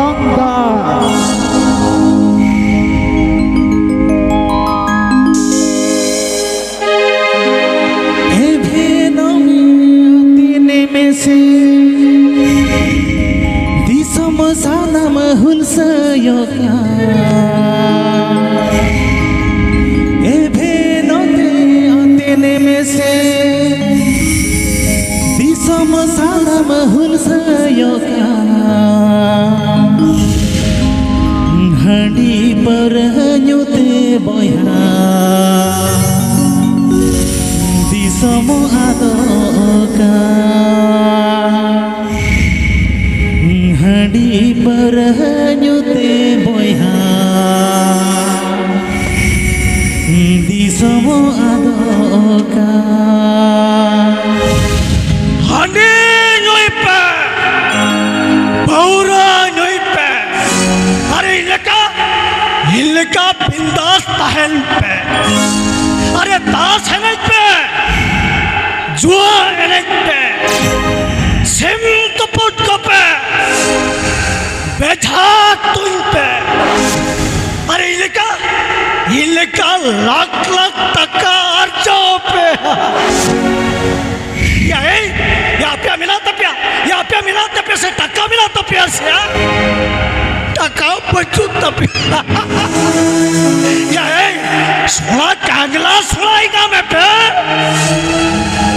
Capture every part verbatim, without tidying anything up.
ᱟᱢᱫᱟ᱾ ᱮᱵᱷᱮᱱᱚᱢ ᱟᱛᱮᱱᱮ ᱢᱮᱥᱮ, ᱫᱤᱥᱚᱢ ᱥᱟᱱᱟᱢ ᱦᱩᱞᱥᱟᱹᱭᱚᱜ ᱠᱟᱱ᱾ ᱮᱵᱷᱮᱱᱚᱛᱮ ᱟᱛᱮᱱᱮ ᱢᱮᱥᱮ, ᱫᱤᱥᱚᱢ ᱥᱟᱱᱟᱢ ᱦᱩᱞᱥᱟᱹᱭᱚᱜ ᱠᱟᱱ᱾ ᱦᱟᱺᱰᱤ ᱯᱟᱹᱣᱨᱟᱹ ᱧᱩᱛᱮ ᱵᱚᱭᱦᱟ, ᱫᱤᱥᱚᱢ ᱟᱫᱚᱜ ᱠᱟᱱ᱾ ᱦᱟᱺᱰᱤ ᱯᱟᱹᱣᱨᱟᱹ ᱧᱩᱛᱮ ᱵᱚᱭᱦᱟ, ᱫᱤᱥᱚᱢ ᱟᱫᱚᱜ ᱠᱟᱱ᱾ ᱦᱟᱺᱰᱤ ᱧᱩᱭ ᱯᱮ, ᱯᱟᱹᱣᱨᱟᱹ ᱧᱩᱭ ᱯᱮ, ᱟᱨ ᱤᱧ ᱞᱮᱠᱟ, ᱤᱧ ᱞᱮᱠᱟ ᱵᱤᱱᱫᱟᱥ ᱛᱟᱦᱮᱱ ᱯᱮ᱾ ᱟᱨᱮ ᱛᱟᱥ ᱮᱱᱮᱡ ᱯᱮ, ᱡᱩᱣᱟᱹ ᱮᱱᱮᱡ ᱯᱮ, ᱥᱤᱢ ᱛᱩᱯᱩᱫ ᱠᱚᱯᱮ, ᱵᱮᱡᱷᱟ ᱛᱩᱧ ᱯᱮ᱾ ᱟᱨ ᱤᱧ ᱞᱮᱠᱟ, ᱤᱧ ᱞᱮᱠᱟ ᱞᱟᱠᱷ ᱞᱟᱠᱷ ᱴᱟᱠᱟ ᱟᱨᱡᱟᱣ ᱯᱮ᱾ ᱭᱟ, ᱮᱭ, ᱭᱟ, ᱟᱯᱮᱭᱟᱜ ᱢᱮᱱᱟᱜ ᱛᱟᱯᱮᱭᱟ, ᱭᱟ, ᱟᱯᱮᱭᱟᱜ ᱢᱮᱱᱟᱜ ᱛᱟᱯᱮᱭᱟ ᱥᱮ ᱴᱟᱠᱟ ᱢᱮᱱᱟᱜ ᱛᱟᱯᱮᱭᱟ ᱥᱮ, ᱦᱮᱸ? ᱴᱟᱠᱟ ᱵᱟᱹᱪᱩᱜ ᱛᱟᱯᱮᱭᱟ᱾ ᱭᱟ, ᱮᱭ, ᱥᱚᱲᱟ ᱠᱟᱜᱞᱟ ᱥᱚᱲᱟ ᱤᱧᱟ ᱢᱮᱯᱮ᱾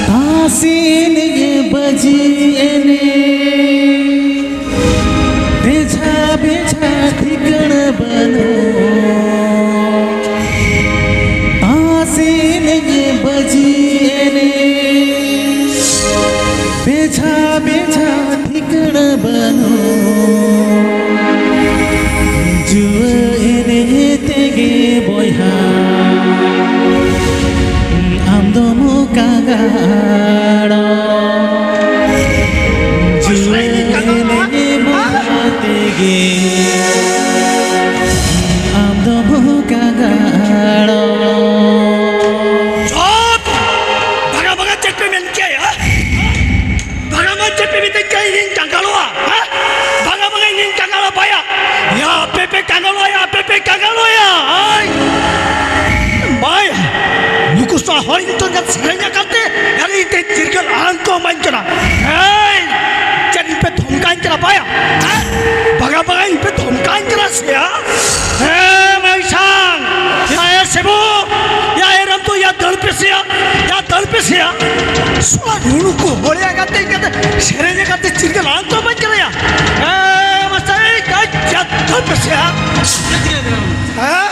ᱛᱟᱥ ᱮᱱᱮᱡ ᱵᱟᱹᱡᱤ ᱮᱱᱮᱡ, ᱵᱮᱡᱷᱟ ᱵᱮᱡᱷᱟ ᱴᱷᱤᱠᱟᱹᱬ ᱵᱟᱹᱱᱩᱜ᱾ ᱛᱟᱥ ᱮᱱᱮᱡ ᱵᱟᱹᱡᱤ ᱮᱱᱮᱡ, ᱵᱮᱡᱷᱟ ᱵᱮᱡᱷᱟ ᱴᱷᱤᱠᱟᱹᱬ ᱵᱟᱹᱱᱩᱜ᱾ ᱡᱩᱣᱟᱹ ᱮᱱᱮᱡ ᱛᱮᱜᱮ ᱵᱚᱭᱦᱟ, ᱟᱢ ᱫᱚᱢ ᱠᱟᱸᱜᱟᱲᱚᱜ᱾ ᱵᱟᱜᱟ ᱵᱟᱜᱟ ᱤᱧ ᱯᱮ ᱫᱷᱚᱢᱠᱟᱣᱤᱧ ᱠᱟᱱᱟ ᱥᱮᱭᱟ? ᱦᱮᱸ, ᱢᱟᱹᱭ ᱥᱟᱝ᱾ ᱭᱟ, ᱮ ᱥᱮᱵᱚ᱾ ᱭᱟ, ᱮ ᱨᱟᱢ ᱛᱚ, ᱭᱟ, ᱫᱟᱹᱲ ᱯᱮ ᱥᱮᱭᱟ᱾ ᱭᱟ, ᱫᱟᱹᱲ ᱯᱮ ᱥᱮᱭᱟ᱾ ᱥᱩᱣᱟ ᱱᱩᱱᱩ ᱠᱚ ᱦᱚᱲᱮ ᱟᱜᱟᱛᱮ ᱤᱧ ᱠᱟᱛᱮ ᱥᱮᱨᱮᱧ ᱟᱜᱟᱛᱮ ᱪᱤᱨᱜᱟᱹᱞ ᱟᱲᱟᱝ ᱠᱚ ᱮᱢᱟᱹᱧ ᱠᱟᱱᱟ ᱭᱟ᱾ ᱦᱮᱸ, ᱢᱟᱥᱴᱟᱨ, ᱮᱭ, ᱭᱟ, ᱭᱟ, ᱫᱟᱹᱲ ᱯᱮ ᱥᱮᱭᱟ᱾ ᱦᱮᱸ?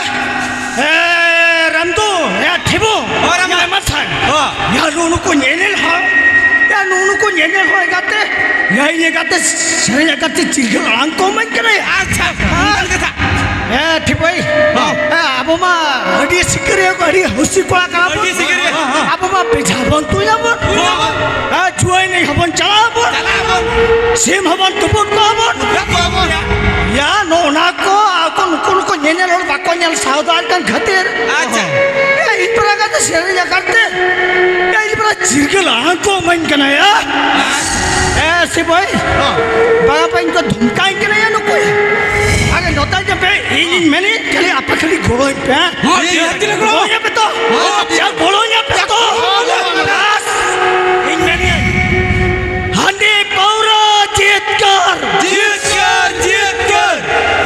ᱦᱮᱸ, ᱨᱟᱢ ᱛᱚ, ᱭᱟ, ᱴᱷᱤᱵᱚ᱾ ᱦᱳᱭ, ᱨᱟᱢ ᱫᱟ᱾ ᱭᱟ, ᱢᱟᱥᱴᱟᱨ᱾ ᱦᱳᱭ᱾ ᱭᱟ, ᱱᱩᱱᱩ ᱠᱚ ᱧᱮᱧᱮᱞ ᱦᱚᱲ᱾ ᱭᱟ, ᱱᱩᱱᱩ ᱠᱚ ᱧᱮᱧᱮᱞ ᱦᱚᱲ ᱟᱜᱟᱛᱮ ᱭᱟ, ᱤᱧ ᱮᱠᱟᱛᱮ ᱥᱮᱨᱮᱧ ᱮᱠᱟᱛᱮ ᱪᱤᱨᱜᱟᱹᱞ ᱟᱲᱟᱝ ᱠᱚ ᱮᱢᱟᱹᱧ ᱠᱟᱱᱟ ᱭᱟ᱾ ᱟᱪᱪᱷᱟ, ᱟᱪᱪᱷᱟ, ᱚᱱᱠᱟᱱ ᱠᱟᱛᱷᱟ᱾ ᱦᱮᱸ, ᱴᱷᱤᱠ ᱵᱷᱟᱹᱭ᱾ ᱦᱚᱸ᱾ ᱦᱮᱸ, ᱟᱵᱚ ᱢᱟ ᱟᱹᱰᱤ ᱥᱤᱠᱟᱹᱨᱤᱭᱟᱹ ᱠᱚ, ᱟᱹᱰᱤ ᱦᱩᱥᱤ ᱠᱚᱲᱟ ᱠᱟᱱᱟ ᱵᱚᱱ᱾ ᱟᱹᱰᱤ ᱥᱤᱠᱟᱹᱨᱤᱭᱟᱹ᱾ ᱦᱚᱸ, ᱦᱚᱸ᱾ ᱟᱵᱚ ᱢᱟ ᱵᱮᱡᱷᱟ ᱵᱚᱱ ᱛᱩᱧᱟ ᱵᱚᱱ᱾ ᱦᱚᱸ᱾ ᱦᱮᱸ, ᱡᱩᱣᱟᱹᱱ ᱮᱱᱮᱡ ᱦᱚᱸᱵᱚᱱ ᱪᱟᱞᱟᱜ ᱟᱵᱚᱱ᱾ ᱪᱟᱞᱟᱜ ᱟᱵᱚᱱ᱾ ᱥᱤᱢ ᱦᱚᱸᱵᱚᱱ ᱛᱩᱯᱩᱫ ᱠᱚᱣᱟ ᱵᱚᱱ᱾ ᱛᱩᱯᱩᱫ ᱠᱚᱣᱟ ᱵᱚᱱ᱾ ᱭᱟ, ᱱᱚᱜᱼᱚ ᱱᱟ ᱠᱚ, ᱟᱠᱚ ᱱᱩᱠᱩ, ᱱᱩᱠᱩ ᱧᱮᱧᱮᱞ ᱦᱚᱲ ᱵᱟᱠᱚ ᱧᱮᱞ ᱥᱟᱦᱟᱣ ᱫᱟᱲᱮᱭᱟᱜ ᱠᱟᱱ ᱠᱷᱟᱹᱛᱤᱨ᱾ ᱟᱪᱪᱷᱟ᱾ ᱭᱟ, ᱤᱧ ᱯᱟᱨᱟ ᱠᱟᱛᱮ ᱥᱮᱨᱮᱧ ᱟᱠᱟᱫ ᱛᱮ᱾ ᱭᱟ, ᱤᱧ ᱯᱟᱨᱟ ᱪᱤᱨᱜᱟᱹᱞ ᱟᱲᱟᱝ ᱠᱚ ᱮᱢᱟᱹᱧ ᱠᱟᱱᱟ ᱭᱟ᱾ ᱮ, ᱥᱤᱵᱚᱭ, ᱦᱚᱸ᱾ ᱵᱟᱵᱟ ᱯᱟᱧ ᱠᱚ ᱫᱷᱚᱢᱠᱟᱧ ᱠᱟᱱᱟ ᱭᱟ ᱱᱩᱠᱩ᱾ ᱟᱜᱮ ᱱᱚᱛᱮ ᱡᱮ ᱯᱮ, ᱤᱧᱤᱧ ᱢᱮᱱᱮᱫ, ᱠᱷᱟᱹᱞᱤ ᱟᱯᱮ ᱠᱷᱟᱹᱞᱤ ᱜᱚᱲᱚᱧ ᱯᱮ᱾ ᱦᱚᱸ, ᱴᱷᱤᱠ ᱜᱮᱭᱟ, ᱴᱷᱤᱠ ᱜᱮᱭᱟ, ᱜᱚᱲᱚ᱾ ᱜᱚᱲᱚᱧ ᱯᱮ ᱛᱚ᱾ ᱦᱚᱸ, ᱴᱷᱤᱠ ᱜᱮᱭᱟ᱾ ᱜᱚᱲᱚᱧ ᱯᱮ ᱛᱚ᱾ ᱦᱚᱸ, ᱦᱚᱸ, ᱦᱚᱸ᱾ ᱵᱟᱥ, ᱤᱧ ᱢᱮᱱᱮᱫ, ᱦᱟᱺᱰᱤ ᱯᱟᱹᱣᱨᱟᱹ ᱡᱤᱛᱠᱟᱹᱨ᱾ ᱡᱤᱛᱠᱟᱹᱨ, ᱡᱤᱛᱠᱟᱹᱨ᱾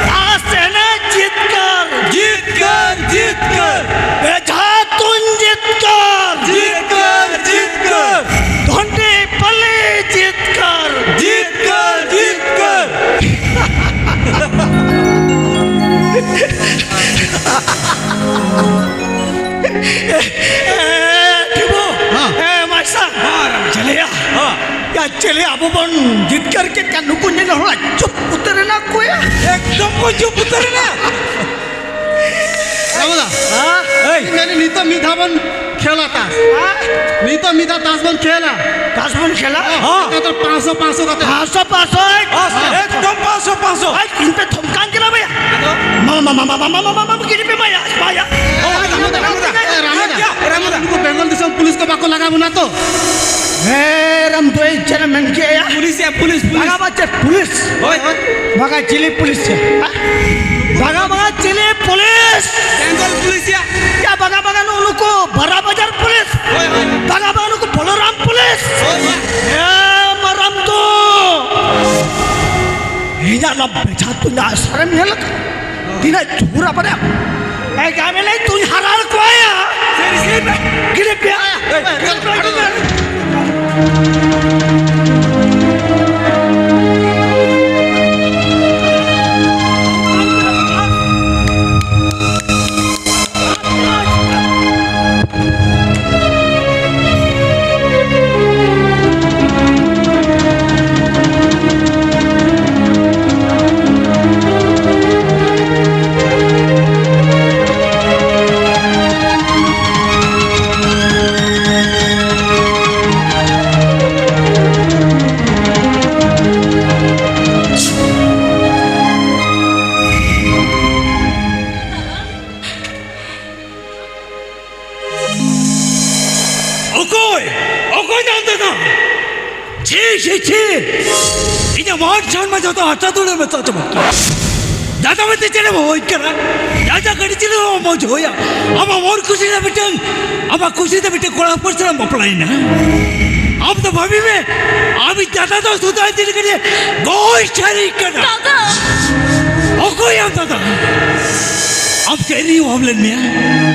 ᱛᱟᱥ ᱮᱱᱮᱡ ᱡᱤᱛᱠᱟᱹᱨ᱾ ᱡᱤᱛᱠᱟᱹᱨ, ᱡᱤᱛᱠᱟᱹᱨ᱾ ᱵᱮᱡᱷᱟ ᱛᱩᱧ ᱡᱤᱛᱠᱟᱹᱨ᱾ ᱡᱤᱛᱠᱟᱹᱨ, ᱡᱤᱛᱠᱟᱹᱨ᱾ ᱫᱷᱚᱱᱰᱤ ᱯᱟᱹᱞᱤ ᱡᱤᱛᱠᱟᱹᱨ᱾ ᱡᱤᱛᱠᱟᱹᱨ, ᱡᱤᱛᱠᱟᱹᱨ᱾ ᱮ, ᱴᱷᱤᱵᱩ᱾ ᱦᱮᱸ᱾ ᱮ, ᱢᱟᱭᱥᱟ᱾ ᱦᱮᱸ, ᱨᱟᱢ᱾ ᱪᱮᱞᱮᱭᱟ᱾ ᱦᱮᱸ᱾ ᱭᱟ, ᱪᱮᱞᱮ ᱟᱵᱚ ᱵᱚᱱ ᱡᱤᱛᱠᱟᱹᱨ ᱠᱮᱫ ᱠᱷᱟᱱ ᱱᱩᱠᱩ ᱧᱮᱞ ᱦᱚᱲ ᱪᱩᱯ ᱩᱛᱟᱹᱨ ᱮᱱᱟ ᱠᱚ ᱭᱟ᱾ ᱮᱠᱫᱚᱢ ᱠᱚ ᱪᱩᱯ ᱩᱛᱟᱹᱨ ᱮᱱᱟ᱾ ᱨᱟᱢᱩᱫᱟ᱾ ᱦᱮᱸ? ᱮᱭ᱾ ᱢᱮᱱᱮ ᱱᱤᱛᱚᱜ ᱢᱤᱫ ᱫᱷᱟᱣ ᱵᱚᱱ ᱠᱷᱮᱞᱟ ᱛᱟᱥ᱾ ᱦᱮᱸ? ᱱᱤᱛᱚᱜ ᱢᱤᱫ ᱫᱷᱟᱣ ᱛᱟᱥ ᱵᱚᱱ ᱠᱷᱮᱞᱟ᱾ ᱛᱟᱥ ᱵᱚᱱ ᱠᱷᱮᱞᱟ? ᱦᱚᱸ᱾ ᱮᱠᱟᱛᱚᱨ ᱯᱟᱸᱪᱥᱚ, ᱯᱟᱸᱪᱥᱚ ᱠᱟᱛᱮ᱾ ᱯᱟᱸᱪᱥᱚ, ᱯᱟᱸᱪᱥᱚ, ᱮᱭ᱾ ᱯᱟᱸᱪᱥᱚ᱾ ᱮᱠᱫᱚᱢ ᱯᱟᱸᱪᱥᱚ, ᱯᱟᱸᱪᱥᱚ᱾ ᱮᱭ, ᱤᱧ ᱯᱮ ᱫᱷᱚᱢᱠᱟᱣ ᱠᱟᱱᱟ ᱵᱷᱟᱭᱟ᱾ ᱟᱫᱚ? ᱢᱟ, ᱢᱟ, ᱢᱟ, ᱜᱤᱰᱤ ᱯᱮ ᱵᱷᱟᱭᱟ, ᱵᱷᱟᱭᱟ᱾ ᱚ, ᱨᱟᱢᱩᱫᱟ, ᱨᱟᱢᱩᱫᱟ᱾ ᱮ, ᱨᱟᱢᱩᱫᱟ᱾ ᱨᱟᱢᱩᱫᱟ᱾ ᱱᱩᱠᱩ ᱵᱮᱝᱜᱚᱞ ᱫᱤᱥᱚᱢ ᱯᱩᱞᱤᱥ ᱠᱚ ᱵᱟᱠᱚ ᱞᱟᱜᱟ ᱵᱚᱱᱟ ᱛᱚ? ᱦᱮᱸ, ᱨᱟᱢ ᱫᱚᱭ ᱪᱮᱫ ᱮ ᱢᱮᱱ ᱠᱮᱜᱼᱟ? ᱯᱩᱞᱤᱥ ᱭᱟ, ᱯᱩᱞᱤᱥ, ᱯᱩᱞᱤᱥ᱾ ᱵᱟᱜᱟ ᱵᱟᱪᱮ ᱯᱩᱞᱤᱥ᱾ ᱦᱳᱭ, ᱦᱳᱭ᱾ ᱵᱟᱜᱟ ᱪᱤᱞᱤ ᱯᱩᱞᱤᱥ ᱭᱟ? ᱦᱮᱸ? ᱵᱟᱜᱟ, ᱵᱟᱜᱟ ᱪᱤᱞᱤ ᱯᱩᱞᱤᱥ? ᱵᱮᱝᱜᱚᱞ ᱯᱩᱞᱤᱥ ᱭᱟ᱾ ᱭᱟ, ᱵᱟᱜᱟ, ᱵᱟᱜᱟ ᱱᱩᱜᱼᱩ ᱱᱩᱠᱩ ᱵᱟᱨᱟ ᱵᱟᱡᱟᱨ ᱯᱩᱞᱤᱥ᱾ ᱦᱳᱭ, ᱦᱳᱭ᱾ ᱵᱟᱜᱟ, ᱵᱟᱜᱟ ᱱᱩᱠᱩ ᱵᱚᱞᱚᱨᱟᱢ ᱯᱩᱞᱤᱥ᱾ ᱦᱳᱭ, ᱦᱳᱭ᱾ ᱦᱮᱸ, ᱢᱟᱨᱟᱢ ᱫᱚ᱾ ᱤᱧᱟᱹᱜ ᱱᱚᱣᱟ ᱵᱮᱡᱷᱟ ᱛᱩᱧ ᱟᱜ ᱥᱟᱨᱮᱢ ᱧᱮᱞ ᱟᱠᱟᱫᱟ? ᱛᱤᱱᱟᱹᱜ ᱡᱳᱨᱟ ᱵᱟᱰᱟᱭᱟᱢ? ᱮ ᱡᱟᱢᱮᱞᱟᱭ ᱛᱩᱧ ᱦᱟᱨᱟᱲ ᱠᱚᱣᱟᱭᱟ᱾ ᱜᱤᱰᱤ ᱯᱮᱭᱟ᱾ ᱚᱠᱚᱭ? ᱚᱠᱚᱭ ᱫᱚ ᱟᱢ ᱫᱚ? ᱪᱷᱤ, ᱪᱷᱤ, ᱪᱷᱤ! ᱤᱧᱟᱹᱜ ᱢᱟᱱ ᱥᱚᱱᱢᱟᱱ ᱡᱚᱛᱚ ᱦᱟᱥᱟ ᱫᱷᱩᱲᱤ ᱨᱮ ᱢᱮᱥᱟ ᱪᱟᱵᱟ ᱠᱮᱫᱟ᱾ ᱫᱟᱫᱟ ᱢᱮᱱᱛᱮ ᱪᱮᱫ ᱮᱢ ᱦᱩᱭ ᱠᱟᱱᱟ? ᱫᱟᱫᱟ ᱠᱟᱹᱴᱤᱡ ᱪᱮᱫ ᱮᱢ ᱢᱚᱡᱽ ᱦᱩᱭᱟ? ᱟᱢᱟᱜ ᱢᱚᱱ ᱠᱩᱥᱤ ᱨᱮ ᱢᱤᱫᱴᱟᱝ, ᱟᱢᱟᱜ ᱠᱩᱥᱤ ᱛᱮ ᱢᱤᱫᱴᱟᱝ ᱠᱚᱲᱟ ᱦᱚᱯᱚᱱ ᱥᱟᱞᱟᱜ ᱮᱢ ᱵᱟᱯᱞᱟᱭᱮᱱᱟ᱾ ᱟᱢ ᱫᱚ ᱵᱷᱟᱵᱤ ᱢᱮ, ᱟᱢᱤᱡ ᱫᱟᱫᱟ ᱫᱚ ᱥᱩᱫᱷᱟᱹ ᱤᱫᱤ ᱞᱮᱠᱟᱱ ᱜᱚᱡ ᱥᱟᱹᱨᱤ ᱠᱟᱱᱟ᱾ ᱫᱟᱫᱟ! ᱚᱠᱚᱭ ᱟᱢ ᱫᱟᱫᱟ? ᱟᱢ ᱪᱮᱫ ᱨᱮ ᱚᱞ ᱞᱮᱱ ᱢᱮᱭᱟ?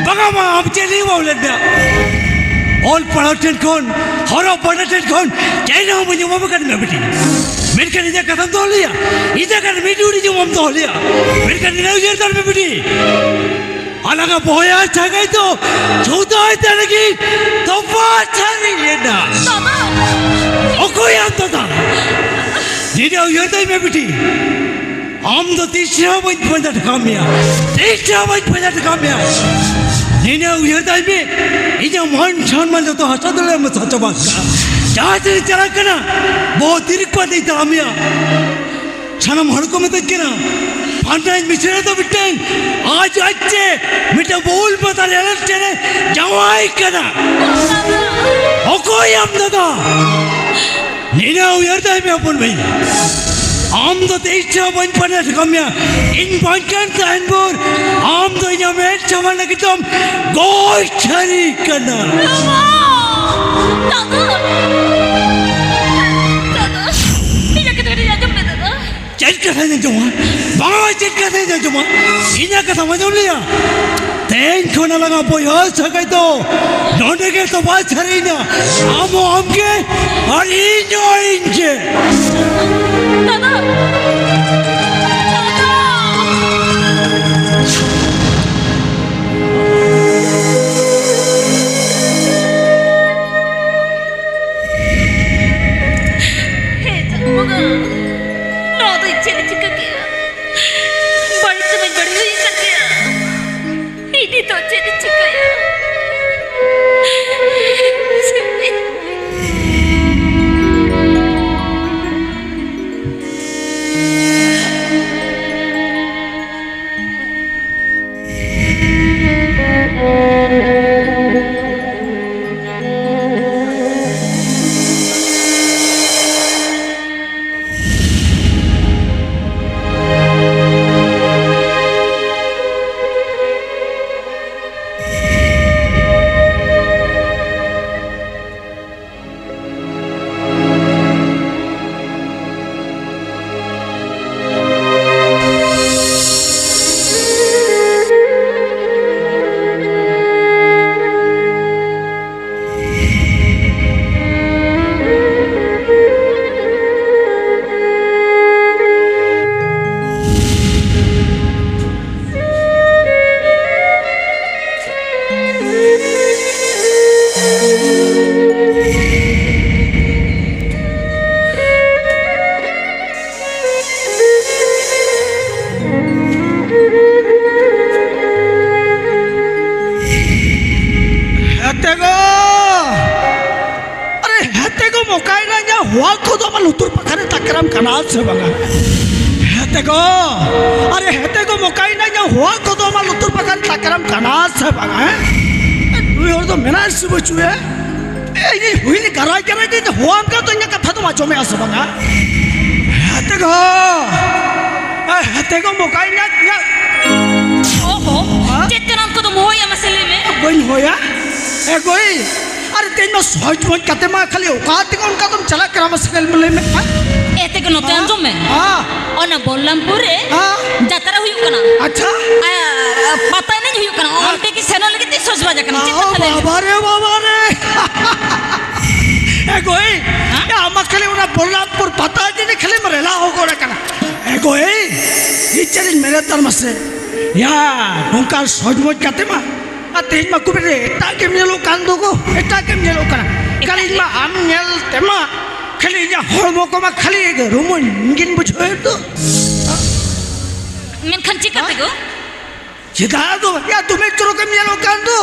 ᱵᱟᱝᱟ ᱢᱟ, ᱟᱢ ᱪᱮᱫ ᱨᱮ ᱚᱞ ᱞᱮᱱ ᱢᱮᱭᱟ? ᱚᱞ ᱯᱟᱲᱦᱟᱣ ᱴᱷᱮᱱ ᱠᱷᱚᱱ, ᱦᱚᱨᱚᱜ ᱵᱟᱸᱫᱮ ᱴᱷᱮᱱ ᱠᱷᱚᱱ ᱪᱮᱫ ᱦᱚᱸ ᱵᱟᱹᱧ ᱮᱢᱟᱢ ᱠᱟᱱ ᱢᱮ ᱵᱤᱴᱤ᱾ ᱢᱮᱱᱠᱷᱟᱱ ᱤᱧᱟᱹᱜ ᱠᱟᱛᱷᱟᱢ ᱫᱚᱦᱚ ᱞᱮᱭᱟ, ᱤᱧᱟᱹᱜ ᱠᱟᱛᱷᱟ ᱢᱤᱫ ᱩᱰᱤ ᱡᱚᱢᱟᱢ ᱫᱚᱦᱚ ᱞᱮᱭᱟ᱾ ᱢᱮᱱᱠᱷᱟᱱ ᱱᱤᱱᱟᱹᱜ ᱩᱭᱦᱟᱹᱨ ᱛᱟᱞ ᱢᱮ ᱵᱤᱴᱤ, ᱟᱞᱟᱝᱟᱜ ᱵᱚᱭᱦᱟ ᱥᱟᱹᱜᱟᱹᱭ ᱫᱚ ᱡᱩᱫᱟᱹ ᱛᱮ ᱞᱟᱹᱜᱤᱫ ᱛᱚᱯᱟ ᱪᱷᱟᱹᱨᱤ ᱞᱮᱱᱟ᱾ ᱫᱟᱫᱟ! ᱚᱠᱚᱭ ᱟᱢ ᱫᱟᱫᱟ? ᱱᱤᱱᱟᱹᱜ ᱩᱭᱦᱟᱹᱨ ᱛᱟᱭ ᱢᱮ ᱵᱤᱴᱤ, ᱟᱢ ᱫᱚ ᱛᱤᱥ ᱨᱮᱦᱚᱸ ᱵᱟᱹᱧ ᱯᱟᱸᱡᱟ ᱴᱷᱟᱠᱟᱣ ᱢᱮᱭᱟ, ᱛᱤᱥ ᱨᱮᱦᱚᱸ ᱵᱟᱹᱧ ᱯᱟᱸᱡᱟ ᱴᱷᱟᱠᱟᱣ ᱢᱮᱭᱟ᱾ ᱱᱤᱱᱟᱹᱜ ᱩᱭᱦᱟᱹᱨ ᱛᱟᱭ ᱢᱮ, ᱤᱧᱟᱹᱜ ᱢᱟᱱ ᱥᱚᱱᱢᱟᱱ ᱡᱚᱛᱚ ᱦᱟᱥᱟ ᱫᱩᱞᱟᱹᱲ ᱢᱮᱥᱟ ᱪᱟᱵᱟ ᱠᱟᱜᱼᱟ᱾ ᱡᱟᱦᱟᱸ ᱥᱮᱫ ᱤᱧ ᱪᱟᱞᱟᱜ ᱠᱟᱱᱟ, ᱵᱚᱦᱚᱜ ᱛᱤᱨᱤᱠ ᱯᱟᱛᱮᱧ ᱛᱟᱲᱟᱢᱮᱭᱟ᱾ ᱥᱟᱱᱟᱢ ᱦᱚᱲ ᱠᱚ ᱢᱮᱛᱟᱧ ᱠᱟᱱᱟ, ᱯᱷᱟᱱᱰᱟᱧ ᱢᱤᱥᱨᱟ ᱫᱚ ᱢᱤᱫᱴᱟᱝ ᱟᱡ ᱟᱡ ᱛᱮ ᱢᱤᱫᱴᱟᱝ ᱵᱚᱦᱩᱞ ᱢᱟᱛᱟᱞ ᱮᱞᱮᱴ ᱪᱮᱬᱮ ᱡᱟᱶᱟᱭ ᱠᱟᱱᱟ᱾ ᱚᱠᱚᱭ ᱟᱢ ᱫᱟᱫᱟ? ᱱᱤᱱᱟᱹ ᱩᱭᱦᱟᱹᱨ ᱛᱟᱭ ᱢᱮ ᱦᱚᱯᱚᱱ ᱵᱷᱟᱹᱭ, ᱟᱢ ᱫᱚ ᱛᱮᱭᱤᱥ ᱴᱷᱟᱶ ᱵᱟᱹᱧ ᱯᱟᱸᱡᱟ ᱴᱷᱤᱠᱟᱹ ᱢᱮᱭᱟ᱾ ᱤᱧ ᱵᱟᱧᱪᱟᱣ ᱛᱟᱦᱮᱱ ᱵᱷᱳᱨ ᱟᱢ ᱫᱚ ᱤᱧᱟᱹᱜ ᱢᱮᱫ ᱥᱟᱢᱟᱝ ᱞᱟᱹᱜᱤᱫ ᱫᱚᱢ ᱜᱚᱡ ᱥᱟᱹᱨᱤ ᱠᱟᱱᱟ᱾ ᱫᱟᱫᱟ! ᱫᱟᱫᱟ! ᱤᱧᱟᱹᱜ ᱠᱟᱛᱷᱟ ᱠᱟᱹᱴᱤᱡ ᱟᱸᱡᱚᱢ ᱢᱮ, ᱫᱟᱫᱟ᱾ ᱪᱮᱫ ᱠᱟᱛᱷᱟᱧ ᱟᱸᱡᱚᱢᱟ? ᱵᱟᱝ, ᱪᱮᱫ ᱠᱟᱛᱷᱟᱧ ᱟᱸᱡᱚᱢᱟ? ᱤᱧᱟᱹᱜ ᱠᱟᱛᱷᱟᱢ ᱟᱸᱡᱚᱢ ᱞᱮᱭᱟ? ᱛᱮᱦᱮᱧ ᱠᱷᱚᱱ ᱟᱞᱟᱝᱟᱜ ᱵᱚᱭᱦᱟ ᱥᱟᱹᱜᱟᱹᱭ ᱫᱚ ᱱᱚᱰᱮ ᱜᱮ ᱛᱚᱯᱟ ᱥᱟᱹᱨᱤᱭᱮᱱᱟ᱾ ᱟᱢ ᱦᱚᱸ ᱟᱢ ᱜᱮ, ᱟᱨ ᱤᱧ ᱦᱚᱸ ᱤᱧ ᱜᱮ᱾ ᱫᱟᱫᱟ! ᱫᱟᱫᱟ! ᱦᱮᱸ, ᱪᱟᱸᱫ ᱵᱚᱸᱜᱟ, ᱱᱚᱣᱟ ᱫᱚ ᱤᱧ ᱪᱮᱫ ᱤᱧ ᱪᱤᱠᱟᱹ ᱠᱮᱜᱼᱟ? ᱵᱟᱹᱲᱤᱡ ᱛᱮᱢᱟᱧ ᱵᱟᱹᱲᱤᱡ ᱦᱩᱭ ᱟᱠᱟᱱ ᱜᱮᱭᱟ᱾ ᱤᱧ ᱱᱤᱛᱚᱜ ᱪᱮᱫ ᱤᱧ ᱪᱤᱠᱟᱹᱭᱟ? ᱦᱮᱛᱮ ᱜᱚ! ᱟᱨᱮ ᱦᱮᱛᱮ ᱜᱚ, ᱢᱚᱠᱟᱭᱱᱟ ᱧᱟ ᱦᱚᱣᱟ ᱠᱚᱫᱚ ᱟᱢᱟᱜ ᱞᱩᱛᱩᱨ ᱯᱟᱠᱷᱟᱨᱮ ᱛᱟᱠᱨᱟᱢ ᱠᱟᱱᱟ ᱥᱮ ᱵᱟᱝᱟ? ᱦᱮᱛᱮ ᱜᱚ! ᱟᱨᱮ ᱦᱮᱛᱮ ᱜᱚ, ᱢᱚᱠᱟᱭᱱᱟ ᱧᱟ ᱦᱚᱣᱟ ᱠᱚᱫᱚ ᱟᱢᱟᱜ ᱞᱩᱛᱩᱨ ᱯᱟᱠᱷᱟᱨᱮ ᱛᱟᱠᱨᱟᱢ ᱠᱟᱱᱟ ᱥᱮ ᱵᱟᱝᱟ? ᱦᱮᱸ? ᱱᱩᱭ ᱦᱚᱲ ᱫᱚ ᱢᱮᱱᱟᱭ ᱥᱮ ᱵᱟᱹᱪᱩᱜ ᱮ? ᱮ, ᱤᱧ ᱦᱩᱭ ᱜᱟᱨᱟᱭ ᱜᱟᱨᱟᱭ ᱛᱮ ᱦᱚᱣᱟᱢ ᱠᱟᱱ ᱫᱚ ᱤᱧᱟᱹᱜ ᱠᱟᱛᱷᱟ ᱫᱚᱢ ᱟᱸᱡᱚᱢᱮᱜᱼᱟ ᱥᱮ ᱵᱟᱝᱟ? ᱦᱮᱛᱮ ᱜᱚ! ᱮ, ᱦᱮᱛᱮ ᱜᱚ, ᱢᱚᱠᱟᱭᱱᱟ ᱧᱟ, ᱧᱟ᱾ ᱚᱦᱚ, ᱦᱮᱸ? ᱪᱮᱫ ᱠᱟᱱᱟ ᱩᱱᱠᱩ ᱫᱚᱢ ᱦᱚᱦᱚᱭᱟ ᱢᱟᱥᱮ ᱞᱟᱹᱭ ᱢᱮ? ᱵᱟᱹᱧ ᱦᱚᱦᱚᱭᱟ᱾ ᱮ ᱜᱚᱭ, ᱟᱨ ᱛᱮᱦᱮᱧ ᱢᱟ ᱥᱚᱦᱚᱡ ᱢᱚᱡᱽ ᱠᱟᱛᱮ ᱢᱟ ᱠᱷᱟᱹᱞᱤ ᱚᱠᱟ ᱛᱮᱜᱮ ᱚᱱᱠᱟ ᱫᱚᱢ ᱪᱟᱞᱟᱜ ᱠᱟᱱᱟ ᱢᱟᱥᱮ ᱞᱟᱹᱭ ᱢᱮ, ᱞᱟᱹᱭ ᱢᱮ, ᱦᱮᱸ? ᱮ ᱛᱮᱜᱮ ᱱᱚᱛᱮ ᱦᱮᱸ? ᱟᱸᱡᱚᱢ ᱢᱮ᱾ ᱦᱮᱸ᱾ ᱚᱱᱟ ᱵᱚᱞᱞᱟᱢᱯᱩᱨ ᱨᱮ ᱦᱮᱸ? ᱡᱟᱛᱨᱟ ᱦᱩᱭᱩᱜ ᱠᱟᱱᱟ᱾ ᱟᱪᱪᱷᱟ᱾ ᱟᱨ, ᱟᱨ ᱯᱟᱛᱟ ᱮᱱᱮᱡ ᱦᱩᱭᱩᱜ ᱠᱟᱱᱟ᱾ ᱚᱱᱛᱮ ᱜᱮ ᱥᱮᱱᱚᱜ ᱞᱟᱹᱜᱤᱫ ᱛᱮ ᱥᱚᱡᱽ ᱵᱟᱡᱟ ᱠᱟᱱᱟ᱾ ᱪᱮᱫ ᱚ, ᱠᱟᱛᱷᱟ ᱞᱟᱹᱭ ᱢᱮ? ᱵᱟᱵᱟ ᱨᱮ, ᱵᱟᱵᱟ ᱨᱮ᱾ ᱮ ᱜᱳᱭ, ᱦᱮᱸ? ᱭᱟ, ᱟᱢ ᱢᱟ ᱠᱷᱟᱹᱞᱤ ᱚᱱᱟ ᱵᱚᱞᱞᱟᱢᱯᱩᱨ ᱯᱟᱛᱟ ᱮᱱᱮᱡ ᱠᱷᱟᱹᱞᱤᱢ ᱨᱮᱞᱟ ᱦᱚᱜᱚᱲ ᱠᱟᱱᱟ᱾ ᱮ ᱜᱳᱭ, ᱤᱧ ᱪᱮᱫ ᱤᱧ ᱢᱮᱱᱮᱫ ᱛᱟᱨ ᱢᱟᱥᱮ? ᱭᱟ, ᱱᱚᱝᱠᱟ ᱥᱚᱡᱽ ᱢᱚᱡᱽ ᱠᱟᱛᱮ ᱢᱟ ᱟᱨ ᱛᱮᱦᱮᱧ ᱢᱟ ᱠᱩᱵᱮᱨ ᱨᱮ ᱮᱴᱟᱜ ᱜᱮᱢ ᱧᱮᱞᱚᱜ ᱠᱟᱱ ᱫᱚ ᱜᱳ, ᱮᱴᱟᱜ ᱜᱮᱢ ᱧᱮᱞᱚᱜ ᱠᱟᱱᱟ᱾ ᱮᱠᱟᱞ ᱤᱧ ᱢᱟ ᱟᱢ ᱧᱮᱞ ᱛᱮᱢᱟ ᱠᱷᱟᱹᱞᱤ ᱤᱧᱟᱹᱜ ᱦᱚᱲᱢᱚ ᱠᱚᱢᱟ ᱠᱷᱟᱹᱞᱤ ᱨᱩᱢᱩᱧ ᱜᱤᱧ ᱵᱩᱡᱷᱟᱹᱣᱮᱫ ᱫᱚ᱾ ᱢᱮᱱᱠᱷᱟᱱ ᱪᱤᱠᱟᱹᱛᱮ ᱜᱳ? ᱪᱮᱫᱟᱜ ᱫᱚ, ᱭᱟ, ᱫᱚᱢᱮ ᱪᱚᱨᱚᱠᱮᱢ ᱧᱮᱞᱚᱜ ᱠᱟᱱ ᱫᱚ᱾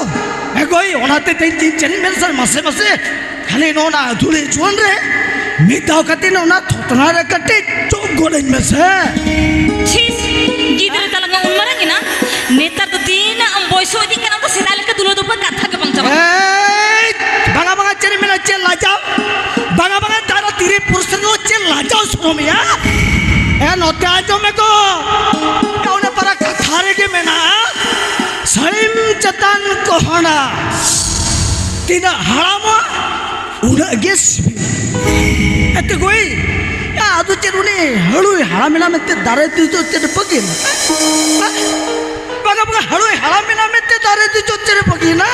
ᱮ ᱜᱳᱭ, ᱚᱱᱟᱛᱮ ᱛᱮᱦᱮᱧ ᱪᱮᱫ ᱤᱧ ᱢᱮᱱ ᱥᱟᱱ, ᱢᱟᱥᱮ, ᱢᱟᱥᱮ, ᱠᱷᱟᱹᱞᱤ ᱱᱚᱜᱼᱚ ᱱᱟ ᱫᱷᱩᱲᱤ ᱡᱩᱣᱟᱹᱱ ᱨᱮ ᱢᱤᱫ ᱫᱷᱟᱣ ᱠᱟᱛᱮ ᱱᱚᱜᱼᱚ ᱱᱟ ᱛᱷᱚᱛᱱᱟ ᱨᱮ ᱠᱟᱹᱴᱤᱡ ᱪᱩᱯ ᱜᱚᱫ ᱟᱹᱧ ᱢᱮᱥᱮ᱾ ᱪᱷᱤᱥ, ᱜᱤᱫᱽᱨᱟᱹ ᱛᱟᱞᱟᱝ ᱩᱱ ᱢᱟᱨᱟᱝ ᱮᱱᱟ, ᱱᱮᱛᱟᱨ ᱫᱚ ᱛᱤᱱᱟᱹᱜ ᱮᱢ ᱵᱚᱭᱥᱚ ᱤᱫᱤᱜ ᱠᱟᱱᱟ, ᱟᱢ ᱫᱚ ᱥᱮᱫᱟᱭ ᱞᱮᱠᱟ ᱫᱩᱞᱟᱹᱲ ᱫᱩᱯᱞᱟᱹᱲ ᱠᱟᱛᱷᱟ ᱜᱮ ᱵᱟᱝ ᱪᱟᱵᱟᱜ ᱠᱟᱱᱟ᱾ ᱮᱭ, ᱵᱟᱝᱟ, ᱵᱟᱝᱟ, ᱪᱮᱫ ᱮᱢ ᱢᱮᱱᱟ, ᱪᱮᱫ ᱞᱟᱡᱟᱣ? ᱵᱟᱝᱟ, ᱵᱟᱝᱟ, ᱛᱟᱨᱟ ᱛᱤᱨᱤ ᱯᱩᱨᱩᱥ ᱨᱮᱫᱚ ᱪᱮᱫ ᱞᱟᱡᱟᱣ ᱥᱚᱨᱚᱢ ᱭᱟ? ᱮ, ᱱᱚᱛᱮ ᱟᱸᱡᱚᱢ ᱢᱮ ᱜᱳ, ᱚᱱᱟ ᱯᱟᱨᱟ ᱠᱟᱛᱷᱟ ᱨᱮᱜᱮ ᱢᱮᱱᱟᱜᱼᱟ, ᱥᱟᱹᱲᱤᱢ ᱪᱮᱛᱟᱱ ᱠᱚᱦᱚᱸᱰᱟ ᱛᱤᱱᱟᱹᱜ ᱦᱟᱲᱟᱢᱚᱜᱼᱟ, ᱩᱱᱟᱹᱜ ᱜᱮ ᱥᱤᱵᱤᱞᱟ᱾ ᱮᱛᱮ ᱜᱳᱭ, ᱭᱟ, ᱟᱫᱚ ᱪᱮᱫ ᱩᱱᱤ ᱦᱟᱹᱲᱩᱭ ᱦᱟᱲᱟᱢ ᱮᱱᱟ ᱢᱮᱱᱛᱮ ᱫᱟᱨᱮ ᱛᱮᱫᱚ ᱪᱮᱫ ᱵᱟᱹᱜᱤᱱᱟ? ᱵᱟᱝᱟ, ᱵᱟᱝᱟ, ᱦᱟᱹᱲᱩᱭ ᱦᱟᱲᱟᱢ ᱮᱱᱟ ᱢᱮᱱᱛᱮ ᱫᱟᱨᱮ ᱫᱮᱡᱚᱜ ᱪᱮᱫ ᱵᱟᱹᱜᱤᱱᱟ?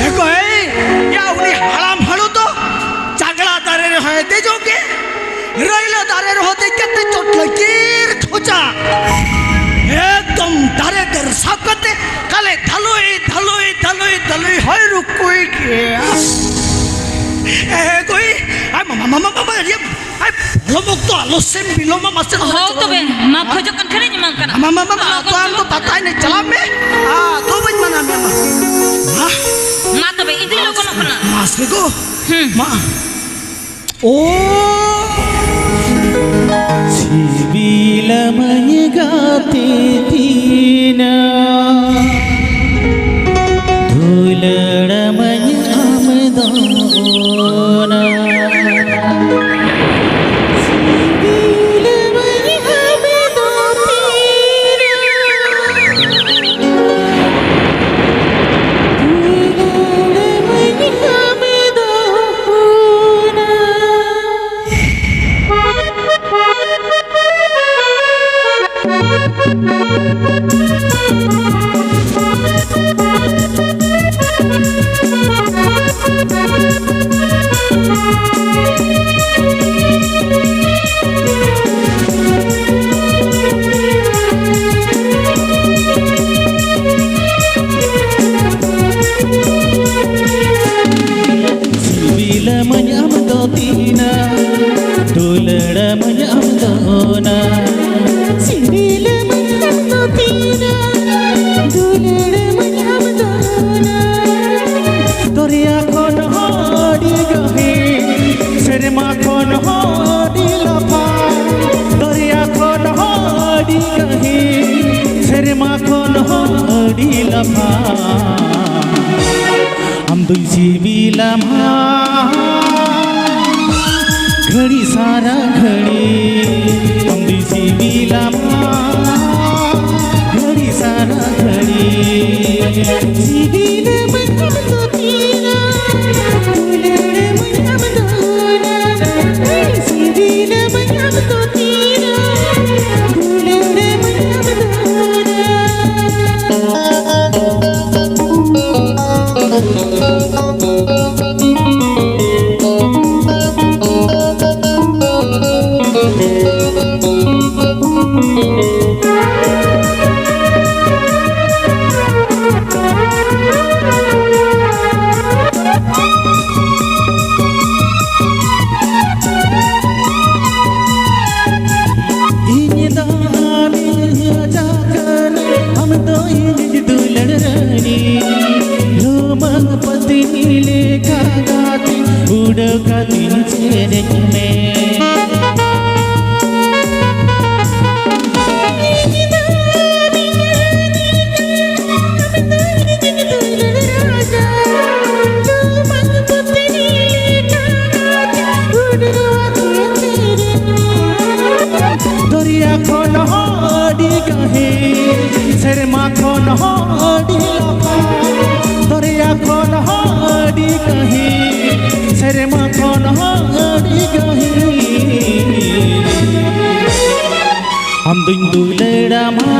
ᱮ ᱜᱳᱭ, ᱭᱟ, ᱩᱱᱤ ᱦᱟᱲᱟᱢ ᱦᱟᱹᱲᱩ ᱫᱚ ᱪᱟᱜᱽᱲᱟ ᱫᱟᱨᱮ ᱨᱮᱦᱚᱸᱭ ᱫᱮᱡᱚᱜ ᱜᱮ, ᱨᱟᱹᱭᱞᱟᱹ ᱫᱟᱨᱮ ᱨᱮᱦᱚᱸ ᱫᱮᱡ ᱠᱟᱛᱮ ᱪᱚᱴ ᱞᱟᱹᱜᱤᱫ ᱠᱷᱚᱪᱟ᱾ ᱮᱠᱫᱚᱢ ᱫᱟᱨᱮ ᱰᱟᱹᱨ ᱥᱟᱵ ᱠᱟᱛᱮ ᱠᱷᱟᱹᱞᱤ ᱫᱷᱟᱞᱩᱭ, ᱫᱷᱟᱞᱩᱭ, ᱫᱷᱟᱞᱩᱭ, ᱫᱷᱟᱞᱩᱭ ᱦᱚᱭ ᱨᱩᱠᱩᱭ ᱜᱮᱭᱟ᱾ ᱮ ᱜᱳᱭ, ᱟᱭ ᱢᱟᱢᱟ, ᱢᱟᱢᱟ, ᱢᱟᱢᱟ, ᱤᱭᱟᱹ, ᱟᱭ ᱵᱚᱞᱚᱢ ᱚᱠᱛᱚ ᱟᱞᱚ ᱥᱮᱢ ᱵᱤᱞᱚᱢᱟ, ᱢᱟᱥᱮ ᱦᱚᱸ ᱛᱚᱵᱮ, ᱢᱟ ᱠᱷᱚᱡᱚᱜ ᱠᱟᱱ ᱠᱷᱟᱱᱤᱧ ᱮᱢᱟᱢ ᱠᱟᱱᱟ᱾ ᱢᱟᱢᱟ, ᱢᱟᱢᱟ, ᱢᱟ ᱟᱫᱚ ᱟᱢ ᱫᱚ ᱯᱟᱛᱟ ᱮᱱᱮᱡ ᱪᱟᱞᱟᱜ ᱢᱮ᱾ ᱟᱫᱚ ᱵᱟᱹᱧ ᱢᱟᱱᱟ ᱢᱮᱭᱟ, ᱢᱟ᱾ ᱢᱟ᱾ ᱢᱟ ᱛᱚᱵᱮ, ᱤᱧ ᱫᱩᱧ ᱞᱚᱜᱚᱱᱚᱜ ᱠᱟᱱᱟ᱾ ᱢᱟᱥᱮ ᱜᱳ᱾ ᱦᱩᱸ᱾ ᱢᱟ᱾ ᱳ᱾ ᱥᱤᱵᱤᱞᱟᱢᱟᱹᱧ ᱜᱟᱛᱮ ᱛᱤᱱᱟᱹᱜ, ᱫᱩᱞᱟᱹᱲᱟᱢᱟᱹᱧ ᱟᱢ ᱫᱚ ᱚᱱᱟ᱾ ᱥᱤᱵᱤᱞᱟᱢᱟᱹᱧ ᱟᱢ ᱫᱚ ᱛᱤᱱᱟᱹᱜ, ᱫᱩᱞᱟᱹᱲᱟᱢᱟᱹᱧ ᱟᱢ ᱫᱚ ᱚᱱᱟ᱾ ᱥᱤᱵᱤᱞᱟᱢᱟᱹᱧ ᱟᱢ ᱫᱚ ᱛᱤᱱᱟᱹᱜ, ᱫᱩᱞᱟᱹᱲᱟᱢᱟᱹᱧ ᱟᱢ ᱫᱚ ᱩᱱᱟᱹᱜ᱾ ᱥᱤᱵᱤᱞᱟᱢᱟᱹᱧ ᱟᱢ ᱫᱚ ᱛᱤᱱᱟᱹᱜ, ᱫᱩᱞᱟᱹᱲᱟᱢᱟᱹᱧ ᱟᱢ ᱫᱚ ᱩᱱᱟᱹᱜ᱾ ᱫᱚᱨᱭᱟ ᱠᱷᱚᱱ ᱦᱚᱸ ᱟᱹᱰᱤ ᱜᱟᱹᱦᱤᱨ, ᱥᱮᱨᱢᱟ ᱠᱷᱚᱱ ᱦᱚᱸ ᱟᱹᱰᱤ ᱞᱟᱯᱷᱟᱝ᱾ ᱫᱚᱨᱭᱟ ᱠᱷᱚᱱ ᱦᱚᱸ ᱟᱹᱰᱤ ᱜᱟᱹᱦᱤᱨ, ᱥᱮᱨᱢᱟ ᱠᱷᱚᱱ ᱦᱚᱸ ᱟᱹᱰᱤ ᱞᱟᱯᱷᱟᱝ᱾ ᱟᱢ ᱫᱚᱧ ᱥᱤᱵᱤᱞᱟᱢᱟ ᱜᱷᱟᱹᱲᱤ ᱥᱟᱨᱟ ᱜᱷᱟᱹᱲᱤ, ᱟᱢ ᱫᱚᱧ ᱥᱤᱵᱤᱞᱟᱢᱟ ᱜᱷᱟᱹᱲᱤ ᱥᱟᱨᱟ ᱜᱷᱟᱹᱲᱤ᱾ ᱥᱤᱵᱤᱞᱟᱢᱟ ᱟᱢ ᱫᱚ ᱛᱤᱱᱟᱹᱜ, ᱫᱩᱞᱟᱹᱲᱟᱢᱟᱹᱧ ᱟᱢ ᱫᱚ ᱩᱱᱟᱹᱜ᱾ ᱥᱤᱵᱤᱞᱟᱢᱟᱹᱧ ᱟᱢ ᱫᱚ ᱛᱤᱱᱟᱹᱜ, ᱫᱩᱞᱟᱹᱲᱟᱢᱟᱹᱧ ᱟᱢ ᱫᱚ ᱩᱱᱟᱹᱜ᱾ ᱤᱧ ᱫᱚ ᱟᱢᱤᱧ ᱟᱡᱟᱜ ᱠᱟᱱᱟ, ᱟᱢ ᱫᱚ ᱤᱧᱤᱡ ᱫᱩᱞᱟᱹᱲ ᱨᱟᱹᱱᱤ᱾ ᱞᱩᱢᱟᱹᱝ ᱯᱟᱹᱛᱤ ᱞᱮᱠᱟ ᱜᱟᱛᱮ, ᱩᱰᱟᱹᱣ ᱠᱟᱛᱤᱧ ᱪᱮᱨᱮᱡ ᱢᱮ᱾ ᱫᱚᱨᱭᱟ ᱠᱷᱚᱱ ᱦᱚᱸ ᱟᱹᱰᱤ ᱜᱟᱹᱦᱤᱨ, ᱥᱮᱨᱢᱟ ᱠᱷᱚᱱ ᱦᱚᱸ ᱟᱹᱰᱤ ᱞᱟᱯᱷᱟᱝ᱾ ᱫᱚᱨᱭᱟ ᱠᱷᱚᱱ ᱦᱚᱸ ᱟᱹᱰᱤ ᱜᱟᱹᱦᱤᱨ, ᱥᱮᱨᱢᱟ ᱠᱷᱚᱱ ᱦᱚᱸ ᱟᱹᱰᱤ ᱜᱟᱹᱦᱤᱨ᱾ ᱟᱢ ᱫᱩᱧ ᱫᱩᱞᱟᱹᱲᱟᱢᱟ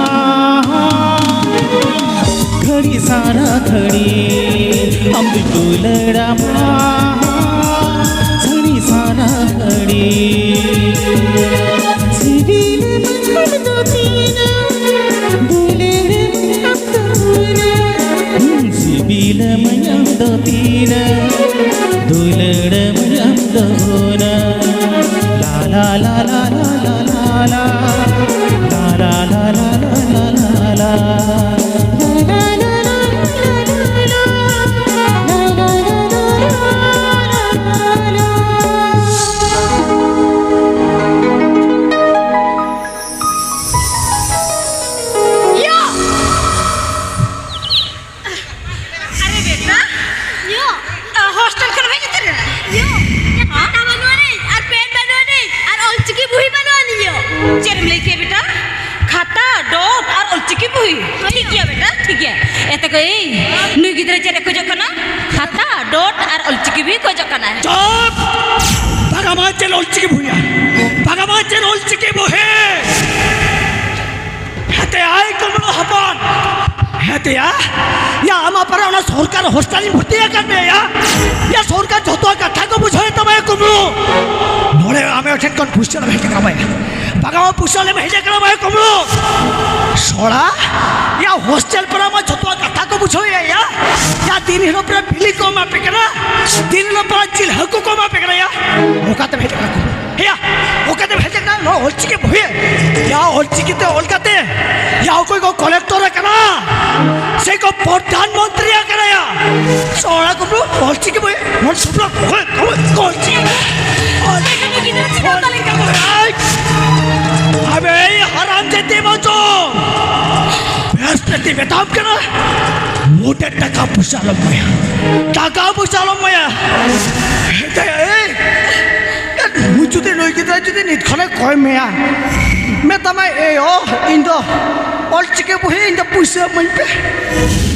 ᱜᱷᱟᱹᱲᱤ ᱥᱟᱨᱟ ᱜᱷᱟᱹᱲᱤ, ᱟᱢ ᱫᱩᱧ ᱫᱩᱞᱟᱹᱲᱟᱢᱟ ᱜᱷᱟᱹᱲᱤ ᱥᱟᱨᱟ ᱜᱷᱟᱹᱲᱤ᱾ ᱥᱤᱵᱤᱞ ᱢᱟᱭᱟᱢ ᱫᱚ ᱛᱤᱱᱟᱹᱜ, ᱫᱩᱞᱟᱹᱲ ᱢᱟᱭᱟᱢ ᱫᱚ ᱩᱱᱟᱹᱜ, ᱦᱩᱸ, ᱥᱤᱵᱤᱞ ᱢᱟᱭᱟᱢ ᱫᱚ ᱛᱤᱱᱟᱹᱜ, ᱫᱩᱞᱟᱹᱲ ᱢᱟᱭᱟᱢ ᱫᱚ ᱩᱱᱟᱹᱜ᱾ ᱞᱟ ᱞᱟ ᱞᱟ ᱞᱟ ᱞᱟ ᱞᱟ ᱞᱟ᱾ ᱟᱨᱮ ᱵᱮᱴᱟ, ᱭᱳ᱾ ᱟ, ᱦᱳᱥᱴᱮᱞ ᱠᱷᱚᱱ ᱦᱮᱡ ᱩᱛᱟᱹᱨ ᱮᱱᱟ? ᱭᱳ, ᱦᱮᱸ? ᱠᱷᱟᱛᱟ ᱵᱟᱹᱱᱩᱜ ᱟᱹᱱᱤᱡ, ᱟᱨ ᱯᱮᱱ ᱵᱟᱹᱱᱩᱜ ᱟᱹᱱᱤᱡ, ᱟᱨ ᱚᱞᱪᱤᱠᱤ ᱵᱩᱦᱤ ᱵᱟᱹᱱᱩᱜ ᱟᱹᱱᱤᱡ ᱭᱳ᱾ ᱪᱮᱫ ᱮᱢ ᱞᱟᱹᱭ ᱠᱮᱫ ᱵᱮᱴᱟ? ᱠᱷᱟᱛᱟ, ᱰᱚᱴ ᱟᱨ ᱚᱞᱪᱤᱠᱤ ᱵᱩᱦᱤ? ᱦᱳᱭ ᱴᱷᱤᱠ ᱭᱳ᱾ ᱜᱮᱭᱟ ᱵᱮᱴᱟ, ᱴᱷᱤᱠ ᱜᱮᱭᱟ᱾ ᱮᱛᱮ ᱠᱚ, ᱮᱭ, ᱱᱩᱭ ᱜᱤᱫᱽᱨᱟᱹ ᱪᱮᱫ ᱮ ᱠᱷᱚᱡᱚᱜ ᱠᱟᱱᱟ? ᱠᱷᱟᱛᱟ, ᱰᱚᱴ ᱟᱨ ᱚᱞᱪᱤᱠᱤ ᱵᱩᱦᱤ ᱠᱷᱚᱡᱚᱜ ᱠᱟᱱᱟᱭ᱾ ᱪᱩᱯ! ᱵᱷᱟᱜᱟᱢᱟ ᱪᱮᱫ ᱚᱞᱪᱤᱠᱤ ᱵᱩᱦᱤᱭᱟ? ᱵᱷᱟᱜᱟᱢᱟ ᱪᱮᱫ ᱚᱞᱪᱤᱠᱤ ᱵᱩᱦᱤ? ᱦᱮᱛᱮ ᱟᱭ ᱠᱩᱢᱲᱩ ᱦᱚᱯᱚᱱ᱾ ᱦᱮᱛᱮᱭᱟ, ᱭᱟ ᱟᱢᱟᱜ ᱯᱟᱨᱟ ᱚᱱᱟ ᱥᱚᱨᱠᱟᱨ ᱦᱳᱥᱴᱮᱞ ᱤᱧ ᱵᱷᱚᱨᱛᱤ ᱟᱠᱟᱫ ᱢᱮᱭᱟ, ᱭᱟ᱾ ᱭᱟ ᱥᱚᱨᱠᱟᱨ ᱡᱷᱚᱛᱚ ᱠᱟᱛᱷᱟ ᱠᱚ ᱵᱩᱡᱷᱟᱹᱣ ᱛᱟᱢᱟ, ᱭᱟ ᱠᱩᱢᱲᱩ᱾ ᱱᱚᱰᱮ ᱟᱢᱮ ᱴᱷᱮᱱ ᱠᱷᱚᱱ ᱯᱩᱭᱥᱟᱹ ᱞᱮ ᱦᱮᱡ ᱠᱟᱱᱟ ᱵᱟᱭᱟ᱾ ᱵᱟᱜᱟᱣ ᱯᱩᱭᱥᱟᱹ ᱞᱮ ᱦᱮᱡ ᱠᱟᱱᱟ ᱵᱟᱭᱟ, ᱠᱩᱢᱲᱩ᱾ ᱥᱚᱲᱟ, ᱭᱟ ᱦᱳᱥᱴᱮᱞ ᱯᱟᱨᱟ ᱢᱟ ᱡᱷᱚᱛᱚ ᱠᱟᱛᱷᱟ ᱠᱚ ᱵᱩᱡᱷᱟᱹᱣ ᱭᱟ, ᱭᱟ᱾ ᱭᱟ ᱫᱤᱱ ᱦᱤᱞᱳᱜ ᱯᱟᱨᱟ ᱵᱤᱞᱤ ᱠᱚ ᱮᱢᱟ ᱯᱮ ᱠᱟᱱᱟ, ᱫᱤᱱ ᱦᱤᱞᱳᱜ ᱯᱟᱨᱟ ᱡᱤᱞ ᱦᱟᱹᱠᱩ ᱠᱚ ᱮᱢᱟ ᱯᱮ ᱠᱟᱱᱟ, ᱭᱟ᱾ ᱚᱠᱟᱛᱮᱢ ᱦᱮᱡ ᱠᱟᱱᱟ ᱠᱩᱢᱲᱩ? ᱦᱮᱭᱟ, ᱚᱠᱟᱛᱮᱢ ᱦᱮᱡ ᱟᱠᱟᱱᱟ? ᱱᱚᱣᱟ ᱚᱞᱪᱤᱠᱤ ᱵᱚᱦᱤ, ᱭᱟ, ᱚᱞᱪᱤᱠᱤ ᱛᱮ ᱚᱞ ᱠᱟᱛᱮ, ᱭᱟ, ᱚᱠᱚᱭ ᱠᱚ ᱠᱚᱞᱮᱠᱴᱚᱨ ᱟᱠᱟᱱᱟ, ᱥᱮ ᱠᱚ ᱯᱨᱚᱫᱷᱟᱱ ᱢᱚᱱᱛᱨᱤ ᱟᱠᱟᱱᱟ, ᱭᱟ᱾ ᱥᱚᱲᱟ ᱠᱩᱢᱲᱩ, ᱚᱞᱪᱤᱠᱤ ᱵᱚᱦᱤ, ᱱᱚᱣᱟ ᱥᱩᱵᱨᱟ, ᱚᱠᱚᱭ, ᱚᱠᱚᱭ, ᱚᱞᱪᱤᱠᱤ, ᱚᱞᱪᱤᱠᱤ, ᱟᱵᱮ ᱮᱭ ᱦᱟᱨᱟᱢ ᱡᱟᱹᱛᱤ ᱵᱚᱪᱚ, ᱵᱮᱥ ᱛᱮ ᱢᱮᱛᱟᱢ ᱠᱟᱱᱟ, ᱢᱚᱴᱮ ᱴᱟᱠᱟ ᱯᱚᱭᱥᱟ ᱟᱞᱚᱢ ᱮᱢᱟᱭᱟ, ᱴᱟᱠᱟ ᱯᱚᱭᱥᱟ ᱟᱞᱚᱢ ᱮᱢᱟᱭᱟ᱾ ᱮᱭ, ᱱᱩᱭ ᱡᱩᱫᱤ, ᱱᱩᱭ ᱜᱤᱫᱽᱨᱟᱹ ᱡᱩᱫᱤ ᱱᱤᱛ ᱠᱷᱚᱱᱮ ᱠᱚᱭ ᱢᱮᱭᱟ, ᱢᱮᱛᱟᱢᱟᱭ, "ᱮ ᱳ, ᱤᱧ ᱫᱚ ᱚᱞᱪᱤᱠᱤ ᱵᱚᱦᱤ, ᱤᱧ ᱫᱚ ᱯᱩᱭᱥᱟᱹ ᱤᱢᱟᱹᱧ ᱯᱮ,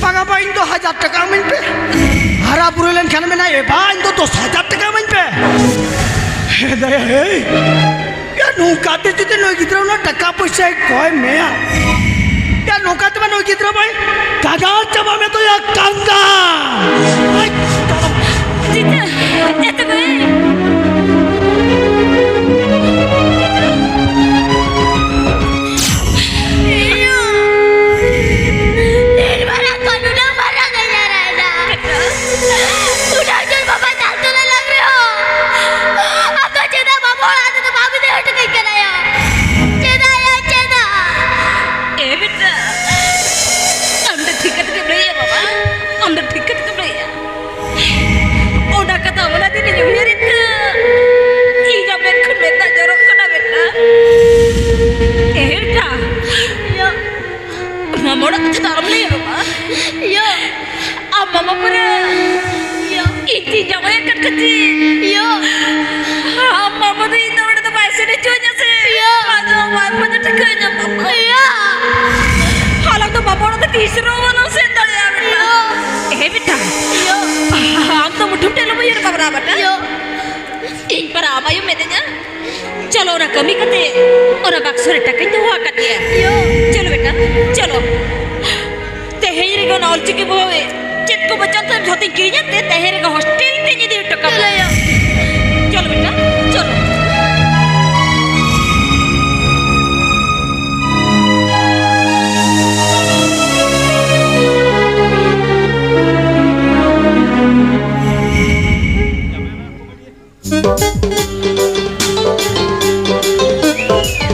ᱵᱟᱝᱟ ᱵᱟ, ᱤᱧ ᱫᱚ ᱦᱟᱡᱟᱨ ᱴᱟᱠᱟ ᱤᱢᱟᱹᱧ ᱯᱮ", ᱦᱟᱨᱟ ᱵᱩᱨᱩ ᱞᱮᱱᱠᱷᱟᱱ ᱢᱮᱱᱟ, "ᱮ ᱵᱟ, ᱤᱧ ᱫᱚ ᱫᱚᱥ ᱦᱟᱡᱟᱨ ᱴᱟᱠᱟ ᱤᱢᱟᱹᱧ ᱯᱮ", ᱦᱮ ᱫᱟᱭᱟ, ᱦᱮᱭ, ᱭᱟ, ᱱᱚᱝᱠᱟᱛᱮ ᱡᱩᱫᱤ ᱱᱩᱭ ᱜᱤᱫᱽᱨᱟᱹ ᱚᱱᱟ ᱴᱟᱠᱟ ᱯᱚᱭᱥᱟᱭ ᱠᱚᱭ ᱢᱮᱭᱟ, ᱭᱟ, ᱱᱚᱝᱠᱟ ᱛᱮᱢᱟ ᱱᱩᱭ ᱜᱤᱫᱽᱨᱟᱹ ᱢᱟᱭ ᱠᱟᱸᱜᱟᱞ ᱪᱟᱵᱟ ᱢᱮ ᱛᱚ, ᱭᱟ, ᱠᱟᱸᱜᱟᱞ᱾ ᱟᱭ, ᱪᱤᱛᱟᱹ, ᱪᱤᱛᱟᱹ ᱢᱟᱹᱭ᱾ ᱤᱭᱩ! ᱰᱷᱮᱨ ᱢᱟᱨᱟᱝ ᱠᱷᱚᱱ ᱱᱩᱱᱟᱹᱜ ᱢᱟᱨᱟᱝ ᱮ ᱧᱟᱢ ᱮᱫᱟ᱾ ᱩᱱᱟᱹᱜ ᱡᱳᱨ ᱵᱟᱵᱟ ᱪᱟᱞ ᱛᱩᱞᱟᱹ ᱞᱟᱜ ᱨᱮᱦᱚᱸ, ᱟᱫᱚ ᱪᱮᱫᱟᱜ ᱵᱟᱵᱟ ᱚᱲᱟᱜ ᱨᱮᱫᱚ ᱵᱟᱢ ᱤᱫᱤ ᱦᱚᱴᱚ ᱠᱟᱹᱧ ᱠᱟᱱᱟ ᱭᱟ? ᱪᱮᱫᱟᱜ ᱭᱟ, ᱪᱮᱫᱟᱜ? ᱮ ᱵᱮᱴᱟ, ᱟᱢ ᱫᱚ ᱴᱷᱤᱠ ᱠᱟᱛᱷᱟ ᱜᱮᱢ ᱞᱟᱹᱭᱮᱜᱼᱟ ᱵᱟᱵᱟ, ᱟᱢ ᱫᱚ ᱴᱷᱤᱠ ᱠᱟᱛᱷᱟ ᱜᱮᱢ ᱞᱟᱹᱭᱮᱜᱼᱟ᱾ ᱚᱱᱟ ᱠᱟᱛᱷᱟ ᱚᱱᱟ ᱫᱤᱱᱤᱧ ᱩᱭᱦᱟᱹᱨᱮᱫ ᱛᱮ ᱤᱧᱟᱜ ᱢᱮᱫ ᱠᱷᱚᱱ ᱢᱮᱫ ᱫᱟᱜ ᱡᱚᱨᱚᱜ ᱠᱟᱱᱟ ᱵᱮᱴᱟ᱾ ᱮ ᱵᱮᱴᱟ, ᱭᱟ᱾ ᱢᱟᱢᱟ ᱚᱲᱟᱜ ᱠᱟᱛᱷᱟ ᱫᱚ ᱟᱞᱚᱢ ᱞᱟᱹᱭᱟ ᱵᱟᱵᱟ᱾ ᱭᱟ᱾ ᱟᱢ ᱢᱟᱢᱟ ᱯᱚᱨᱮ ᱭᱟ᱾ ᱤᱧ ᱛᱤᱧ ᱡᱟᱶᱟᱭ ᱟᱠᱟᱫ ᱠᱷᱟᱹᱛᱤᱨ ᱭᱟ᱾ ᱟᱢ ᱢᱟᱢᱟ ᱫᱚ ᱤᱧ ᱫᱚ ᱚᱸᱰᱮ ᱫᱚ ᱵᱟᱭ ᱥᱮᱱ ᱦᱚᱪᱚᱣᱟᱹᱧᱟ ᱥᱮ᱾ ᱭᱟ᱾ ᱟᱫᱚ ᱵᱟᱨ ᱯᱟᱸᱡᱟ ᱴᱷᱤᱠᱟᱹᱧᱟ ᱵᱟᱵᱟ᱾ ᱭᱟ᱾ ᱦᱟᱞᱟᱝ ᱫᱚ ᱵᱟᱵᱟ ᱚᱲᱟᱜ ᱫᱚ ᱛᱤᱥ ᱨᱮᱦᱚᱸ ᱵᱟᱞᱟᱝ ᱥᱮᱱ ᱫᱟᱲᱮᱭᱟᱜᱼᱟ ᱵᱮᱴᱟ᱾ ᱭᱟ᱾ ᱦᱮᱸ ᱵᱮᱴᱟ᱾ ᱭᱟ᱾ ᱟᱢ ᱫᱚ ᱢᱩᱴᱷᱟᱹᱢ ᱴᱷᱮᱱ ᱟᱞᱚᱢ ᱩᱭᱦᱟᱹᱨ ᱵᱷᱟᱵᱽᱱᱟ ᱵᱮᱴᱟ᱾ ᱭᱟ᱾ ᱤᱧ ᱯᱟᱨᱟ ᱟᱢ ᱟᱭᱳ ᱢᱤᱱᱟᱹᱧᱟ᱾ ᱪᱚᱞᱚ, ᱚᱱᱟ ᱠᱟᱹᱢᱤ ᱠᱟᱛᱮ ᱚᱱᱟ ᱵᱟᱠᱥᱚ ᱨᱮ ᱴᱟᱠᱟᱧ ᱫᱚᱦᱚ ᱟᱠᱟᱫ ᱜᱮᱭᱟ᱾ ᱭᱳ᱾ ᱪᱚᱞᱚ ᱵᱮᱴᱟ, ᱪᱚᱞᱚ᱾ ᱛᱮᱦᱮᱧ ᱨᱮᱜᱮ ᱚᱱᱟ ᱚᱞᱪᱤᱠᱤ ᱵᱳᱭ ᱪᱮᱫ ᱠᱚ ᱵᱚᱪᱚᱱ ᱛᱟᱢ ᱡᱷᱚᱛᱚᱧ ᱠᱤᱨᱤᱧ ᱟᱱ ᱛᱮ ᱛᱮᱦᱮᱧ ᱨᱮᱜᱮ ᱦᱳᱥᱴᱮᱞ ᱛᱮᱧ ᱤᱫᱤ ᱦᱚᱴᱚ ᱠᱟᱢᱟ᱾ ᱪᱚᱞᱚ ᱭᱳ᱾ ᱪᱚᱞᱚ ᱵᱮᱴᱟ, ᱪᱚᱞᱚ᱾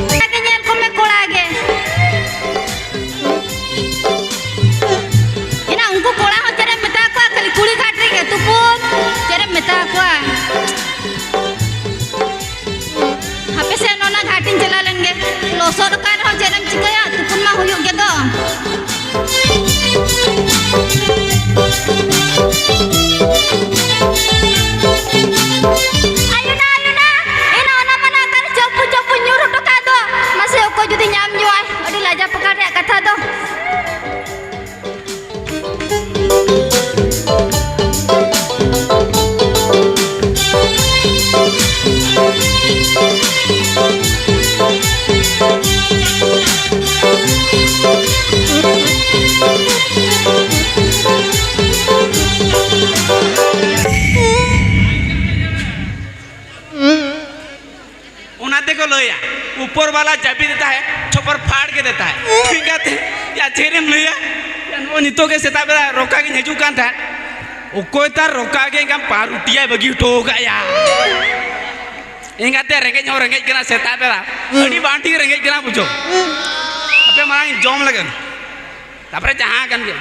ᱠᱚᱲᱟ ᱜᱮ ᱧᱮᱞ ᱠᱚᱢᱮ, ᱠᱚᱲᱟ ᱜᱮ᱾ ᱮᱱᱟ ᱩᱱᱠᱩ ᱠᱚᱲᱟ ᱦᱚᱸ ᱪᱮᱫ ᱮᱢ ᱢᱮᱛᱟ ᱠᱚᱣᱟ, ᱠᱷᱟᱹᱞᱤ ᱠᱩᱲᱤ ᱜᱷᱟᱴ ᱨᱮᱜᱮ ᱛᱩᱯᱩᱱ, ᱪᱮᱫ ᱮᱢ ᱢᱮᱛᱟ ᱠᱚᱣᱟ? ᱦᱟᱯᱮ ᱥᱮ ᱱᱚᱱᱟ ᱜᱷᱟᱴ ᱤᱧ ᱪᱟᱞᱟᱣ ᱞᱮᱱ ᱜᱮ, ᱞᱚᱥᱚᱫ ᱟᱠᱟᱱ ᱨᱮᱦᱚᱸ ᱪᱮᱫ ᱮᱢ ᱪᱤᱠᱟᱹᱭᱟ, ᱛᱩᱯᱩᱱ ᱢᱟ ᱦᱩᱭᱩᱜ ᱜᱮ ᱫᱚ᱾ ᱟᱭᱳ ᱱᱟ, ᱟᱭᱳ ᱱᱟ, ᱮᱱᱟ ᱚᱱᱟ ᱢᱟᱱᱟ ᱚᱠᱟᱨᱮ ᱪᱚᱯᱩ ᱪᱚᱯᱩ ᱧᱩᱨ ᱦᱚᱴᱚ ᱠᱟᱜ ᱫᱚ᱾ ᱢᱟᱥᱮ ᱚᱠᱚᱭ ᱡᱩᱫᱤ ᱧᱟᱢ ᱧᱩᱜᱼᱟᱭ, ᱟᱹᱰᱤ ᱞᱟᱡᱟ ᱯᱟᱠᱟᱲ ᱨᱮᱭᱟᱜ ᱠᱟᱛᱷᱟ ᱫᱚ᱾ ᱡᱟᱹᱯᱤᱫ ᱮᱫ ᱛᱟᱦᱮᱸᱫ, ᱪᱷᱚᱯᱚᱨ ᱯᱷᱟᱲ ᱠᱮᱫᱮ ᱛᱟᱦᱮᱸᱫ᱾ ᱮᱱᱠᱟᱛᱮ, ᱭᱟ, ᱪᱮᱫ ᱮᱢ ᱞᱟᱹᱭᱟ? ᱭᱟ, ᱱᱚᱜᱼᱚᱭ ᱱᱤᱛᱚᱜ ᱜᱮ ᱥᱮᱛᱟᱜ ᱵᱮᱲᱟ ᱨᱚᱠᱟ ᱜᱤᱧ ᱦᱤᱡᱩᱜ ᱠᱟᱱ ᱛᱟᱦᱮᱸᱫ, ᱚᱠᱚᱭ ᱛᱟᱨ ᱨᱚᱠᱟ ᱜᱮ ᱮᱱᱠᱷᱟᱱ ᱯᱟᱣᱨᱩᱴᱤᱭᱟᱭ ᱵᱟᱹᱜᱤ ᱦᱚᱴᱚ ᱟᱠᱟᱫ ᱭᱟ᱾ ᱮᱱᱠᱟᱛᱮ ᱨᱮᱸᱜᱮᱡ ᱦᱚᱸ ᱨᱮᱸᱜᱮᱡ ᱠᱟᱱᱟ ᱥᱮᱛᱟᱜ ᱵᱮᱲᱟ, ᱟᱹᱰᱤ ᱵᱟᱝ ᱴᱷᱤᱠ ᱨᱮᱸᱜᱮᱡ ᱠᱟᱱᱟ ᱵᱩᱡᱷᱟᱹᱣ᱾ ᱟᱯᱮ ᱢᱟᱲᱟᱝ ᱤᱧ ᱡᱚᱢ ᱞᱮᱜᱮ, ᱛᱟᱯᱚᱨᱮ ᱡᱟᱦᱟᱸ ᱠᱟᱱ ᱜᱮ᱾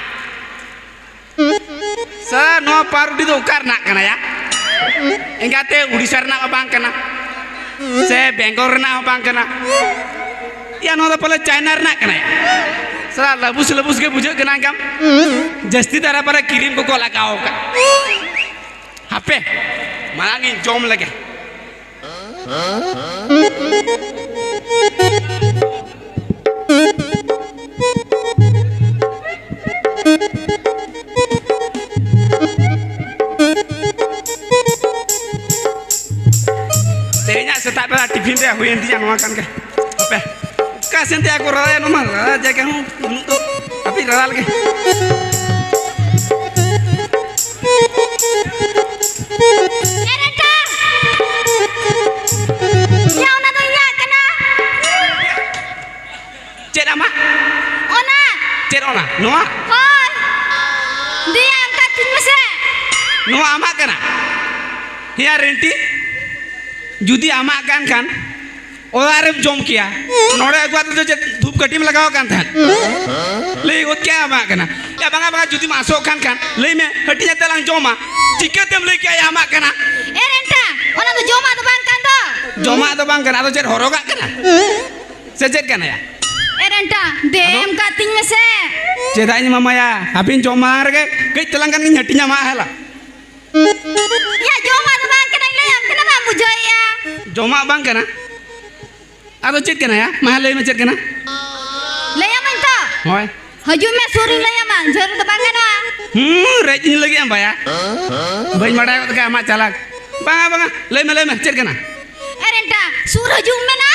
ᱥᱟᱨ, ᱱᱚᱣᱟ ᱯᱟᱣᱨᱩᱴᱤ ᱫᱚ ᱚᱠᱟ ᱨᱮᱱᱟᱜ ᱠᱟᱱᱟ ᱭᱟ? ᱮᱱᱠᱟᱛᱮ ᱩᱲᱤᱥᱥᱟ ᱨᱮᱱᱟᱜ ᱦᱚᱸ ᱵᱟᱝ ᱠᱟᱱᱟ, ᱥᱮ ᱵᱮᱝᱜᱚᱞ ᱨᱮᱱᱟᱜ ᱦᱚᱸ ᱵᱟᱝ ᱠᱟᱱᱟ᱾ ᱭᱟ, ᱱᱚᱣᱟ ᱫᱚ ᱯᱟᱞᱮ ᱪᱟᱭᱱᱟ ᱨᱮᱱᱟᱜ ᱠᱟᱱᱟ ᱭᱟ᱾ ᱥᱟᱨ, ᱞᱟᱵᱩᱥ ᱞᱟᱵᱩᱥ ᱜᱮ ᱵᱩᱡᱷᱟᱹᱜ ᱠᱟᱱᱟ, ᱮᱱᱠᱷᱟᱱ ᱡᱟᱹᱥᱛᱤ ᱫᱷᱟᱨᱟ ᱯᱟᱞᱮ ᱠᱨᱤᱢ ᱠᱚᱠᱚ ᱞᱟᱜᱟᱣ ᱟᱠᱟᱫ᱾ ᱦᱟᱯᱮ, ᱢᱟᱲᱟᱝ ᱤᱧ ᱡᱚᱢ ᱞᱮᱜᱮ᱾ ᱛᱮᱦᱮᱧᱟᱜ ᱥᱮᱛᱟᱜ ᱵᱮᱲᱟ ᱴᱤᱯᱷᱤᱱ ᱨᱮ ᱦᱩᱭᱮᱱ ᱛᱤᱧᱟ ᱱᱚᱣᱟ ᱠᱟᱱ ᱜᱮ᱾ ᱦᱟᱯᱮ, ᱚᱠᱟ ᱥᱮᱱ ᱛᱮ ᱟᱠᱚ ᱨᱟᱲᱟᱭᱟ, ᱱᱚᱣᱟ ᱨᱟᱲᱟ ᱡᱟᱭᱜᱟ ᱦᱚᱸ ᱵᱟᱹᱱᱩᱜ ᱫᱚ᱾ ᱦᱟᱯᱮ, ᱨᱟᱲᱟ ᱞᱮᱜᱮ᱾ ᱮ ᱨᱮᱴᱟ! ᱭᱟ, ᱚᱱᱟ ᱫᱚ ᱤᱧᱟᱜ ᱠᱟᱱᱟ᱾ ᱪᱮᱫ ᱟᱢᱟᱜ? ᱚᱱᱟ᱾ ᱪᱮᱫ ᱚᱱᱟ? ᱱᱚᱣᱟ? ᱦᱳᱭ᱾ ᱫᱮᱭᱟ, ᱮᱢ ᱠᱟᱹᱛᱤᱧ ᱢᱮᱥᱮ᱾ ᱱᱚᱣᱟ ᱟᱢᱟᱜ ᱠᱟᱱᱟ? ᱦᱮᱭᱟ ᱨᱮᱱᱴᱤ, ᱡᱩᱫᱤ ᱟᱢᱟᱜ ᱠᱟᱱ ᱠᱷᱟᱱ, ᱚᱲᱟᱜ ᱨᱮᱢ ᱡᱚᱢ ᱠᱮᱭᱟ, ᱱᱚᱰᱮ ᱟᱹᱜᱩ ᱠᱟᱛᱮ ᱫᱚ ᱪᱮᱫ ᱫᱷᱩᱯ ᱠᱟᱹᱴᱤᱢ ᱞᱟᱜᱟᱣ ᱠᱟᱱ ᱛᱟᱦᱮᱸᱫ? ᱞᱟᱹᱭ ᱜᱚᱫ ᱠᱮᱭᱟ ᱟᱢᱟᱜ ᱠᱟᱱᱟ᱾ ᱭᱟ ᱵᱟᱝᱟ, ᱵᱟᱝᱟ, ᱡᱩᱫᱤᱢ ᱟᱥᱚᱜ ᱠᱟᱱ ᱠᱷᱟᱱ ᱞᱟᱹᱭ ᱢᱮ, ᱦᱟᱹᱴᱤᱧ ᱟᱛᱮ ᱞᱟᱝ ᱡᱚᱢᱟ᱾ ᱪᱤᱠᱟᱹᱛᱮᱢ ᱞᱟᱹᱭ ᱠᱮᱭᱟ ᱟᱢᱟᱜ ᱠᱟᱱᱟ? ᱮ ᱨᱮᱱᱴᱟ, ᱚᱱᱟ ᱫᱚ ᱡᱚᱢᱟᱜ ᱫᱚ ᱵᱟᱝ ᱠᱟᱱ ᱫᱚ᱾ ᱡᱚᱢᱟᱜ ᱫᱚ ᱵᱟᱝ ᱠᱟᱱᱟ, ᱟᱫᱚ ᱪᱮᱫ ᱦᱚᱨᱚᱜᱟᱜ ᱠᱟᱱᱟ? ᱥᱮ ᱪᱮᱫ ᱠᱟᱱᱟ ᱭᱟ? ᱮ ᱨᱮᱱᱴᱟ, ᱫᱮ ᱟᱫᱚ? ᱮᱢ ᱠᱟᱹᱛᱤᱧ ᱢᱮᱥᱮ᱾ ᱪᱮᱫᱟᱜ ᱤᱧ ᱮᱢᱟᱢᱟ ᱭᱟ? ᱦᱟᱯᱮᱧ ᱡᱚᱢ ᱢᱟᱲᱟᱝ ᱨᱮᱜᱮ ᱠᱟᱹᱡ ᱛᱟᱞᱟᱝ ᱜᱟᱱ ᱜᱤᱧ ᱦᱟᱹᱴᱤᱧ ᱟᱢᱟ ᱦᱮᱞᱟ᱾ ᱭᱟ, ᱡᱚᱢᱟᱜ ᱫᱚ ᱵᱟᱝ ᱠᱟᱱᱟ, ᱤᱧ ᱞᱟᱹᱭᱟᱢ ᱠᱟᱱᱟ, ᱵᱟᱢ ᱵᱩᱡᱷᱟᱹᱣᱮᱫᱼᱟ᱾ ᱡᱚᱢᱟᱜ ᱵᱟᱝ ᱠᱟᱱᱟ? ᱟᱫᱚ ᱪᱮᱫ ᱠᱟᱱᱟ ᱭᱟ? ᱢᱟ ᱞᱟᱹᱭ ᱢᱮ, ᱪᱮᱫ ᱠᱟᱱᱟ? ᱞᱟᱹᱭᱟᱢᱟᱹᱧ ᱛᱚ᱾ ᱦᱳᱭ᱾ ᱦᱤᱡᱩᱜ ᱢᱮ, ᱥᱩᱨ ᱨᱤᱧ ᱞᱟᱹᱭᱟᱢᱟ, ᱡᱷᱟᱹᱞ ᱨᱮᱫᱚ ᱵᱟᱝ ᱜᱟᱱᱚᱜᱼᱟ᱾ ᱦᱩᱸ, ᱨᱮᱡ ᱤᱧ ᱞᱟᱹᱜᱤᱫ ᱮᱢ ᱵᱟᱭᱟ᱾ ᱵᱟᱹᱧ ᱵᱟᱲᱟᱭ ᱜᱚᱫ ᱠᱟᱜᱼᱟ ᱟᱢᱟᱜ ᱪᱟᱞᱟᱠ᱾ ᱵᱟᱝᱟ, ᱵᱟᱝᱟ, ᱞᱟᱹᱭ ᱢᱮ, ᱞᱟᱹᱭ ᱢᱮ, ᱪᱮᱫ ᱠᱟᱱᱟ? ᱮ ᱨᱮᱱᱴᱟ, ᱥᱩᱨ ᱦᱤᱡᱩᱜ ᱢᱮ ᱱᱟ᱾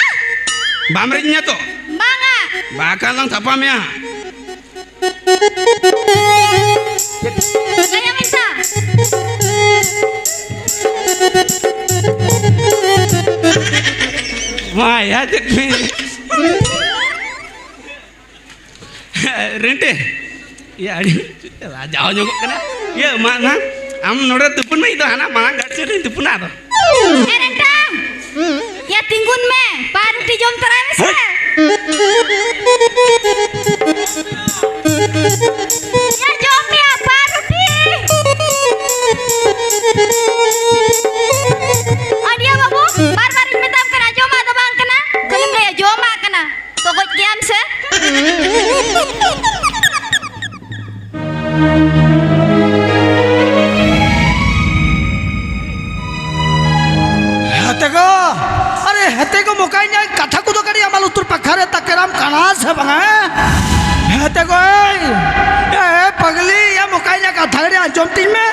ᱵᱟᱢ ᱨᱮᱡ ᱤᱧᱟ ᱛᱚ? ᱵᱟᱝᱟ᱾ ᱵᱟᱠᱷᱟᱱ ᱞᱟᱝ ᱛᱷᱟᱯᱟ ᱢᱮᱭᱟ ᱦᱟᱸᱜ᱾ ᱞᱟᱹᱭᱟᱢᱟᱹᱧ ᱛᱚ᱾ ᱢᱟ ᱭᱟ ᱪᱮᱫ ᱢᱮ? ᱨᱮᱱᱴᱮ, ᱤᱭᱟᱹ, ᱟᱹᱰᱤ ᱞᱟᱡᱟᱣ ᱧᱚᱜᱚᱜ ᱠᱟᱱᱟ᱾ ᱤᱭᱟᱹ, ᱢᱟ ᱱᱟ, ᱟᱢ ᱱᱚᱰᱮ ᱛᱩᱯᱩᱱ ᱢᱮ, ᱤᱧ ᱫᱚ ᱦᱟᱱᱟ ᱢᱟᱲᱟᱝ ᱜᱷᱟᱴ ᱥᱮᱫ ᱨᱤᱧ ᱛᱩᱯᱩᱱᱟ ᱟᱫᱚ᱾ ᱮ ᱨᱮᱱᱴᱟ, ᱭᱟ ᱛᱤᱸᱜᱩᱱ ᱢᱮ, ᱯᱟᱣᱨᱩᱴᱤ ᱡᱚᱢ ᱛᱚᱨᱟᱭ ᱢᱮᱥᱮ᱾ ᱭᱟ ᱡᱚᱢ ᱢᱮᱭᱟ ᱯᱟᱣᱨᱩᱴᱤ᱾ ᱟᱹᱰᱤᱭᱟ ᱵᱟᱹᱵᱩ, ᱵᱟᱨ ᱵᱟᱨᱤᱧ ᱢᱮᱛᱟᱢ ᱠᱟᱱᱟ, ᱡᱚᱢᱟᱜ ᱫᱚ ᱵᱟᱝ ᱠᱟᱱᱟ, ᱠᱷᱟᱹᱞᱤᱢ ᱞᱟᱹᱭᱟ ᱡᱚᱢᱟᱜ ᱠᱟᱱᱟ᱾ ᱛᱚᱜᱚᱡ ᱠᱮᱭᱟᱢ ᱥᱮ? ᱦᱮᱛᱮ ᱜᱚ, ᱟᱨᱮ ᱦᱮᱛᱮ ᱜᱚ ᱢᱚᱠᱟᱭ ᱧᱟᱭ ᱠᱟᱛᱷᱟ ᱠᱚᱫᱚ ᱠᱟᱹᱴᱤᱡ ᱟᱢᱟᱜ ᱞᱩᱛᱩᱨ ᱯᱟᱠᱷᱟ ᱨᱮ ᱛᱟᱠᱮᱨᱟᱢ ᱠᱟᱱᱟ ᱥᱮ ᱵᱟᱝᱟ? ᱦᱮᱛᱮ ᱜᱚ, ᱮᱭ, ᱮ ᱯᱟᱜᱽᱞᱤ, ᱭᱟ ᱢᱚᱠᱟᱭ ᱧᱟ ᱠᱟᱛᱷᱟ ᱠᱟᱹᱴᱤᱡ ᱟᱸᱡᱚᱢ ᱛᱤᱧ ᱢᱮ᱾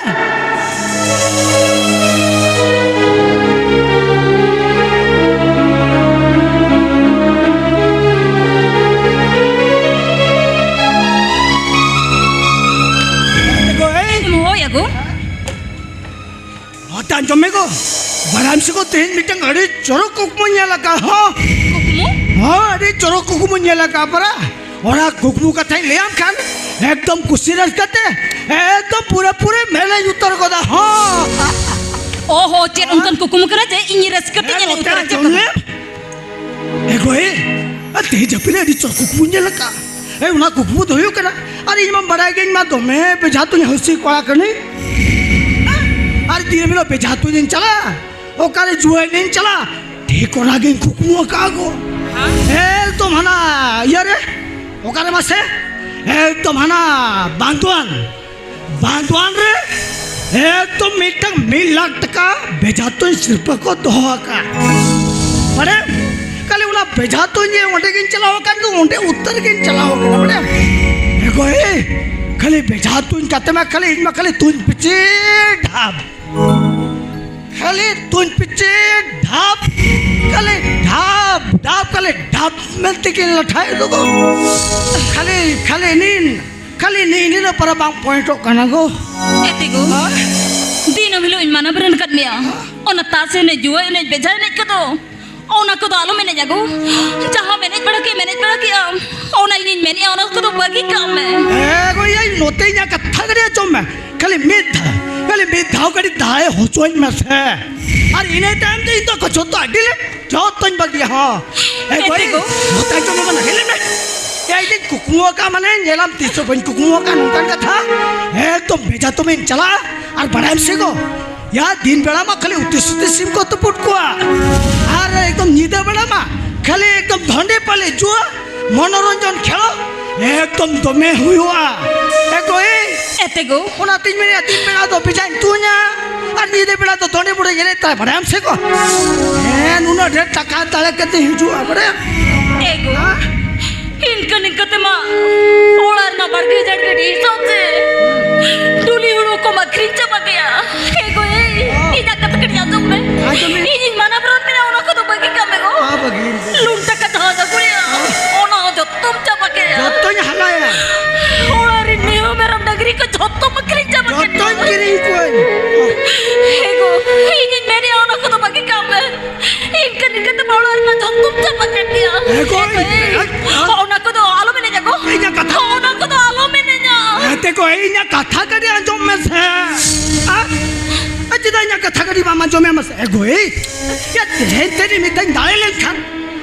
ᱦᱳᱭ ᱟᱹᱜᱩ᱾ ᱦᱚᱸ, ᱛᱟ ᱟᱸᱡᱚᱢ ᱢᱮ ᱜᱚ᱾ ᱵᱟᱲᱟᱭᱟᱢ ᱥᱮ ᱜᱚ, ᱛᱮᱦᱮᱧ ᱢᱤᱫᱴᱟᱝ ᱟᱹᱰᱤ ᱪᱚᱨᱚᱠ ᱠᱩᱠᱢᱩᱧ ᱧᱮᱞ ᱟᱠᱟᱫ, ᱦᱚᱸ᱾ ᱠᱩᱠᱢᱩ? ᱦᱚᱸ, ᱟᱹᱰᱤ ᱪᱚᱨᱚᱠ ᱠᱩᱠᱢᱩᱧ ᱧᱮᱞ ᱟᱠᱟᱫ ᱯᱟᱨᱟ᱾ ᱚᱱᱟ ᱠᱩᱠᱢᱩ ᱠᱟᱛᱷᱟᱧ ᱞᱟᱹᱭᱟᱢ ᱠᱷᱟᱱ, ᱮᱠᱫᱚᱢ ᱠᱩᱥᱤ ᱨᱟᱹᱥᱠᱟᱹ ᱛᱮ, ᱮᱠᱫᱚᱢ ᱯᱩᱨᱟᱹ ᱯᱩᱨᱤ ᱢᱮᱞᱮᱧ ᱩᱛᱟᱹᱨ ᱜᱚᱫᱟ, ᱦᱚᱸ᱾ ᱚ ᱦᱚ, ᱪᱮᱫ ᱚᱱᱠᱟᱱ ᱠᱩᱠᱢᱩ ᱠᱟᱱᱟ ᱡᱮ ᱤᱧ ᱨᱟᱹᱥᱠᱟᱹ ᱛᱮ ᱦᱮᱸ, ᱧᱮᱞᱮᱧ ᱱᱚᱛᱮ ᱩᱛᱟᱹᱨᱟ, ᱪᱮᱫ ᱟᱸᱡᱚᱢ ᱠᱟᱱᱟ? ᱞᱮᱢ᱾ ᱮ ᱜᱚᱭ, ᱟᱨ ᱛᱮᱦᱮᱧ ᱡᱟᱹᱯᱤᱫ ᱨᱮ ᱟᱹᱰᱤ ᱪᱚᱨᱚᱠ ᱠᱩᱠᱢᱩᱧ ᱧᱮᱞ ᱟᱠᱟᱫᱼᱟ᱾ ᱮ, ᱚᱱᱟ ᱠᱩᱠᱢᱩ ᱫᱚ ᱦᱩᱭᱩᱜ ᱠᱟᱱᱟ, ᱟᱨ ᱤᱧ ᱢᱟ ᱵᱟᱲᱟᱭ ᱜᱮ, ᱤᱧ ᱢᱟ ᱫᱚᱢᱮ ᱵᱮᱡᱷᱟ ᱛᱩᱧ ᱦᱩᱥᱤ ᱠᱚᱲᱟ ᱠᱟᱹᱱᱟᱹᱧ᱾ ᱟᱨ ᱫᱤᱱ ᱦᱤᱞᱳᱜ ᱵᱮᱡᱷᱟ ᱛᱩᱧ ᱤᱧ ᱪᱟᱞᱟᱜᱼᱟ, ᱚᱠᱟᱨᱮ ᱡᱩᱣᱟᱹ ᱮᱱᱮᱡ ᱤᱧ ᱪᱟᱞᱟᱜᱼᱟ, ᱴᱷᱤᱠ ᱚᱱᱟ ᱜᱤᱧ ᱠᱩᱠᱢᱩ ᱟᱠᱟᱫᱼᱟ ᱜᱚ᱾ ᱮᱠᱫᱚᱢ ᱦᱟᱱᱟ ᱤᱭᱟᱹ ᱨᱮ, ᱚᱠᱟᱨᱮ ᱢᱟᱥᱮ, ᱮᱠᱫᱚᱢ ᱦᱟᱱᱟ ᱵᱟᱸᱫᱣᱟᱱ᱾ ᱵᱟᱸᱫᱣᱟᱱ ᱨᱮ ᱮᱠᱫᱚᱢ ᱢᱤᱫᱴᱟᱝ ᱢᱤᱫ ᱞᱟᱠᱷ ᱴᱟᱠᱟ ᱵᱮᱡᱷᱟ ᱛᱩᱧ ᱥᱤᱨᱯᱟᱹ ᱠᱚ ᱫᱚᱦᱚ ᱟᱠᱟᱫ᱾ ᱢᱟᱱᱮ ᱠᱷᱟᱹᱞᱤ ᱚᱱᱟ ᱵᱮᱡᱷᱟ ᱛᱩᱧ ᱜᱮ ᱚᱸᱰᱮ ᱜᱤᱧ ᱪᱟᱞᱟᱣ ᱟᱠᱟᱱ ᱜᱮ, ᱚᱸᱰᱮ ᱩᱛᱟᱹᱨ ᱜᱤᱧ ᱪᱟᱞᱟᱣ ᱟᱠᱟᱱᱟ᱾ ᱢᱟᱱᱮ ᱮ ᱜᱚᱭ, ᱠᱷᱟᱹᱞᱤ ᱵᱮᱡᱷᱟ ᱛᱩᱧ ᱠᱟᱛᱮ ᱢᱟ ᱠᱷᱟᱹᱞᱤ ᱤᱧ ᱢᱟ ᱠᱷᱟᱹᱞᱤ ᱛᱩᱧ ᱯᱤᱪᱷᱤ ᱰᱷᱟᱯ, ᱠᱷᱟᱹᱞᱤ ᱛᱩᱧ ᱯᱤᱪᱷᱤ ᱰᱷᱟᱯ, ᱠᱷᱟᱹᱞᱤ ᱰᱷᱟᱯ ᱰᱷᱟᱯ, ᱠᱷᱟᱹᱞᱤ ᱰᱷᱟᱯ ᱢᱮᱱᱛᱮ ᱠᱤᱱ ᱞᱟᱴᱷᱟᱭ ᱫᱚ ᱜᱚ᱾ ᱠᱷᱟᱹᱞᱤ ᱠᱷᱟᱹᱞᱤ ᱱᱤᱱ ᱠᱷᱟᱹᱞᱤ ᱱᱤ-, ᱱᱤᱱᱟᱹᱜ ᱯᱟᱨᱟ ᱵᱟᱝ ᱯᱚᱭᱮᱱᱴᱚᱜ ᱠᱟᱱᱟ ᱜᱚ᱾ ᱮ ᱛᱮᱜᱳ, ᱦᱮᱸ? ᱫᱤᱱᱟᱹᱢ ᱦᱤᱞᱳᱜ ᱤᱧ ᱢᱟᱱᱟ ᱵᱟᱨᱚᱱ ᱟᱠᱟᱫ ᱢᱮᱭᱟ᱾ ᱚᱱᱟ ᱛᱟᱥ ᱮᱱᱮᱡ, ᱡᱩᱣᱟᱹ ᱮᱱᱮᱡ, ᱵᱮᱡᱷᱟ ᱮᱱᱮᱡ ᱠᱚᱫᱚ ᱚᱱᱟ ᱠᱚᱫᱚ ᱟᱞᱚᱢ ᱮᱱᱮᱡ ᱟᱜᱚ᱾ ᱡᱟᱦᱟᱸᱢ ᱮᱱᱮᱡ ᱵᱟᱲᱟ ᱠᱮᱫ, ᱮᱱᱮᱡ ᱵᱟᱲᱟ ᱠᱮᱫ ᱟᱢ, ᱚᱱᱟ ᱤᱧᱤᱧ ᱢᱮᱱᱮᱫᱼᱟ, ᱚᱱᱟ ᱠᱚᱫᱚ ᱵᱟᱹᱜᱤ ᱠᱟᱜ ᱢᱮ᱾ ᱮ ᱜᱚᱭ, ᱤᱧ ᱱᱚᱛᱮ ᱤᱧᱟᱹᱜ ᱠᱟᱛᱷᱟ ᱠᱟᱹᱴᱤᱡ ᱟᱸᱡᱚᱢ ᱢᱮ᱾ ᱠᱷᱟᱹᱞᱤ ᱢᱤᱫ ᱫᱷᱟᱣ, ᱠᱷᱟᱹᱞᱤ ᱢᱤᱫ ᱫᱷᱟᱣ ᱠᱟᱹᱴᱤᱡ ᱫᱟᱣ ᱦᱚᱪᱚᱧ ᱢᱮᱥᱮ᱾ ᱟᱨ ᱤᱱᱟᱹ ᱛᱟᱭᱚᱢ ᱫᱚ ᱤᱧ ᱫᱚ ᱡᱚᱛᱚ ᱟᱹᱰᱤ ᱞᱮ ᱡᱚᱛᱚᱧ ᱵᱟᱹᱜᱤᱭᱟ, ᱦᱚᱸ᱾ ᱮ ᱜᱚᱭ, ᱮᱛᱮ ᱜᱚ᱾ ᱱᱚᱛᱮ ᱟᱸᱡᱚᱢ ᱢᱮ, ᱦᱮᱞᱮ ᱢᱮ᱾ ᱮ, ᱤᱧᱤᱧ ᱠᱩᱠᱢᱩ ᱟᱠᱟᱫ, ᱢᱟᱱᱮ, ᱧᱮᱞᱟᱢ, ᱛᱤᱥ ᱦᱚᱸ ᱵᱟᱹᱧ ᱠᱩᱠᱢᱩ ᱟᱠᱟᱫ ᱱᱚᱝᱠᱟᱱ ᱠᱟᱛᱷᱟ᱾ ᱮᱠᱫᱚᱢ ᱵᱷᱮᱡᱟ ᱛᱩᱢᱤᱧ ᱪᱟᱞᱟᱜᱼᱟ᱾ ᱟᱨ ᱵᱟᱲᱟᱭᱟᱢ ᱥᱮ ᱜᱚ, ᱭᱟ, ᱫᱤᱱ ᱵᱮᱲᱟ ᱢᱟ ᱠᱷᱟᱹᱞᱤ ᱩᱛᱤ ᱥᱩᱛᱤ ᱥᱤᱢ ᱠᱚ ᱛᱩᱯᱩᱫ ᱠᱚᱣᱟ᱾ ᱟᱨ ᱮᱠᱫᱚᱢ ᱧᱤᱫᱟᱹ ᱵᱮᱲᱟ ᱢᱟ ᱠᱷᱟᱹᱞᱤ ᱮᱠᱫᱚᱢ ᱫᱷᱚᱸᱰᱮ ᱯᱟᱞᱮ ᱡᱩᱣᱟᱹ, ᱢᱚᱱᱳᱨᱚᱧᱡᱚᱱ ᱠᱷᱮᱞᱳ ᱮᱠᱫᱚᱢ ᱫᱚᱢᱮ ᱦᱩᱭᱩᱜᱼᱟ᱾ ᱮ ᱜᱚᱭ᱾ ᱮᱛᱮ ᱜᱚ᱾ ᱚᱱᱟᱛᱤᱧ ᱢᱮᱱᱮᱫᱼᱟ, ᱫᱤᱱ ᱵᱮᱲᱟ ᱫᱚ ᱵᱮᱡᱷᱟᱧ ᱛᱩᱧᱟ, ᱟᱨ ᱧᱤᱫᱟᱹ ᱵᱮᱲᱟ ᱫᱚ ᱫᱷᱚᱸᱰᱮ ᱵᱚᱰᱮ ᱮᱱᱮᱡ ᱛᱟᱭ, ᱵᱟᱲᱟᱭᱟᱢ ᱥᱮ ᱜᱚ? ᱦᱮᱸ, ᱱᱩᱱᱟᱹᱜ ᱰᱷᱮᱨ ᱴᱟᱠᱟ ᱫᱟᱲᱮ ᱠᱟᱛᱮ ᱦᱤᱡᱩᱜᱼᱟ, ᱵᱟᱲᱟᱭᱟᱢ? ᱮ ᱜᱚ᱾ ᱦᱮᱸ? ᱤᱱᱠᱟᱹ ᱱᱤᱱᱠᱟᱹ ᱛᱮᱢᱟ ᱚᱲᱟᱜ ᱨᱮᱱᱟᱜ ᱵᱟᱲᱜᱮ ᱡᱷᱟᱲᱜᱮ ᱰᱷᱤᱥᱟᱹᱣ ᱛᱮ ᱰᱩᱞᱤ ᱦᱩᱲᱩ ᱠᱚᱢ ᱟᱹᱠᱷᱨᱤᱧ ᱪᱟᱵᱟ ᱠᱮᱭᱟ᱾ ᱮ ᱜᱚ, ᱮᱭ, ᱚ᱾ ᱤᱧᱟᱜ ᱠᱟᱛᱷᱟ ᱠᱟᱹᱴᱤᱡ ᱟᱸᱡᱚᱢ ᱢᱮ᱾ ᱟᱸᱡᱚᱢ ᱢᱮ᱾ ᱤᱧᱤᱧ ᱢᱟᱱᱟ ᱵᱟᱨᱚᱱ ᱢᱮᱭᱟ, ᱚᱱᱟ ᱠᱚᱫᱚ ᱵᱟᱹᱜᱤ ᱠᱟᱜ ᱢᱮ ᱜᱚ᱾ ᱦᱚᱸ, ᱵᱟᱹᱜᱤ᱾ ᱞᱩᱝᱴᱟ ᱠᱟᱛᱷᱟ ᱦᱚᱸ ᱡᱟᱹᱯᱩᱲᱤᱭᱟ᱾ ᱦᱚᱸ᱾ ᱚᱱᱟ ᱦᱚᱸ ᱡᱚᱛᱚᱢ ᱪᱟᱵᱟ ᱠᱮᱭᱟ᱾ ᱡᱚᱛᱚᱧ ᱦᱟᱞᱟᱭᱟ᱾ ᱚᱲᱟᱜ ᱨᱤᱱ ᱢᱤᱦᱩ ᱢᱮᱨᱚᱢ ᱰᱟᱹᱝᱨᱤ ᱠᱚ ᱡᱷᱚᱛᱚᱢ ᱟᱹᱠᱷᱨᱤᱧ ᱪᱟᱵᱟ ᱠᱮᱫ ᱡᱚᱛᱚᱧ ᱠᱚᱣᱟ᱾ ᱠᱤᱨᱤᱧ ᱠᱚᱣᱟᱧ᱾ ᱮ ᱜᱚ, ᱤᱧᱤᱧ ᱢᱮᱱᱮᱫᱼᱟ, ᱚᱱᱟ ᱠᱚᱫᱚ ᱵᱟᱹᱜᱤ ᱠᱟᱜ ᱢᱮ᱾ ᱤᱱᱠᱟᱹ ᱱᱤᱱᱠᱟᱹ ᱛᱮ ᱚᱲᱟᱜ ᱨᱮᱱᱟᱜ ᱡᱷᱚᱛᱚᱢ ᱪᱟᱵᱟ ᱠᱮᱫ ᱜᱮᱭᱟ᱾ ᱮ ᱜᱚ, ᱮ ᱜᱚ, ᱮ, ᱮ, ᱚᱱᱟ ᱠᱚᱫᱚ ᱟᱞᱚᱢ ᱮᱱᱮᱡ ᱟᱜᱚ᱾ ᱤᱧᱟᱜ ᱠᱟᱛᱷᱟ᱾ ᱚᱱᱟ ᱠᱚᱫᱚ ᱟᱞᱚᱢ ᱮᱱᱮᱡᱟ᱾ ᱮᱛᱮ ᱜᱚ, ᱤᱧᱟᱜ ᱠᱟᱛᱷᱟ ᱠᱟᱹᱴᱤᱡ ᱟᱸᱡᱚᱢ ᱢᱮᱥᱮ᱾ ᱟ? ᱟ, ᱪᱮᱫᱟᱜ ᱤᱧᱟᱜ ᱠᱟᱛᱷᱟ ᱠᱟᱹᱴᱤᱡ ᱵᱟᱢ ᱟᱸᱡᱚᱢᱮᱫᱼᱟ ᱢᱟᱥᱮ? ᱮ ᱜᱚ, ᱮᱭ, ᱭᱟ, ᱛᱮᱦᱮᱧ ᱛᱮᱫ ᱢᱤᱫ ᱫᱷᱟᱣ ᱫᱟᱲᱮ ᱞᱮᱱᱠᱷᱟᱱ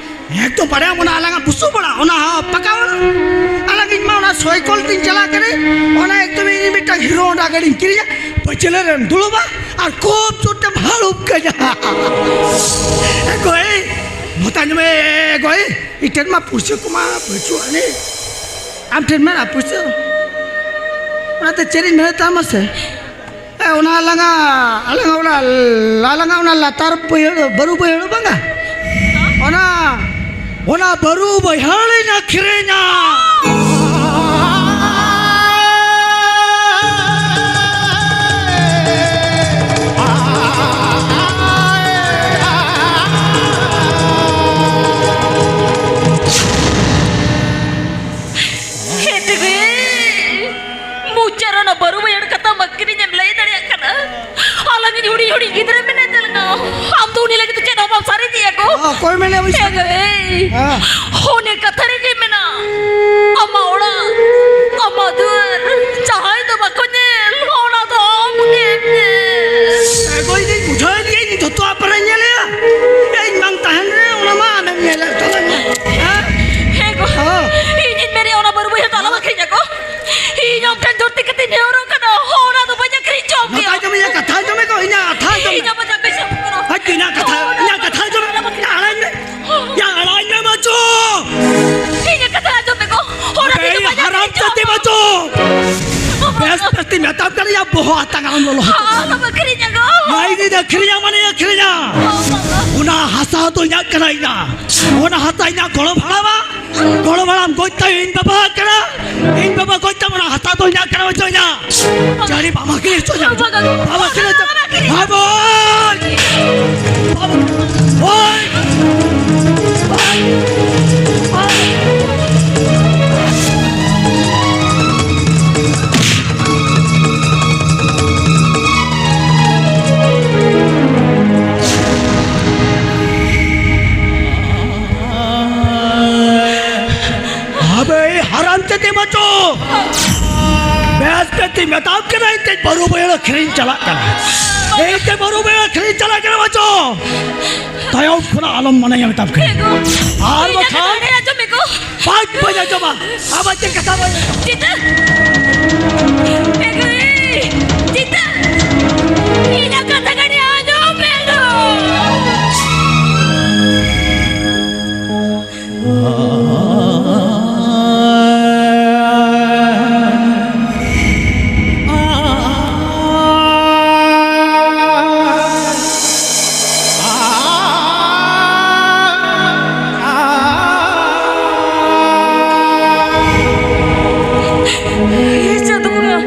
ᱮᱠᱫᱚᱢ ᱵᱟᱲᱟᱭᱟᱢ, ᱚᱱᱟ ᱟᱞᱟᱝᱟᱜ ᱵᱩᱥᱩᱵ ᱚᱲᱟᱜ, ᱚᱱᱟ ᱯᱟᱠᱟ ᱚᱲᱟᱜ᱾ ᱟᱞᱟᱝ, ᱤᱧ ᱢᱟ ᱚᱱᱟ ᱥᱟᱭᱠᱮᱞ ᱛᱤᱧ ᱪᱟᱞᱟᱜ ᱠᱟᱱᱟᱧ, ᱚᱱᱟ ᱮᱠᱫᱚᱢ ᱤᱧ ᱢᱤᱫᱴᱟᱝ ᱦᱤᱨᱳ ᱦᱚᱱᱰᱟ ᱜᱟᱹᱰᱤᱧ ᱠᱤᱨᱤᱧᱟ, ᱯᱟᱹᱪᱷᱞᱟᱹ ᱨᱮᱢ ᱫᱩᱲᱩᱵᱟ ᱟᱨ ᱠᱷᱩᱵ ᱡᱳᱨ ᱛᱮᱢ ᱦᱟᱹᱲᱩᱵ ᱠᱟᱹᱧᱟ᱾ ᱮ ᱜᱚᱭ, ᱢᱚᱛᱟᱧ ᱢᱮ, ᱮ ᱜᱚᱭ, ᱤᱧ ᱴᱷᱮᱱ ᱢᱟ ᱯᱩᱭᱥᱟᱹ ᱠᱚᱢᱟ ᱵᱟᱹᱪᱩᱜ ᱟᱹᱱᱤᱡ᱾ ᱟᱢ ᱴᱷᱮᱱ ᱢᱮᱱᱟᱜᱼᱟ ᱯᱩᱭᱥᱟᱹ? ᱚᱱᱟᱛᱮ ᱪᱮᱫ ᱤᱧ ᱢᱮᱱᱮᱫ ᱛᱟᱢᱟ ᱥᱮ? ᱮ, ᱚᱱᱟ ᱟᱞᱟᱝᱟ, ᱟᱞᱟᱝᱟ ᱚᱱᱟ, ᱟᱞᱟᱝᱟ ᱚᱱᱟ ᱞᱟᱛᱟᱨ ᱵᱟᱹᱭᱦᱟᱹᱲ, ᱵᱟᱹᱨᱩ ᱵᱟᱹᱭᱦᱟᱹᱲ ᱵᱟᱝᱟ? ᱚᱱᱟ, ᱚᱱᱟ ᱵᱟᱹᱨᱩ ᱵᱟᱹᱭᱦᱟᱹᱲᱤᱧ ᱟᱹᱠᱷᱨᱤᱧᱟ᱾ ᱦᱮᱸ ᱛᱮᱜᱮ᱾ ᱢᱚᱪᱟ ᱨᱮ ᱚᱱᱟ ᱵᱟᱹᱨᱩ ᱵᱟᱹᱭᱦᱟᱹᱲ ᱠᱟᱛᱷᱟᱢ ᱟᱹᱠᱷᱨᱤᱧ ᱮᱢ ᱞᱟᱹᱭ ᱫᱟᱲᱮᱭᱟᱜ ᱠᱟᱱᱟ? ᱟᱞᱟᱝ ᱤᱡ ᱦᱩᱰᱤᱧ ᱦᱩᱰᱤᱧ ᱜᱤᱫᱽᱨᱟᱹ ᱢᱮᱱᱟᱭ ᱛᱟᱞᱟᱝᱟ᱾ ᱟᱢ ᱫᱚ ᱩᱱᱤ ᱞᱟᱹᱜᱤᱫ ᱛᱮ ᱪᱮᱫ ᱦᱚᱸ ᱵᱟᱢ ᱥᱟᱨᱮᱡᱮᱜᱼᱟ ᱜᱚ? ᱚᱠᱚᱭ ᱢᱮᱱᱮ ᱩᱭ? ᱦᱮᱸ ᱜᱮ᱾ ᱦᱮᱸ᱾ ᱚᱱᱮ ᱠᱟᱛᱷᱟ ᱨᱮᱜᱮ ᱢᱮᱱᱟᱜ, ᱟᱢᱟᱜ ᱚᱲᱟᱜ, ᱟᱢᱟᱜ ᱫᱩᱣᱟᱹᱨ, ᱡᱟᱦᱟᱸᱭ ᱫᱚ ᱵᱟᱠᱚ ᱧᱮᱞ, ᱚᱱᱟ ᱫᱚ ᱟᱢ ᱜᱮᱢ ᱧᱮᱞ᱾ ᱮ ᱜᱚ, ᱤᱧ ᱫᱚᱧ ᱵᱩᱡᱷᱟᱹᱣ ᱮᱫ ᱜᱮᱭᱟ, ᱤᱧ ᱡᱚᱛᱚ ᱟᱯᱮᱨᱮᱧ ᱧᱮᱞᱮᱭᱟ᱾ ᱤᱧ ᱵᱟᱝ ᱛᱟᱦᱮᱱ ᱨᱮ ᱚᱱᱟ ᱢᱟ ᱟᱢᱮᱢ ᱧᱮᱞᱮᱫ ᱛᱟᱞᱟᱝᱟ᱾ ᱦᱮᱸ? ᱦᱮᱸ ᱜᱚ, ᱦᱚᱸ᱾ ᱤᱧᱤᱧ ᱢᱮᱱᱮᱫ ᱚᱱᱟ ᱵᱟᱹᱨᱩ ᱵᱟᱹᱭᱦᱟᱹᱲ ᱫᱚ ᱟᱞᱚᱢ ᱟᱹᱠᱷᱨᱤᱧᱟ ᱜᱚ᱾ ᱤᱧ ᱟᱢ ᱴᱷᱮᱱ ᱡᱳᱨ ᱛᱮ ᱠᱟᱛᱮᱧ ᱱᱮᱦᱚᱨᱚᱜ ᱠᱟᱱᱟ, ᱚᱱᱟ ᱫᱚ ᱵᱟᱹᱧ ᱟᱹᱠᱷᱨᱤᱧ ᱦᱚᱪᱚ ᱱᱚᱛᱮ ᱯᱮᱭᱟ᱾ ᱟᱸᱡᱚᱢ, ᱤᱧᱟᱹᱜ ᱠᱟᱛᱷᱟ ᱟᱸᱡᱚᱢ ᱢᱮ ᱜᱚ, ᱤᱧᱟᱹᱜ ᱠᱟᱛᱷᱟ ᱟᱸᱡᱚᱢ ᱢᱮ᱾ ᱤᱧ ᱟᱢ ᱡᱟᱦᱟᱸ ᱯᱚᱭᱥᱟ ᱠᱟᱱᱟ᱾ ᱦᱟᱹᱴ, ᱤᱧᱟᱹᱜ ᱠᱟᱛᱷᱟ, ᱤᱧᱟᱹᱜ ᱠᱟᱛᱷᱟ ᱟᱸᱡᱚᱢ ᱢᱮ᱾ ᱤᱧᱟᱹᱜ ᱟᱲᱟᱜ ᱟᱹᱧ ᱢᱮ᱾ ᱭᱟ, ᱟᱲᱟᱜ ᱟᱹᱧ ᱢᱮ, ᱢᱟᱪᱳ! ᱤᱧᱟᱹᱜ ᱠᱟᱛᱷᱟ ᱟᱸᱡᱚᱢ ᱢᱮ ᱜᱚ᱾ ᱚᱱᱟ ᱟᱵᱮ, ᱫᱚ ᱵᱟᱹᱧ ᱦᱟᱨᱟᱢ ᱟᱹᱠᱷᱨᱤᱧ ᱡᱟᱹᱛᱤ ᱦᱚᱪᱚ᱾ ᱢᱟᱪᱳ! ᱵᱮᱥ ᱵᱮᱥ ᱛᱤᱧ ᱢᱮᱛᱟᱢ ᱠᱟᱱᱟ, ᱭᱟ, ᱵᱚᱦᱚᱜ ᱟᱛᱟᱝ ᱟᱢ ᱞᱚᱞᱚ ᱦᱚᱪᱚ᱾ ᱟᱞᱚᱢ ᱟᱹᱠᱷᱨᱤᱧᱟ ᱜᱚ᱾ ᱵᱟᱹᱧ ᱟᱹᱠᱷᱨᱤᱧᱟ, ᱢᱟᱱᱮ ᱟᱹᱠᱷᱨᱤᱧᱟ᱾ ᱚᱱᱟ ᱦᱟᱥᱟ ᱫᱚ ᱤᱧᱟᱹᱜ ᱠᱟᱱᱟ, ᱤᱧᱟᱹᱜ᱾ ᱚᱱᱟ ᱦᱟᱥᱟ ᱤᱧᱟᱹᱜ ᱜᱚᱲᱚᱢ ᱦᱟᱲᱟᱢᱟᱜ᱾ ᱜᱚᱲᱚᱢ ᱦᱟᱲᱟᱢ ᱜᱚᱡ ᱛᱟᱭᱚᱢ ᱤᱧ ᱵᱟᱵᱟ ᱠᱟᱱᱟ᱾ ᱤᱧ ᱵᱟᱵᱟ ᱜᱚᱡ ᱛᱟᱭᱚᱢ ᱚᱱᱟ ᱦᱟᱥᱟ ᱫᱚ ᱤᱧᱟᱜ ᱠᱟᱱᱟ, ᱵᱩᱡᱷᱟᱹᱣ ᱤᱧᱟ? ᱡᱟᱹᱱᱤ ᱵᱟᱵᱟ ᱠᱤᱱ ᱦᱚᱪᱚ ᱤᱧᱟ᱾ ᱵᱟᱵᱟ ᱠᱤᱱ ᱦᱚᱪᱚ᱾ ᱵᱟᱵᱟ! ᱳᱭ! ᱟᱵᱮ ᱦᱟᱨᱟᱢ ᱪᱟᱹᱛᱤ ᱢᱟᱪᱳ! ᱵᱮᱥ ᱠᱟᱛᱮ ᱢᱮᱛᱟᱢ ᱠᱟᱱᱟ, ᱤᱧ ᱛᱮ ᱵᱟᱹᱨᱩ ᱵᱟᱹᱭᱦᱟᱹᱲ ᱟᱹᱠᱷᱨᱤᱧ ᱪᱟᱞᱟᱜ ᱠᱟᱱᱟ᱾ ᱤᱧ ᱛᱮ ᱵᱟᱹᱨᱩ ᱵᱟᱹᱭᱦᱟᱹᱲ ᱟᱹᱠᱷᱨᱤᱧ ᱪᱟᱞᱟᱜ ᱠᱟᱱᱟ ᱢᱟᱪᱳ! ᱛᱟᱭᱚᱢ ᱠᱷᱚᱱᱟᱜ ᱟᱞᱚᱢ ᱢᱟᱱᱟᱧᱟ ᱢᱮᱛᱟᱢ ᱠᱟᱱᱟ᱾ ᱦᱮᱸ ᱜᱳ᱾ ᱟᱨ ᱤᱧᱟᱹᱜ ᱵᱟᱠᱷᱟᱱ ᱠᱟᱛᱷᱟ ᱟᱸᱡᱚᱢ ᱢᱮ ᱜᱳ᱾ ᱵᱟᱝ, ᱵᱟᱹᱧ ᱟᱸᱡᱚᱢᱟ᱾ ᱟᱵᱟᱨ ᱪᱮᱫ ᱠᱟᱛᱷᱟ ᱵᱟᱹᱧ ᱟᱸᱡᱚᱢᱟ? ᱪᱤᱛᱟᱹ! ᱮ ᱜᱳ, ᱮᱭ! ᱪᱤᱛᱟᱹ! ᱤᱧᱟᱹᱜ ᱠᱟᱛᱷᱟ ᱠᱟᱹᱴᱤᱡ ᱟᱸᱡᱚᱢ ᱢᱮ ᱜᱳ᱾ ᱦᱮᱸ, ᱪᱟᱸᱫᱳ ᱵᱚᱸᱜᱟ,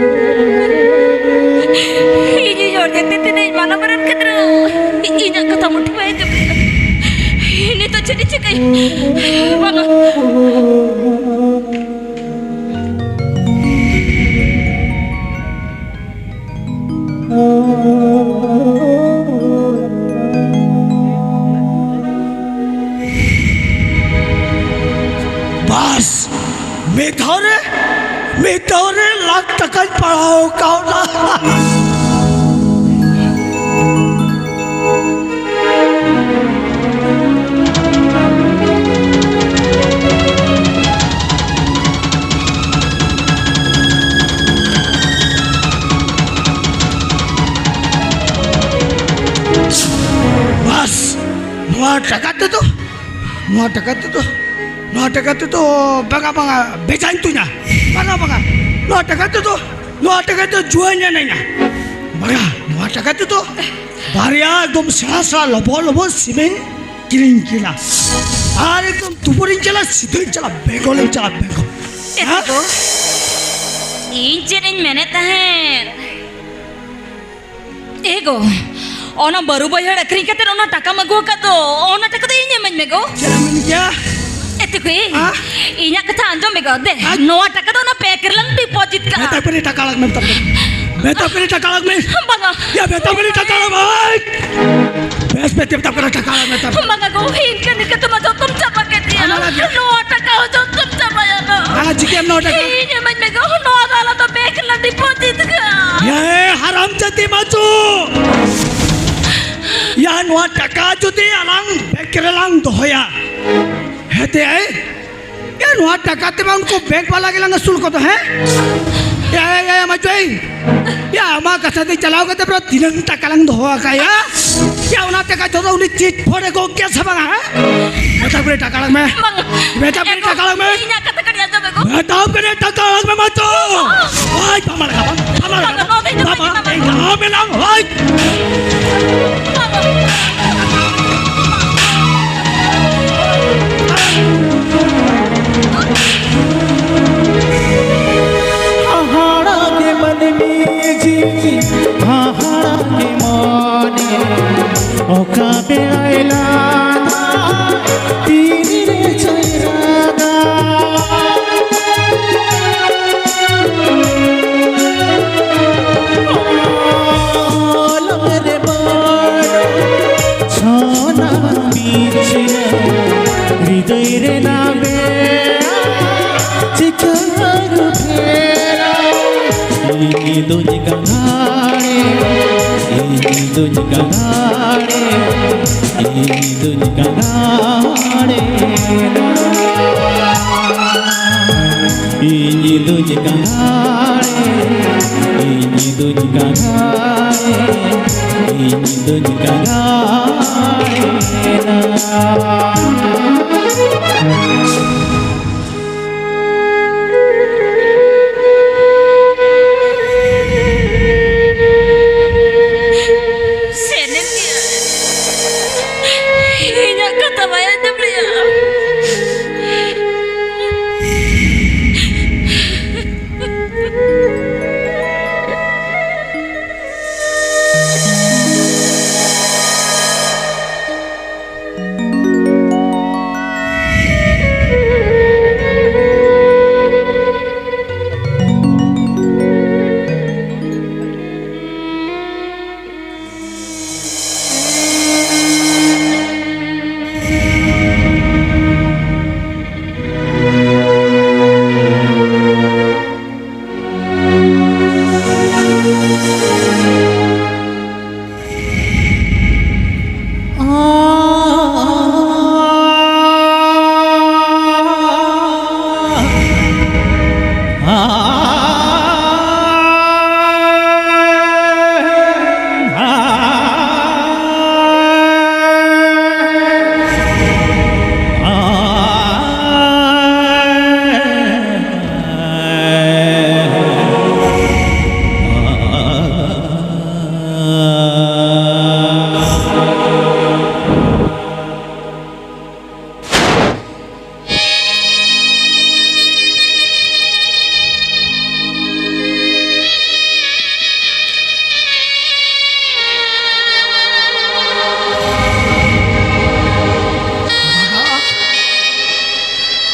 ᱤᱧᱤᱡ ᱦᱚᱲ ᱧᱮᱞᱛᱮ ᱛᱤᱱᱟᱹᱜ ᱤᱧ ᱢᱟᱱᱟ ᱵᱟᱨᱚᱱ ᱠᱟᱫᱮ ᱨᱮᱦᱚᱸ, ᱤᱧᱟᱹᱜ ᱠᱟᱛᱷᱟ ᱢᱩᱴᱷᱤ ᱵᱟᱭ ᱟᱸᱡᱚᱢ ᱠᱟᱫᱟ᱾ ᱱᱤᱛᱚᱜ ᱪᱮᱫ ᱤᱧ ᱪᱤᱠᱟᱹᱭᱟ? ᱵᱟᱝᱟ᱾ ᱢᱤᱫ ᱫᱷᱟᱣ ᱨᱮ, ᱢᱤᱫ ᱫᱷᱟᱣ ᱨᱮ ᱞᱟᱠᱷ ᱴᱟᱠᱟᱧ ᱯᱟᱲᱟᱣ ᱠᱟᱣᱱᱟ᱾ ᱵᱟᱥ, ᱱᱚᱣᱟ ᱴᱟᱠᱟ ᱛᱮᱫᱚ, ᱱᱚᱣᱟ ᱴᱟᱠᱟ ᱛᱮᱫᱚ, ᱱᱚᱣᱟ ᱴᱟᱠᱟ ᱛᱮᱫᱚ ᱵᱟᱝᱟ, ᱵᱟᱝᱟ, ᱵᱮᱡᱟᱧ ᱛᱩᱧᱟ᱾ ᱵᱟᱝᱟ, ᱵᱟᱝᱟ, ᱱᱚᱣᱟ ᱴᱟᱠᱟ ᱛᱮᱫᱚ, ᱱᱚᱣᱟ ᱴᱟᱠᱟ ᱛᱮᱫᱚ ᱡᱩᱣᱟᱹᱧ ᱮᱱᱮᱡᱟ᱾ ᱵᱟᱝᱟ, ᱱᱚᱣᱟ ᱴᱟᱠᱟ ᱛᱮᱫᱚ ᱵᱟᱨᱭᱟ ᱮᱠᱫᱚᱢ ᱥᱮᱬᱟ ᱥᱮᱬᱟ ᱞᱚᱵᱚ ᱞᱚᱵᱚ ᱥᱤᱢᱤᱧ ᱠᱤᱨᱤᱧ ᱠᱤᱱᱟ᱾ ᱟᱨ ᱮᱠᱫᱚᱢ ᱛᱩᱯᱩᱨᱤᱧ ᱪᱟᱞᱟᱜ, ᱥᱤᱫᱷᱟᱹᱧ ᱪᱟᱞᱟᱜ, ᱵᱮᱝᱜᱚᱞᱤᱧ ᱪᱟᱞᱟᱜ, ᱵᱮᱝᱜᱚᱞ᱾ ᱮ ᱦᱮᱸ? ᱛᱟᱠᱚ, ᱤᱧ ᱪᱮᱫ ᱤᱧ ᱢᱮᱱᱮᱫ ᱛᱟᱦᱮᱸᱫ? ᱮ ᱜᱚ, ᱚᱱᱟ ᱵᱟᱹᱨᱩ ᱵᱟᱹᱭᱦᱟᱹᱲ ᱟᱹᱠᱷᱨᱤᱧ ᱠᱟᱛᱮ ᱚᱱᱟ ᱴᱟᱠᱟᱢ ᱟᱹᱜᱩ ᱟᱠᱟᱫ ᱫᱚ, ᱚᱱᱟ ᱴᱟᱠᱟ ᱫᱚ ᱤᱧ ᱮᱢᱟᱹᱧ ᱢᱮ ᱜᱚ᱾ ᱪᱮᱫ ᱮᱢ ᱢᱮᱱ ᱠᱮᱭᱟ? ᱮ ᱛᱟᱠᱚ, ᱦᱮᱸ? ᱤᱧᱟᱜ ᱠᱟᱛᱷᱟ ᱟᱸᱡᱚᱢ ᱢᱮ ᱜᱚ᱾ ᱫᱮ, ᱦᱮᱸ? ᱱᱚᱣᱟ ᱴᱟᱠᱟ ᱫᱚ ᱚᱱᱟ ᱵᱮᱝᱠ ᱨᱮᱞᱟᱝ ᱰᱤᱯᱚᱡᱤᱴ ᱠᱟᱜᱼᱟ᱾ ᱢᱮᱛᱟ ᱯᱮ ᱴᱟᱠᱟ ᱞᱟᱜ ᱢᱮ, ᱢᱮᱛᱟ ᱯᱮ᱾ ᱢᱮᱛᱟ ᱯᱮ ᱴᱟᱠᱟ ᱞᱟᱜ ᱢᱮ᱾ ᱵᱟᱝᱟ᱾ ᱭᱟ, ᱢᱮᱛᱟ ᱯᱮ ᱴᱟᱠᱟ ᱞᱟᱜ ᱢᱮ᱾ ᱵᱮᱥ, ᱵᱮᱥ, ᱢᱮᱛᱟ ᱯᱮ ᱴᱟᱠᱟ ᱞᱟᱜ ᱢᱮ, ᱢᱮᱛᱟ ᱯᱮ᱾ ᱵᱟᱝᱟ ᱜᱚ, ᱤᱱᱠᱟᱹ ᱤᱱᱠᱟᱹ ᱛᱮᱢᱟ ᱡᱚᱛᱚᱢ ᱪᱟᱵᱟ ᱠᱮᱫ ᱛᱤᱧᱟ᱾ ᱚᱱᱟ ᱞᱟᱹᱜᱤᱫ᱾ ᱱᱚᱣᱟ ᱴᱟᱠᱟ ᱦᱚᱸ ᱡᱚᱛᱚᱢ ᱪᱟᱵᱟᱭᱟ ᱱᱚᱣᱟ᱾ ᱵᱟᱝᱟ, ᱪᱤᱠᱟᱹᱭᱟᱢ ᱱᱚᱣᱟ ᱴᱟᱠᱟ? ᱤᱧ ᱮᱢᱟᱹᱧ ᱢᱮ ᱜᱚ, ᱱᱚᱣᱟ ᱫᱚ ᱟᱞᱟᱫᱟ ᱵᱮᱝᱠ ᱨᱮᱞᱟᱝ ᱰᱤᱯᱚᱡᱤᱴ ᱠᱟᱜᱼᱟ᱾ ᱭᱟ, ᱦᱟᱨᱟᱢ ᱡᱟᱹᱛᱤ ᱢᱟᱪᱩ᱾ ᱭᱟ, ᱱᱚᱣᱟ ᱴᱟᱠᱟ ᱡᱩᱫᱤ ᱟᱞᱟᱝ ᱵᱮᱝᱠ ᱨᱮᱞᱟᱝ ᱫᱚᱦᱚᱭᱟ, ᱦᱮᱸᱛᱮ ᱮ, ᱱᱚᱣᱟ ᱴᱟᱠᱟ ᱛᱮᱢᱟ ᱩᱱᱠᱩ ᱵᱮᱝᱠ ᱵᱟᱞᱟ ᱜᱮᱞᱟᱝ ᱟᱹᱥᱩᱞ ᱠᱚᱫᱚ, ᱦᱮᱸ? ᱭᱟ, ᱭᱟ, ᱭᱟ, ᱢᱟᱪᱩᱭ᱾ ᱭᱟ, ᱟᱢᱟᱜ ᱠᱟᱛᱷᱟ ᱛᱮ ᱪᱟᱞᱟᱣ ᱠᱟᱛᱮ ᱯᱩᱨᱟᱹ ᱛᱤᱱᱟᱹᱝ ᱴᱟᱠᱟ ᱞᱟᱝ ᱫᱚᱦᱚ ᱟᱠᱟᱫᱼᱟ? ᱭᱟ, ᱚᱱᱟ ᱴᱟᱠᱟ ᱡᱷᱚᱛᱚ ᱩᱱᱤ ᱪᱤᱴ ᱯᱷᱚᱸᱰ ᱮ ᱜᱚᱜ ᱠᱮᱭᱟ ᱥᱮ ᱵᱟᱝᱟ, ᱦᱮᱸ? ᱢᱮᱛᱟ ᱠᱚᱨᱮ ᱴᱟᱠᱟ ᱟᱲᱟᱜ ᱢᱮ᱾ ᱵᱟᱝ᱾ ᱢᱮᱛᱟ ᱠᱚᱨᱮ ᱮ ᱜᱚ, ᱴᱟᱠᱟ ᱟᱲᱟᱜ ᱢᱮ᱾ ᱤᱧᱟᱜ ᱠᱟᱛᱷᱟ ᱠᱟᱹᱴᱤᱡ ᱟᱸᱡᱚᱢ ᱢᱮ ᱜᱚ᱾ ᱢᱮᱛᱟ ᱠᱚᱨᱮ ᱴᱟᱠᱟ ᱟᱲᱟᱜ ᱢᱮ, ᱢᱟᱪᱩ᱾ ᱟᱭ, ᱵᱟᱢ ᱟᱲᱟᱜᱟ, ᱵᱟᱝ, ᱵᱟᱢ ᱟᱲᱟᱜᱟ, ᱵᱟᱝ, ᱱᱚᱣᱟ ᱫᱚ ᱤᱧ ᱫᱚ ᱵᱟᱢ ᱵᱟᱹᱧ ᱟᱲᱟᱜᱟ᱾ ᱮᱢᱟᱢᱟ, ᱵᱟᱝ᱾ ᱟᱭ᱾ ᱦᱟᱦᱟᱲᱟ ᱜᱮ ᱢᱟᱹᱱᱢᱤ ᱡᱤᱣᱤ, ᱦᱟᱦᱟᱲᱟ ᱜᱮ ᱢᱚᱱᱮ, ᱚᱠᱟ ᱵᱮᱲᱟᱭ ᱞᱟᱸᱫᱟ, ᱛᱤᱨᱮ ᱪᱚᱭ ᱨᱟᱜᱟ᱾ ᱚᱞᱚᱜ ᱨᱮ ᱵᱟᱹᱱᱩᱜ ᱤᱧ ᱫᱩᱧ ᱠᱟᱱᱟᱲᱮ, ᱤᱧ ᱫᱩᱧ ᱠᱟᱱᱟᱲᱮ, ᱤᱧ ᱫᱩᱧ ᱠᱟᱱᱟᱲᱮ᱾ ᱤᱧ ᱫᱩᱧ ᱠᱟᱱᱟᱲᱮ, ᱤᱧ ᱫᱩᱧ ᱠᱟᱱᱟᱲᱮ, ᱤᱧ ᱫᱩᱧ ᱠᱟᱱᱟᱲᱮ᱾ ᱥᱮᱱᱮᱱ ᱜᱮᱭᱟ᱾ ᱤᱧᱟᱜ ᱠᱟᱛᱷᱟ ᱵᱟᱭ ᱟᱸᱡᱚᱢ ᱞᱮᱜᱼᱟ᱾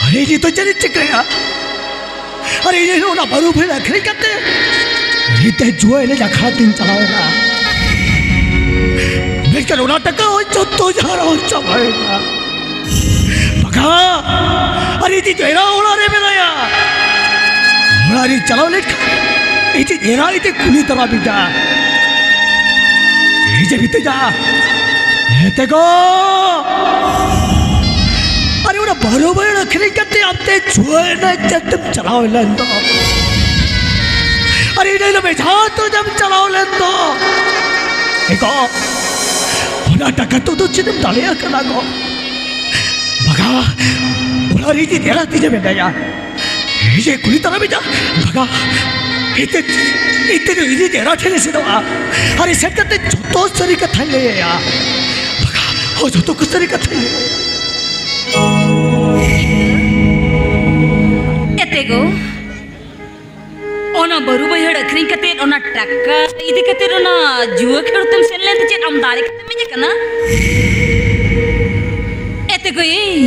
ᱟᱨᱮ, ᱱᱤᱛᱚᱜ ᱪᱮᱫ ᱤᱧ ᱪᱤᱠᱟᱹᱭᱟ? ᱟᱨᱮ, ᱤᱧ ᱚᱱᱟ ᱵᱟᱹᱨᱩ ᱵᱷᱤᱲ ᱟᱹᱠᱷᱨᱤᱧ ᱠᱟᱛᱮ ᱱᱤᱛ ᱡᱩᱣᱟᱹ ᱮᱱᱮᱡ ᱟᱠᱷᱲᱟ ᱛᱤᱧ ᱪᱟᱞᱟᱣ ᱮᱱᱟ᱾ ᱢᱮᱱᱠᱷᱟᱱ ᱚᱱᱟ ᱴᱟᱠᱟ ᱦᱚᱸ ᱡᱚᱛᱚ ᱡᱷᱟᱨᱟᱣ ᱪᱟᱵᱟᱭᱮᱱᱟ᱾ ᱵᱟᱠᱟ, ᱟᱨᱮ, ᱤᱧ ᱫᱚ ᱮᱨᱟ ᱚᱲᱟᱜ ᱨᱮ ᱢᱮᱱᱟᱭᱟ᱾ ᱚᱲᱟᱜ ᱨᱤᱧ ᱪᱟᱞᱟᱣ ᱞᱮᱱᱠᱷᱟᱱ ᱤᱧᱤᱡ ᱮᱨᱟ ᱤᱧ ᱠᱩᱞᱤ ᱛᱟᱨᱟ ᱵᱤᱫᱟ᱾ ᱤᱧ ᱡᱮ ᱢᱤᱛᱟᱹᱧᱟ, ᱦᱮᱸ ᱛᱮ ᱜᱚ᱾ ᱟᱨᱮ ᱚᱱᱟ ᱵᱟᱹᱨᱩ ᱵᱟᱹᱭᱦᱟᱹᱲ ᱟᱹᱠᱷᱨᱤᱧ ᱠᱟᱛᱮ ᱟᱢ ᱛᱮ ᱡᱩᱣᱟᱹ ᱮᱱᱮᱡ ᱧᱮᱞ ᱛᱮᱢ ᱪᱟᱞᱟᱣ ᱞᱮᱱ ᱫᱚ᱾ ᱟᱨᱮ ᱤᱱᱟᱹ ᱦᱤᱞᱳᱜ ᱵᱮᱡᱷᱟ ᱛᱩᱧ ᱮᱢ ᱪᱟᱞᱟᱣ ᱞᱮᱱ ᱫᱚ᱾ ᱮ ᱜᱚ, ᱚᱱᱟ ᱴᱟᱠᱟ ᱛᱮ ᱫᱚ ᱪᱮᱫ ᱮᱢ ᱫᱟᱲᱮᱭᱟᱜ ᱠᱟᱱᱟ ᱜᱚ? ᱵᱟᱜᱟ, ᱚᱲᱟᱜ ᱨᱮ ᱤᱧᱤᱡ ᱮᱨᱟ ᱛᱤᱧ ᱢᱮᱱᱟᱭᱟ᱾ ᱤᱧ ᱡᱮ ᱠᱩᱞᱤ ᱛᱟᱨᱟ ᱢᱮᱭᱟ, ᱵᱟᱜᱟ᱾ ᱤᱧ ᱛᱮ, ᱤᱧ ᱛᱮ ᱫᱚ ᱤᱧᱤᱡ ᱮᱨᱟ ᱴᱷᱮᱱ ᱤᱧ ᱥᱮᱱᱚᱜᱼᱟ᱾ ᱟᱨ ᱤᱧ ᱥᱮᱱ ᱠᱟᱛᱮ ᱡᱷᱚᱛᱚ ᱥᱟᱹᱨᱤ ᱠᱟᱛᱷᱟᱧ ᱞᱟᱹᱭ ᱟᱭᱟ᱾ ᱵᱟᱜᱟ, ᱦᱳᱭ, ᱡᱷᱚᱛᱚ ᱠᱚ ᱥᱟᱹᱨᱤ ᱠᱟᱛᱷᱟᱧ ᱞᱟᱹᱭ ᱟᱭᱟ᱾ ᱮᱛᱮ ᱜᱚ, ᱚᱱᱟ ᱵᱟᱹᱨᱩ ᱵᱟᱹᱭᱦᱟᱹᱲ ᱟᱹᱠᱷᱨᱤᱧ ᱠᱟᱛᱮ ᱚᱱᱟ ᱴᱟᱠᱟ ᱤᱫᱤ ᱠᱟᱛᱮ ᱚᱱᱟ ᱡᱩᱣᱟᱹ ᱠᱷᱮᱞ ᱛᱮᱢ ᱥᱮᱱ ᱞᱮᱱ ᱛᱮ ᱪᱮᱫ ᱟᱢ ᱫᱟᱲᱮ ᱠᱟᱛᱮᱢ ᱦᱮᱡ ᱟᱠᱟᱱᱟ? ᱮᱛᱮ ᱜᱚ, ᱤᱧ,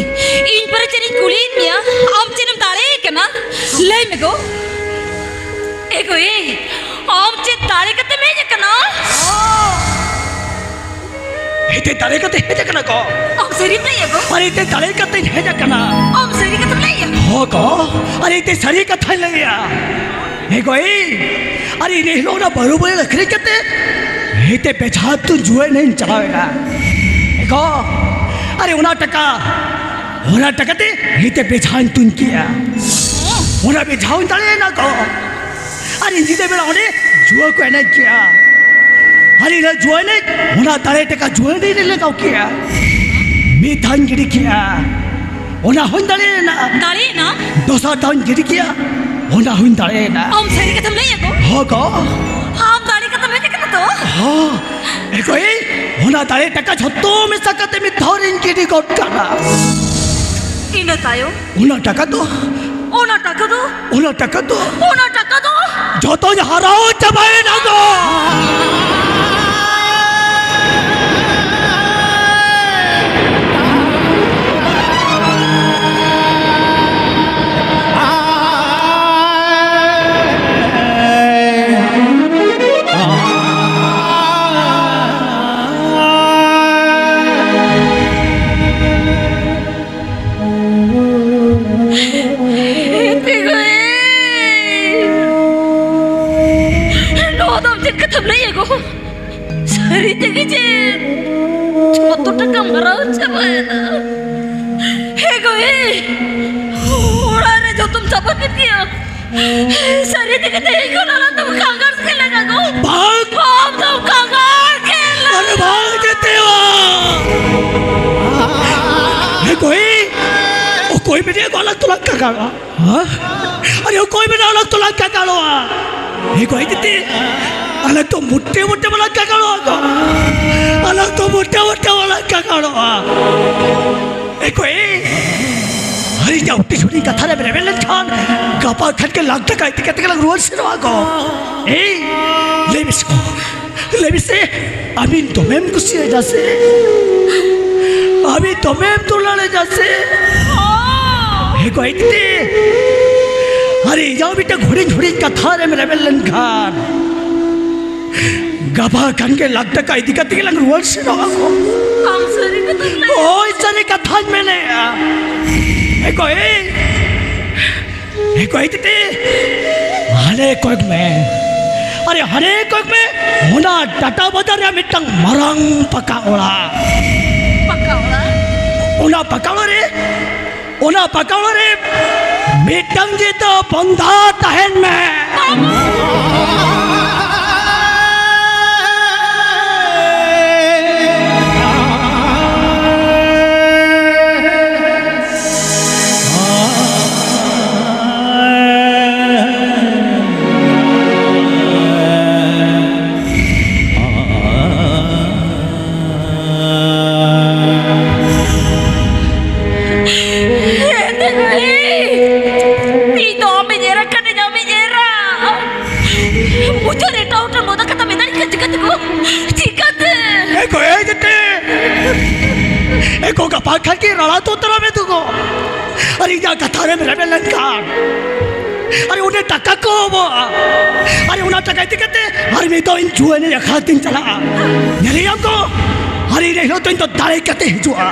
ᱤᱧ ᱯᱚᱨᱮ ᱪᱮᱫ ᱤᱧ ᱠᱩᱞᱤᱭᱮᱫ ᱢᱮᱭᱟ? ᱟᱢ ᱪᱮᱫ ᱮᱢ ᱫᱟᱲᱮ ᱠᱟᱱᱟ? ᱞᱟᱹᱭ ᱢᱮ ᱜᱚ᱾ ᱮ ᱜᱚ, ᱟᱢ ᱪᱮᱫ ᱫᱟᱲᱮ ᱠᱟᱛᱮᱢ ᱦᱮᱡ ᱟᱠᱟᱱᱟ? ᱦᱮᱡ ᱫᱟᱲᱮ ᱠᱟᱛᱮ ᱦᱮᱡ ᱟᱠᱟᱱᱟ ᱠᱚ᱾ ᱟᱢ ᱥᱟᱹᱨᱤᱢ ᱞᱟᱹᱭᱟ ᱜᱚ? ᱟᱨ ᱤᱧ ᱫᱟᱲᱮ ᱠᱟᱛᱮᱧ ᱦᱮᱡ ᱟᱠᱟᱱᱟ᱾ ᱟᱢ ᱥᱟᱹᱨᱤ ᱠᱟᱛᱷᱟᱢ ᱞᱟᱹᱭᱟ? ᱦᱚᱸ ᱜᱚ, ᱟᱨ ᱤᱧ ᱥᱟᱹᱨᱤ ᱠᱟᱛᱷᱟᱧ ᱞᱟᱹᱭᱟ᱾ ᱦᱮᱸ ᱜᱚ, ᱤᱧ, ᱟᱨ ᱤᱧ ᱦᱤᱞᱳᱜ ᱚᱱᱟ ᱵᱟᱹᱨᱩ ᱵᱟᱹᱭᱦᱟᱹᱲ ᱟᱹᱠᱷᱨᱤᱧ ᱠᱟᱛᱮ ᱦᱮᱸᱛᱮ ᱵᱮᱡᱷᱟ ᱛᱩᱧ ᱡᱩᱣᱟᱹ ᱮᱱᱮᱡ ᱤᱧ ᱪᱟᱞᱟᱣ ᱮᱱᱟ᱾ ᱦᱮᱸ ᱜᱚ, ᱟᱨ ᱚᱱᱟ ᱴᱟᱠᱟ, ᱚᱱᱟ ᱴᱟᱠᱟ ᱛᱮ ᱦᱮᱸᱛᱮ ᱵᱮᱡᱷᱟᱧ ᱛᱩᱧ ᱠᱮᱜᱼᱟ᱾ ᱚᱱᱟ ᱵᱮᱡᱷᱟ ᱦᱚᱸᱧ ᱫᱟᱲᱮᱭᱮᱱᱟ ᱜᱚ᱾ ᱟᱨ ᱤᱧ ᱧᱤᱫᱟᱹ ᱵᱮᱲᱟ ᱚᱸᱰᱮ ᱡᱩᱣᱟᱹ ᱠᱚ ᱮᱱᱮᱡ ᱠᱮᱜᱼᱟ᱾ ᱟᱨ ᱤᱧ ᱡᱩᱣᱟᱹ ᱮᱱᱮᱡ, ᱚᱱᱟ ᱫᱟᱲᱮ ᱴᱟᱠᱟ ᱡᱩᱣᱟᱹ ᱮᱱᱮᱡ ᱨᱮ ᱞᱟᱜᱟᱣ ᱠᱮᱜᱼᱟ᱾ ᱢᱤᱫ ᱫᱷᱟᱣ ᱤᱧ ᱜᱤᱰᱤ ᱠᱮᱜᱼᱟ, ᱚᱱᱟ ᱦᱚᱸᱧ ᱫᱟᱲᱮᱭᱮᱱᱟ᱾ ᱫᱟᱲᱮᱭᱮᱱᱟ? ᱫᱚᱥᱟᱨ ᱫᱷᱟᱣ ᱤᱧ ᱜᱤᱰᱤ ᱠᱮᱜᱼᱟ, ᱚᱱᱟ ᱦᱚᱸᱧ ᱫᱟᱲᱮᱭᱮᱱᱟ᱾ ᱟᱢ ᱥᱟᱹᱨᱤ ᱠᱟᱛᱷᱟᱢ ᱞᱟᱹᱭᱮᱫ ᱫᱚ? ᱦᱚᱸ ᱜᱚ᱾ ᱟᱢ ᱫᱟᱲᱮ ᱠᱟᱛᱮᱢ ᱦᱮᱡ ᱟᱠᱟᱱᱟ ᱛᱚ? ᱦᱚᱸ᱾ ᱮ ᱜᱚ, ᱚᱱᱟ ᱫᱟᱲᱮ ᱴᱟᱠᱟ ᱡᱷᱚᱛᱚ ᱢᱮᱥᱟ ᱠᱟᱛᱮ ᱢᱤᱫ ᱫᱷᱟᱣ ᱨᱤᱧ ᱜᱤᱰᱤ ᱜᱚᱫ ᱠᱟᱜᱼᱟ᱾ ᱤᱱᱟᱹ ᱛᱟᱭᱚᱢ? ᱚᱱᱟ ᱴᱟᱠᱟ ᱫᱚ, ᱚᱱᱟ ᱴᱟᱠᱟ ᱫᱚ, ᱚᱱᱟ ᱴᱟᱠᱟ ᱫᱚ, ᱚᱱᱟ ᱴᱟᱠᱟ ᱫᱚ ᱡᱷᱚᱛᱚᱧ ᱦᱟᱨᱟᱣ ᱪᱟᱵᱟᱭᱮᱱᱟ ᱜᱚ᱾ ᱛᱷᱟᱢᱞᱟᱹᱭ ᱮ ᱜᱚ, ᱥᱟᱹᱨᱤ ᱛᱮᱜᱮ ᱪᱮ ᱡᱚᱛᱚ ᱴᱟᱠᱟ ᱢᱟᱨᱟᱣ ᱪᱟᱵᱟᱭᱮᱱᱟ? ᱦᱮ ᱜᱚ, ᱮ, ᱚᱲᱟᱜ ᱨᱮ ᱡᱚᱛᱚᱢ ᱪᱟᱵᱟ ᱠᱮᱫ ᱜᱮᱭᱟ᱾ ᱥᱟᱹᱨᱤ ᱛᱮᱜᱮ ᱛᱮᱦᱮᱧ ᱠᱷᱚᱱ ᱟᱞᱟᱝ ᱫᱚ ᱠᱟᱸᱜᱟᱲ ᱥᱮ ᱞᱮᱠᱟ ᱜᱚ᱾ ᱵᱟᱝ᱾ ᱟᱢ ᱫᱚ ᱠᱟᱸᱜᱟᱲ ᱜᱮ ᱞᱮᱠᱟ᱾ ᱟᱨᱮ ᱵᱟᱝ ᱡᱮᱛᱮᱣᱟ᱾ ᱦᱮ ᱜᱚ, ᱮ, ᱚᱠᱚᱭ ᱢᱮᱱᱮᱫ ᱠᱚ ᱟᱞᱟᱝ ᱫᱚᱞᱟᱝ ᱠᱟᱸᱜᱟᱲᱟ? ᱦᱮᱸ? ᱟᱨᱮ ᱚᱠᱚᱭ ᱢᱮᱱᱟ ᱟᱞᱟᱝ ᱫᱚᱞᱟᱝ ᱠᱟᱸᱜᱟᱲᱚᱜᱼᱟ? ᱦᱮ ᱜᱚ, ᱮ ᱡᱮᱛᱮ, ᱟᱞᱟᱝ ᱫᱚ ᱢᱚᱴᱮ ᱢᱚᱴᱮ ᱵᱟᱞᱟᱝ ᱠᱟᱸᱜᱟᱲᱚᱜᱼᱟ ᱜᱚ᱾ ᱟᱞᱟᱝ ᱫᱚ ᱢᱚᱴᱮ ᱢᱚᱴᱮ ᱵᱟᱞᱟᱝ ᱠᱟᱸᱜᱟᱲᱚᱜᱼᱟ᱾ ᱦᱮ ᱜᱚ, ᱮ, ᱟᱨᱮ ᱤᱧᱟᱹᱜ ᱦᱩᱰᱤᱧ ᱦᱩᱰᱤᱧ ᱠᱟᱛᱷᱟ ᱨᱮᱢ ᱨᱮᱵᱮᱱ ᱞᱮᱱᱠᱷᱟᱱ ᱜᱟᱯᱟ ᱠᱷᱟᱱ ᱜᱮ ᱞᱟᱠᱷ ᱴᱟᱠᱟ ᱤᱫᱤ ᱠᱟᱛᱮ ᱜᱮᱞᱟᱝ ᱨᱩᱣᱟᱹᱲ ᱥᱮᱱᱚᱜᱼᱟ ᱜᱚ᱾ ᱮᱭ, ᱞᱟᱹᱭ ᱢᱮᱥᱮ ᱜᱚ, ᱞᱟᱹᱭ ᱢᱮᱥᱮ, ᱟᱹᱵᱤᱱ ᱫᱚᱢᱮᱢ ᱠᱩᱥᱤᱭᱟᱭᱟ ᱥᱮ? ᱟᱹᱵᱤᱱ ᱫᱚᱢᱮᱢ ᱫᱩᱞᱟᱹᱲᱟᱭᱟ ᱥᱮ? ᱦᱮ ᱜᱚ, ᱮ ᱡᱮᱛᱮ, ᱟᱨᱮ ᱤᱧᱟᱹᱜ ᱢᱤᱫᱴᱟᱝ ᱦᱩᱰᱤᱧ ᱦᱩᱰᱤᱧ ᱠᱟᱛᱷᱟ ᱨᱮᱢ ᱨᱮᱵᱮᱱ ᱞᱮᱱᱠᱷᱟᱱ ᱜᱟᱯᱟ ᱠᱷᱟᱱ ᱜᱮ ᱞᱟᱠᱷ ᱴᱟᱠᱟ ᱤᱫᱤ ᱠᱟᱛᱮ ᱜᱮᱞᱟᱝ ᱨᱩᱣᱟᱹᱲ ᱥᱮᱱᱚᱜᱼᱟ ᱜᱚ᱾ ᱟᱢ ᱥᱟᱹᱨᱤ ᱠᱟᱛᱷᱟᱢ ᱞᱟᱹᱭ᱾ ᱦᱳᱭ, ᱥᱟᱹᱨᱤ ᱠᱟᱛᱷᱟᱧ ᱢᱮᱱᱮᱫᱼᱟ᱾ ᱦᱮ ᱜᱚ, ᱮᱭ, ᱦᱮ ᱜᱚ, ᱮ ᱡᱮᱛᱮ, ᱦᱟᱱᱮ ᱠᱚᱭᱚᱜ ᱢᱮ᱾ ᱟᱨᱮ ᱦᱟᱱᱮ ᱠᱚᱭᱚᱜ ᱢᱮ, ᱚᱱᱟ ᱴᱟᱴᱟ ᱵᱟᱡᱟᱨ ᱨᱮ ᱢᱤᱫᱴᱟᱝ ᱢᱟᱨᱟᱝ ᱯᱟᱠᱟ ᱚᱲᱟᱜ᱾ ᱯᱟᱠᱟ ᱚᱲᱟᱜ? ᱚᱱᱟ ᱯᱟᱠᱟ ᱚᱲᱟᱜ ᱨᱮ, ᱚᱱᱟ ᱯᱟᱠᱟ ᱚᱲᱟᱜ ᱨᱮ ᱢᱤᱫᱴᱟᱝ ᱡᱤᱛᱟᱹ ᱵᱚᱱᱫᱷᱟ ᱛᱟᱦᱮᱱ ᱢᱮ᱾ ᱤᱧ ᱫᱚ ᱟᱢᱤᱧ ᱮᱨᱟ ᱠᱟᱹᱱᱟᱹᱧ, ᱟᱢᱤᱧ ᱮᱨᱟ᱾ ᱢᱩᱪᱟᱹᱫ ᱨᱮ ᱮᱴᱟᱜ ᱦᱚᱲ ᱴᱷᱮᱱ ᱢᱚᱫᱟ ᱠᱟᱛᱷᱟ ᱢᱮᱱ ᱫᱟᱲᱮᱭᱟᱜ ᱠᱷᱟᱱ ᱪᱤᱠᱟᱹ ᱛᱮᱠᱚ? ᱪᱤᱠᱟᱹ ᱛᱮ? ᱮ ᱜᱚ, ᱮ ᱡᱮᱛᱮ᱾ ᱮ ᱜᱚ, ᱜᱟᱯᱟ ᱠᱷᱟᱱ ᱜᱮ ᱨᱟᱲᱟ ᱛᱚ ᱛᱚᱨᱟ ᱢᱮ ᱛᱚ ᱜᱚ᱾ ᱟᱨ ᱤᱧᱟᱹᱜ ᱠᱟᱛᱷᱟ ᱨᱮᱢ ᱨᱮᱵᱮᱱ ᱞᱮᱱᱠᱷᱟᱱ, ᱟᱨ ᱚᱸᱰᱮ ᱴᱟᱠᱟ ᱠᱚ ᱮᱢᱚᱜᱼᱟ᱾ ᱟᱨ ᱚᱱᱟ ᱴᱟᱠᱟ ᱤᱫᱤ ᱠᱟᱛᱮ ᱟᱨ ᱢᱤᱫ ᱫᱷᱟᱣ ᱤᱧ ᱡᱩᱣᱟᱹᱱ ᱮᱱᱮᱡ ᱟᱠᱷᱲᱟ ᱛᱤᱧ ᱪᱟᱞᱟᱜᱼᱟ᱾ ᱧᱮᱞᱮᱭᱟᱢ ᱛᱚ? ᱟᱨ ᱤᱱᱟᱹ ᱦᱤᱞᱳᱜ ᱫᱚ ᱤᱧ ᱫᱚ ᱫᱟᱲᱮ ᱠᱟᱛᱮ ᱦᱤᱡᱩᱜᱼᱟ᱾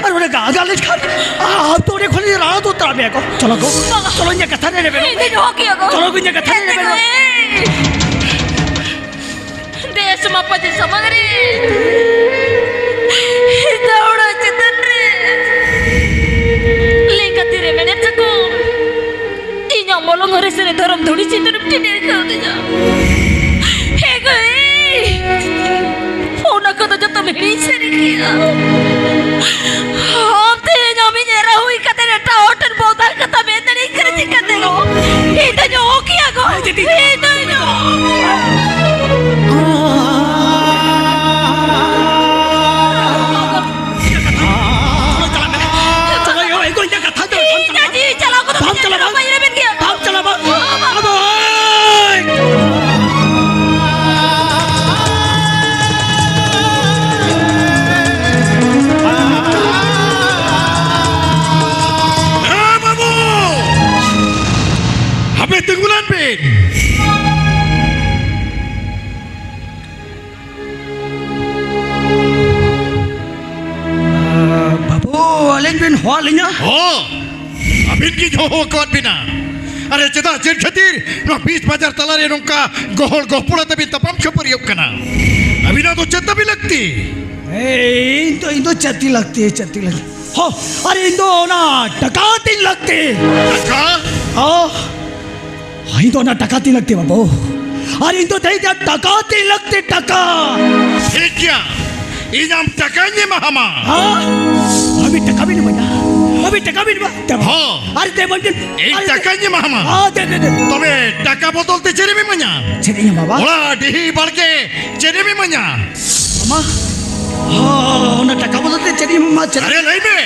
ᱟᱨ ᱚᱸᱰᱮ ᱜᱟᱜᱟ ᱞᱮᱱᱠᱷᱟᱱ, ᱟᱢ ᱫᱚ ᱚᱸᱰᱮ ᱠᱷᱚᱱ ᱤᱧ ᱨᱟᱲᱟ ᱫᱚ ᱛᱟᱲᱟᱢ ᱢᱮᱭᱟ ᱠᱚ᱾ ᱪᱚᱞᱚ ᱜᱚ, ᱵᱟᱝᱟ᱾ ᱪᱚᱞᱚ ᱤᱧᱟᱹᱜ ᱠᱟᱛᱷᱟ ᱨᱮ ᱨᱮᱵᱮᱱ᱾ ᱤᱧ ᱫᱚᱧ ᱦᱚᱦᱚ ᱠᱮᱭᱟ ᱜᱚ᱾ ᱪᱚᱞᱚ ᱜᱚ, ᱤᱧᱟᱹᱜ ᱠᱟᱛᱷᱟ ᱨᱮ ᱮᱱᱛᱮ ᱨᱮᱵᱮᱱ᱾ ᱜᱚ, ᱮᱭ᱾ ᱥᱟᱢᱟᱝ ᱨᱮ, ᱦᱮᱸᱫᱟ ᱚᱲᱟᱜ ᱪᱮᱛᱟᱱ ᱨᱮ ᱞᱮᱸᱜᱟ ᱛᱤ ᱨᱮ ᱢᱮᱬᱦᱮᱫ ᱥᱟᱠᱚᱢ, ᱤᱧᱟᱜ ᱢᱚᱞᱚᱝ ᱦᱚᱨᱤᱥ ᱨᱮ ᱫᱷᱚᱨᱚᱢ ᱫᱷᱩᱲᱤ ᱥᱤᱸᱫᱩᱨᱮᱢ ᱴᱤᱰᱟᱹᱜ ᱠᱟᱣᱫᱤᱧᱟ᱾ ᱦᱮᱸ ᱜᱟᱹᱭ, ᱚᱱᱟ ᱠᱚᱫᱚ ᱡᱚᱛᱚᱢ ᱦᱤᱲᱤᱧ ᱥᱟᱹᱨᱤ ᱠᱮᱜᱼᱟ᱾ ᱟᱢ ᱛᱮᱦᱮᱧ ᱟᱢᱤᱡ ᱮᱨᱟ ᱦᱩᱭ ᱠᱟᱛᱮ ᱮᱴᱟᱜ ᱦᱚᱲ ᱴᱷᱮᱱ ᱵᱚᱫᱟᱨ ᱠᱟᱛᱷᱟ ᱢᱮᱱ ᱫᱟᱲᱮᱭᱟᱜ ᱠᱟᱱᱟ ᱪᱤᱠᱟᱹᱛᱮ? ᱤᱧ ᱫᱚᱧ ᱚᱦᱚ ᱠᱮᱭᱟ ᱜᱚ᱾ ᱤᱧ ᱫᱚᱧ ᱚᱦᱚ᱾ ᱪᱟᱞᱟᱜ ᱢᱮ᱾ ᱪᱟᱞᱟᱜ ᱢᱮ᱾ ᱤᱧᱟᱜ ᱡᱤᱣᱤ ᱪᱟᱞᱟᱣ ᱠᱚᱫᱚ ᱵᱟᱢ ᱪᱟᱞᱟᱜᱼᱟ, ᱵᱟᱝ? ᱵᱟᱹᱧ ᱨᱮᱵᱮᱱ ᱜᱮᱭᱟ᱾ ᱵᱟᱢ ᱪᱟᱞᱟᱜᱼᱟ, ᱵᱟᱝ? ᱟᱫᱚ, ᱮᱭ! ᱦᱮᱸ, ᱵᱟᱹᱵᱩ! ᱦᱟᱯᱮ, ᱛᱤᱸᱜᱩ ᱞᱮᱱ ᱵᱤᱱ᱾ ᱵᱟᱹᱵᱩ, ᱟᱹᱞᱤᱧ ᱵᱤᱱ ᱦᱚᱦᱚ ᱞᱤᱧᱟ? ᱦᱚᱸ, ᱟᱹᱵᱤᱱ ᱜᱤᱧ ᱦᱚᱦᱚ ᱟᱠᱟᱫ ᱵᱤᱱᱟ᱾ ᱟᱨᱮ, ᱪᱮᱫᱟᱜ, ᱪᱮᱫ ᱠᱷᱟᱹᱛᱤᱨ ᱱᱚᱣᱟ ᱵᱤᱪ ᱵᱟᱡᱟᱨ ᱛᱟᱞᱟᱨᱮ ᱱᱚᱝᱠᱟ ᱜᱚᱦᱚᱲ ᱜᱚᱯᱚᱲ ᱟᱛᱮ ᱵᱤᱱ ᱛᱟᱯᱟᱢ ᱠᱷᱟᱹᱯᱟᱹᱨᱤᱭᱟᱹᱜ ᱠᱟᱱᱟ? ᱟᱹᱵᱤᱱᱟᱜ ᱫᱚ ᱪᱮᱫ ᱛᱟᱹᱵᱤᱱ ᱞᱟᱹᱠᱛᱤ? ᱮᱭ, ᱤᱧ ᱫᱚ, ᱤᱧ ᱫᱚ ᱪᱮᱫ ᱛᱤᱧ ᱞᱟᱹᱠᱛᱤ, ᱪᱮᱫ ᱛᱤᱧ ᱞᱟᱹᱠᱛᱤ? ᱦᱚᱸ, ᱟᱨ ᱤᱧ ᱫᱚ ᱚᱱᱟ ᱴᱟᱠᱟ ᱛᱤᱧ ᱞᱟᱹᱠᱛᱤ᱾ ᱴᱟᱠᱟ? ᱦᱚᱸ᱾ ᱤᱧ ᱫᱚ ᱚᱱᱟ ᱴᱟᱠᱟ ᱛᱤᱧ ᱞᱟᱹᱠᱛᱤ, ᱵᱟᱹᱵᱩ᱾ ᱟᱨ ᱤᱧ ᱫᱚ ᱛᱮᱦᱮᱧ ᱫᱚ ᱴᱟᱠᱟ ᱛᱤᱧ ᱞᱟᱹᱠᱛᱤ, ᱴᱟᱠᱟ᱾ ᱴᱷᱤᱠ ᱜᱮᱭᱟ, ᱤᱧ ᱟᱢ ᱴᱟᱠᱟᱧ ᱮᱢᱟ ᱦᱟᱢᱟ᱾ ᱦᱮᱸ? ᱟᱹᱵᱤᱱ ᱴᱟᱠᱟ ᱵᱤᱱ ᱮᱢᱟᱹᱧᱟ? ᱟᱹᱵᱤᱱ ᱴᱟᱠᱟ ᱵᱤᱱ ᱮᱢᱟ? ᱦᱚᱸ᱾ ᱟᱨ ᱛᱮ ᱵᱟᱝ ᱵᱤᱱ, ᱤᱧ ᱟᱨ ᱛᱮ ᱴᱟᱠᱟᱧ ᱮᱢᱟ ᱦᱟᱢᱟ᱾ ᱦᱮᱸ, ᱫᱮ, ᱫᱮ, ᱫᱮ᱾ ᱛᱚᱵᱮ ᱴᱟᱠᱟ ᱵᱚᱫᱚᱞ ᱛᱮ ᱪᱮᱫ ᱮᱢ ᱤᱢᱟᱹᱧᱟ? ᱪᱮᱫ ᱤᱧ ᱮᱢᱟ, ᱵᱟ? ᱚᱲᱟᱜ, ᱰᱤᱦᱤ, ᱵᱟᱲᱜᱮ, ᱪᱮᱫ ᱮᱢ ᱤᱢᱟᱹᱧᱟ? ᱢᱟᱢᱟ, ᱦᱚᱸ, ᱚᱱᱟ ᱴᱟᱠᱟ ᱵᱚᱫᱚᱞ ᱛᱮ ᱪᱮᱫ ᱤᱧ ᱮᱢᱟ, ᱪᱮᱫ? ᱟᱨᱮ, ᱞᱟᱹᱭ ᱢᱮ,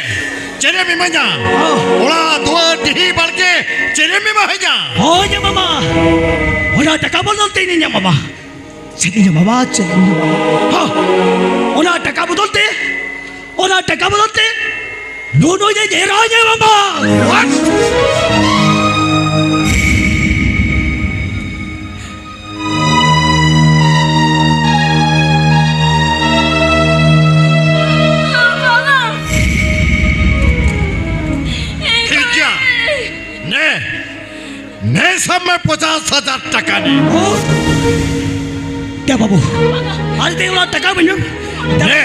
ᱪᱮᱫ ᱮᱢ ᱤᱢᱟᱹᱧᱟ? ᱦᱚᱸ᱾ ᱚᱲᱟᱜ, ᱫᱩᱣᱟᱹᱨ, ᱰᱤᱦᱤ, ᱵᱟᱲᱜᱮ, ᱪᱮᱫ ᱮᱢ ᱮᱢᱟᱹᱧᱟ? ᱦᱳᱭ, ᱢᱟᱢᱟ, ᱚᱱᱟ ᱴᱟᱠᱟ ᱵᱚᱫᱚᱞ ᱛᱮ ᱤᱧ ᱮᱢᱟᱢᱟ᱾ ᱪᱮᱫ ᱤᱧ ᱮᱢᱟᱢᱟ, ᱪᱮᱫ ᱤᱧ ᱮᱢᱟᱢᱟ? ᱦᱚᱸ, ᱚᱱᱟ ᱴᱟᱠᱟ ᱵᱚᱫᱚᱞ ᱛᱮ, ᱚᱱᱟ ᱴᱟᱠᱟ ᱵᱚᱫᱚᱞ ᱛᱮ ᱱᱩᱱᱩ ᱡᱮ ᱡᱮᱨᱟ ᱧᱟᱢᱟᱢᱟ᱾ What? ᱴᱷᱤᱠ ᱜᱮᱭᱟ᱾ ᱱᱮ, ᱱᱮ ᱥᱟᱵ ᱢᱮ ᱯᱚᱪᱟᱥ ᱦᱟᱡᱟᱨ ᱴᱟᱠᱟ ᱱᱮ᱾ ᱫᱮ ᱵᱟᱹᱵᱩ, ᱟᱨᱮ ᱫᱮ, ᱚᱱᱟ ᱴᱟᱠᱟ ᱤᱢᱟᱹᱧ ᱢᱮ᱾ ᱫᱮ᱾ ᱱᱮ᱾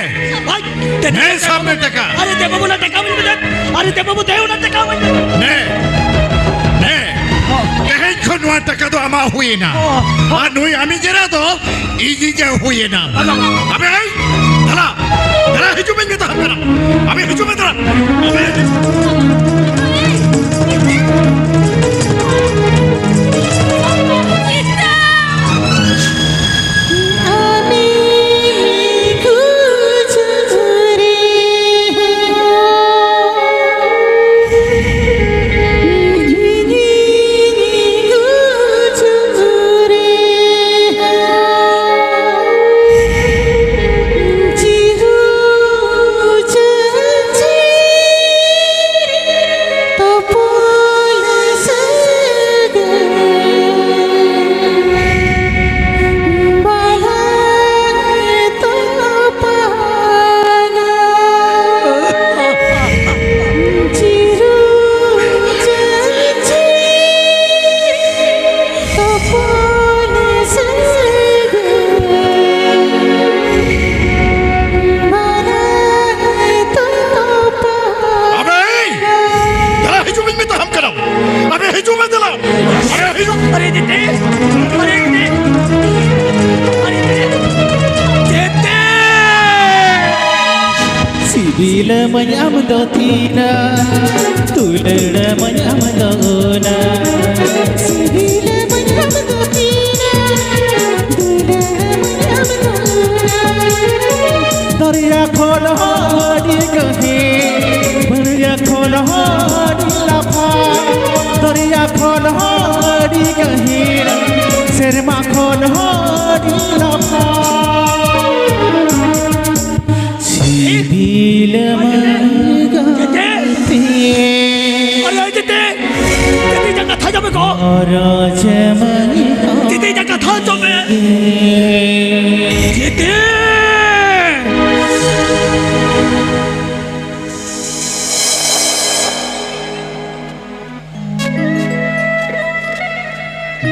ᱟᱡ, ᱫᱮ, ᱱᱮ, ᱫᱮ, ᱥᱟᱵ ᱢᱮ ᱴᱟᱠᱟ᱾ ᱟᱨᱮ ᱫᱮ ᱵᱟᱹᱵᱩ, ᱚᱱᱟ ᱴᱟᱠᱟ ᱤᱢᱟᱹᱧ ᱢᱮ, ᱫᱮ᱾ ᱟᱨᱮ ᱫᱮ ᱵᱟᱹᱵᱩ, ᱫᱮ, ᱚᱱᱟ ᱴᱟᱠᱟ ᱤᱢᱟᱹᱧ ᱢᱮ᱾ ᱱᱮ᱾ ᱱᱮ᱾ ᱦᱚᱸ᱾ ᱛᱮᱦᱮᱧ ᱠᱷᱚᱱ ᱱᱚᱣᱟ ᱴᱟᱠᱟ ᱫᱚ ᱟᱢᱟᱜ ᱦᱩᱭᱮᱱᱟ᱾ ᱦᱚᱸ᱾ ᱟᱨ ᱱᱩᱭ ᱟᱢᱤᱡ ᱮᱨᱟ ᱫᱚ ᱤᱧᱤᱡ ᱮ ᱦᱩᱭᱮᱱᱟ᱾ ᱟᱫᱚ᱾ ᱟᱵᱮ, ᱫᱮᱞᱟ, ᱫᱮᱞᱟ, ᱦᱤᱡᱩᱜ ᱢᱮ, ᱢᱮᱛᱟᱢ ᱠᱟᱱᱟ᱾ ᱟᱵᱮ, ᱦᱤᱡᱩᱜ ᱢᱮ, ᱫᱮᱞᱟ᱾ ᱟᱵᱮ᱾ ᱟᱵᱮ! ᱫᱮᱞᱟ ᱦᱤᱡᱩᱜ ᱤᱧ ᱢᱮᱛᱟᱢ ᱠᱟᱱᱟ᱾ ᱟᱵᱮ ᱦᱤᱡᱩᱜ ᱢᱮ ᱫᱮᱞᱟ᱾ ᱟᱵᱮ ᱦᱤᱡᱩᱜ᱾ ᱟᱨᱮ ᱡᱮᱛᱮ! ᱟᱨᱮ ᱡᱮᱛᱮ! ᱟᱨᱮ ᱡᱮᱛᱮ! ᱡᱮᱛᱮ! ᱥᱤᱵᱤᱞᱟᱢᱟᱹᱧ ᱟᱢ ᱫᱚ ᱛᱤᱱᱟᱹᱜ, ᱫᱩᱞᱟᱹᱲᱟᱢᱟᱹᱧ ᱟᱢ ᱫᱚ ᱩᱱᱟᱹᱜ᱾ ᱥᱤᱵᱤᱞᱟᱢᱟᱹᱧ ᱟᱢ ᱫᱚ ᱛᱤᱱᱟᱹᱜ, ᱫᱩᱞᱟᱹᱲᱟᱢᱟᱹᱧ ᱟᱢ ᱫᱚ ᱩᱱᱟᱹᱜ᱾ ᱫᱚᱨᱭᱟ ᱠᱷᱚᱱ ᱦᱚᱸ ᱟᱹᱰᱤ ᱜᱟᱹᱦᱤᱨ, ᱫᱚᱨᱭᱟ ᱠᱷᱚᱱ ᱦᱚᱸ ᱟᱹᱰᱤ ᱞᱟᱯᱷᱟᱝ, ᱫᱚᱨᱭᱟ ᱠᱷᱚᱱ ᱦᱚᱸ ᱟᱹᱰᱤ ᱜᱟᱹᱦᱤᱨ, ᱥᱮᱨᱢᱟ ᱠᱷᱚᱱ ᱦᱚᱸ ᱟᱹᱰᱤ ᱞᱟᱯᱷᱟᱝ᱾ ᱥᱤᱵᱤᱞᱟᱢᱟᱹᱧ ᱜᱟᱛᱮ᱾ ᱟᱭ, ᱟᱭ, ᱡᱮᱛᱮ! ᱡᱮᱛᱮ, ᱤᱧᱟᱜ ᱠᱟᱛᱷᱟ ᱟᱸᱡᱚᱢ ᱢᱮ ᱜᱚ᱾ ᱡᱮᱛᱮ, ᱤᱧᱟᱜ ᱠᱟᱛᱷᱟ ᱟᱸᱡᱚᱢ ᱢᱮ᱾ ᱡᱮᱛᱮ!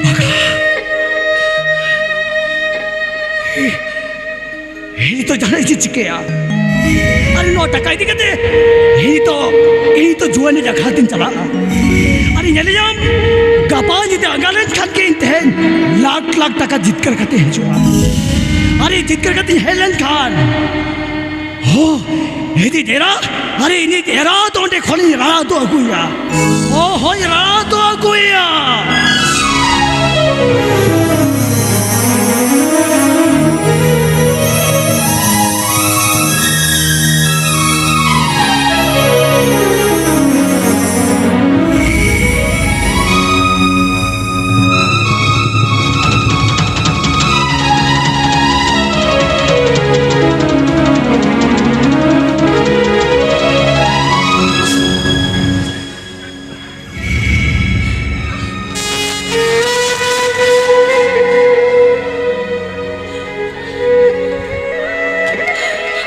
ᱵᱟᱜᱟ᱾ ᱟᱨᱮ ᱪᱮᱫ ᱪᱤᱠᱟᱹᱭᱟ? ᱟᱨᱮ ᱱᱚᱣᱟ ᱴᱟᱠᱟ ᱤᱫᱤ ᱠᱟᱛᱮ ᱤᱧ ᱛᱚ, ᱤᱧ ᱛᱚ ᱡᱩᱣᱟᱹᱱ ᱟᱠᱷᱲᱟ ᱛᱤᱧ ᱪᱟᱞᱟᱜᱼᱟ᱾ ᱟᱨᱮ ᱧᱮᱞᱮᱭᱟᱢ, ᱜᱟᱯᱟ ᱡᱩᱫᱤ ᱟᱸᱜᱟ ᱞᱮᱱᱠᱷᱟᱱ ᱜᱮ ᱤᱧ ᱛᱮᱦᱮᱧ ᱞᱟᱠᱷ ᱞᱟᱠᱷ ᱴᱟᱠᱟ ᱡᱤᱛᱠᱟᱹᱨ ᱠᱟᱛᱮ ᱦᱤᱡᱩᱜᱼᱟ᱾ ᱟᱨᱮ ᱡᱤᱛᱠᱟᱹᱨ ᱠᱟᱛᱮᱧ ᱦᱮᱡ ᱞᱮᱱᱠᱷᱟᱱ, ᱦᱳ, ᱤᱧᱤᱡ ᱮᱨᱟ, ᱟᱨᱮ ᱤᱧᱤᱡ ᱮᱨᱟ ᱫᱚ ᱚᱸᱰᱮ ᱠᱷᱚᱱᱤᱧ ᱨᱟᱲᱟ ᱫᱚ ᱟᱹᱜᱩᱭᱟ᱾ ᱚ, ᱦᱳᱭ, ᱨᱟᱲᱟ ᱫᱚ ᱟᱹᱜᱩᱭᱟ᱾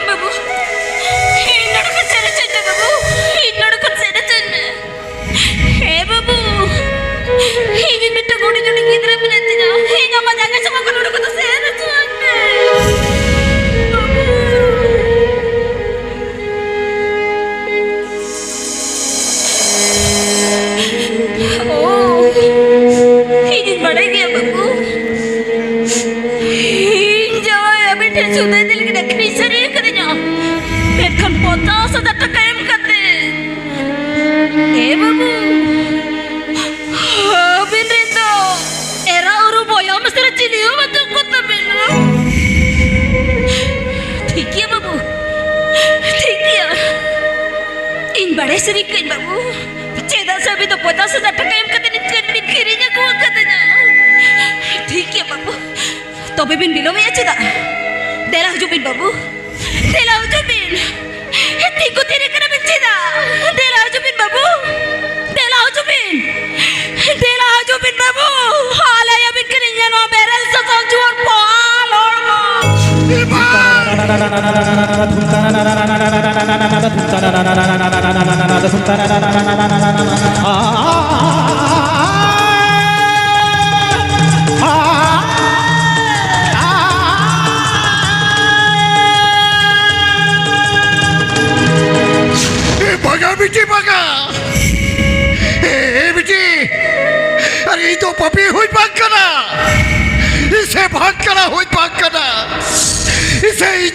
ᱵᱟᱹᱵᱩ, ᱤᱧ ᱱᱚᱰᱮ ᱠᱷᱚᱱ ᱥᱮᱱ ᱦᱚᱪᱚᱧ ᱢᱮ ᱵᱟᱹᱵᱩ, ᱤᱧ ᱱᱚᱰᱮ ᱠᱷᱚᱱ ᱥᱮᱱ ᱦᱚᱪᱚᱧ ᱢᱮ᱾ ᱦᱮᱸ ᱵᱟᱹᱵᱩ, ᱤᱧ ᱢᱤᱫᱴᱟᱝ ᱦᱩᱰᱤᱧ ᱦᱩᱰᱤᱧ ᱜᱤᱫᱽᱨᱟᱹ ᱢᱮᱱᱟᱭ ᱛᱤᱧᱟ, ᱤᱧ ᱟᱢᱟᱜ ᱡᱟᱸᱜᱟ ᱥᱟᱢᱟᱝ ᱠᱷᱚᱱ ᱩᱰᱩᱠ ᱠᱟᱛᱮ ᱥᱮᱱ ᱦᱚᱪᱚᱣᱟᱹᱧ ᱢᱮ᱾ ᱵᱟᱹᱵᱩ᱾ ᱳ, ᱤᱧᱤᱧ ᱵᱟᱲᱟᱭ ᱜᱮᱭᱟ ᱵᱟᱹᱵᱩ᱾ ᱤᱧ ᱡᱟᱶᱟᱭ ᱟᱵᱤᱱ ᱴᱷᱮᱱ ᱥᱩᱫᱷᱟᱹᱭ ᱤᱫᱤ ᱞᱟᱹᱜᱤᱫ ᱟᱹᱠᱷᱨᱤᱧ ᱥᱟᱹᱨᱤ ᱟᱠᱟᱫᱤᱧᱟ᱾ ᱢᱮᱱᱠᱷᱟᱱ ᱯᱚᱧᱪᱟᱥ ᱦᱟᱡᱟᱨ ᱴᱟᱠᱟ ᱮᱢ ᱠᱟᱛᱮ᱾ ᱮ ᱵᱟᱹᱵᱩ, ᱟᱹᱵᱤᱱ ᱨᱮᱱ ᱫᱚ ᱮᱨᱟ ᱩᱨᱩ ᱵᱚᱭᱦᱟ ᱢᱤᱥᱨᱟ ᱪᱤᱞᱤ ᱦᱚᱸ ᱵᱟᱹᱪᱩᱜ ᱠᱚ ᱛᱟᱵᱤᱱᱟ᱾ ᱴᱷᱤᱠ ᱜᱮᱭᱟ ᱵᱟᱹᱵᱩ, ᱴᱷᱤᱠ ᱜᱮᱭᱟ᱾ ᱤᱧ ᱵᱟᱲᱟᱭ ᱥᱟᱹᱨᱤ ᱠᱟᱹᱧ ᱵᱟᱹᱵᱩ, ᱪᱮᱫᱟᱜ ᱥᱮ ᱟᱹᱵᱤᱱ ᱫᱚ ᱯᱚᱧᱪᱟᱥ ᱦᱟᱡᱟᱨ ᱴᱟᱠᱟ ᱮᱢ ᱠᱟᱛᱮ ᱱᱤᱛ ᱠᱤᱱ ᱵᱤᱱ ᱠᱤᱨᱤᱧ ᱟᱹᱜᱩ ᱟᱠᱟᱫᱤᱧᱟ᱾ ᱴᱷᱤᱠ ᱜᱮᱭᱟ ᱵᱟᱹᱵᱩ, ᱛᱚᱵᱮ ᱵᱤᱱ ᱵᱤᱞᱚᱢᱮᱜᱼᱟ ᱪᱮᱫᱟᱜ? ᱫᱮᱞᱟ ᱦᱤᱡᱩᱜ ᱵᱤᱱ ᱵᱟᱹᱵᱩ, ᱫᱮᱞᱟ ᱦᱤᱡᱩᱜ ᱵᱤᱱ᱾ ᱛᱤᱸᱜᱩ ᱛᱷᱤᱨ ᱠᱟᱱᱟ ᱵᱤᱱ ᱪᱮᱫᱟᱜ? ᱫᱮᱞᱟ ᱦᱤᱡᱩᱜ ᱵᱤᱱ ᱵᱟᱹᱵᱩ, ᱫᱮᱞᱟ ᱦᱤᱡᱩᱜ ᱵᱤᱱ, ᱫᱮᱞᱟ ᱦᱤᱡᱩᱜ ᱵᱤᱱ ᱵᱟᱹᱵᱩ᱾ ᱦᱟᱞᱟᱭᱟ ᱵᱤᱱ ᱠᱟᱹᱱᱟᱹᱧ ᱱᱚᱣᱟ ᱵᱮᱨᱮᱞ ᱥᱟᱥᱟᱝ ᱡᱩᱣᱟᱹᱱ ᱯᱚᱦᱟ ᱦᱚᱲᱢᱚ᱾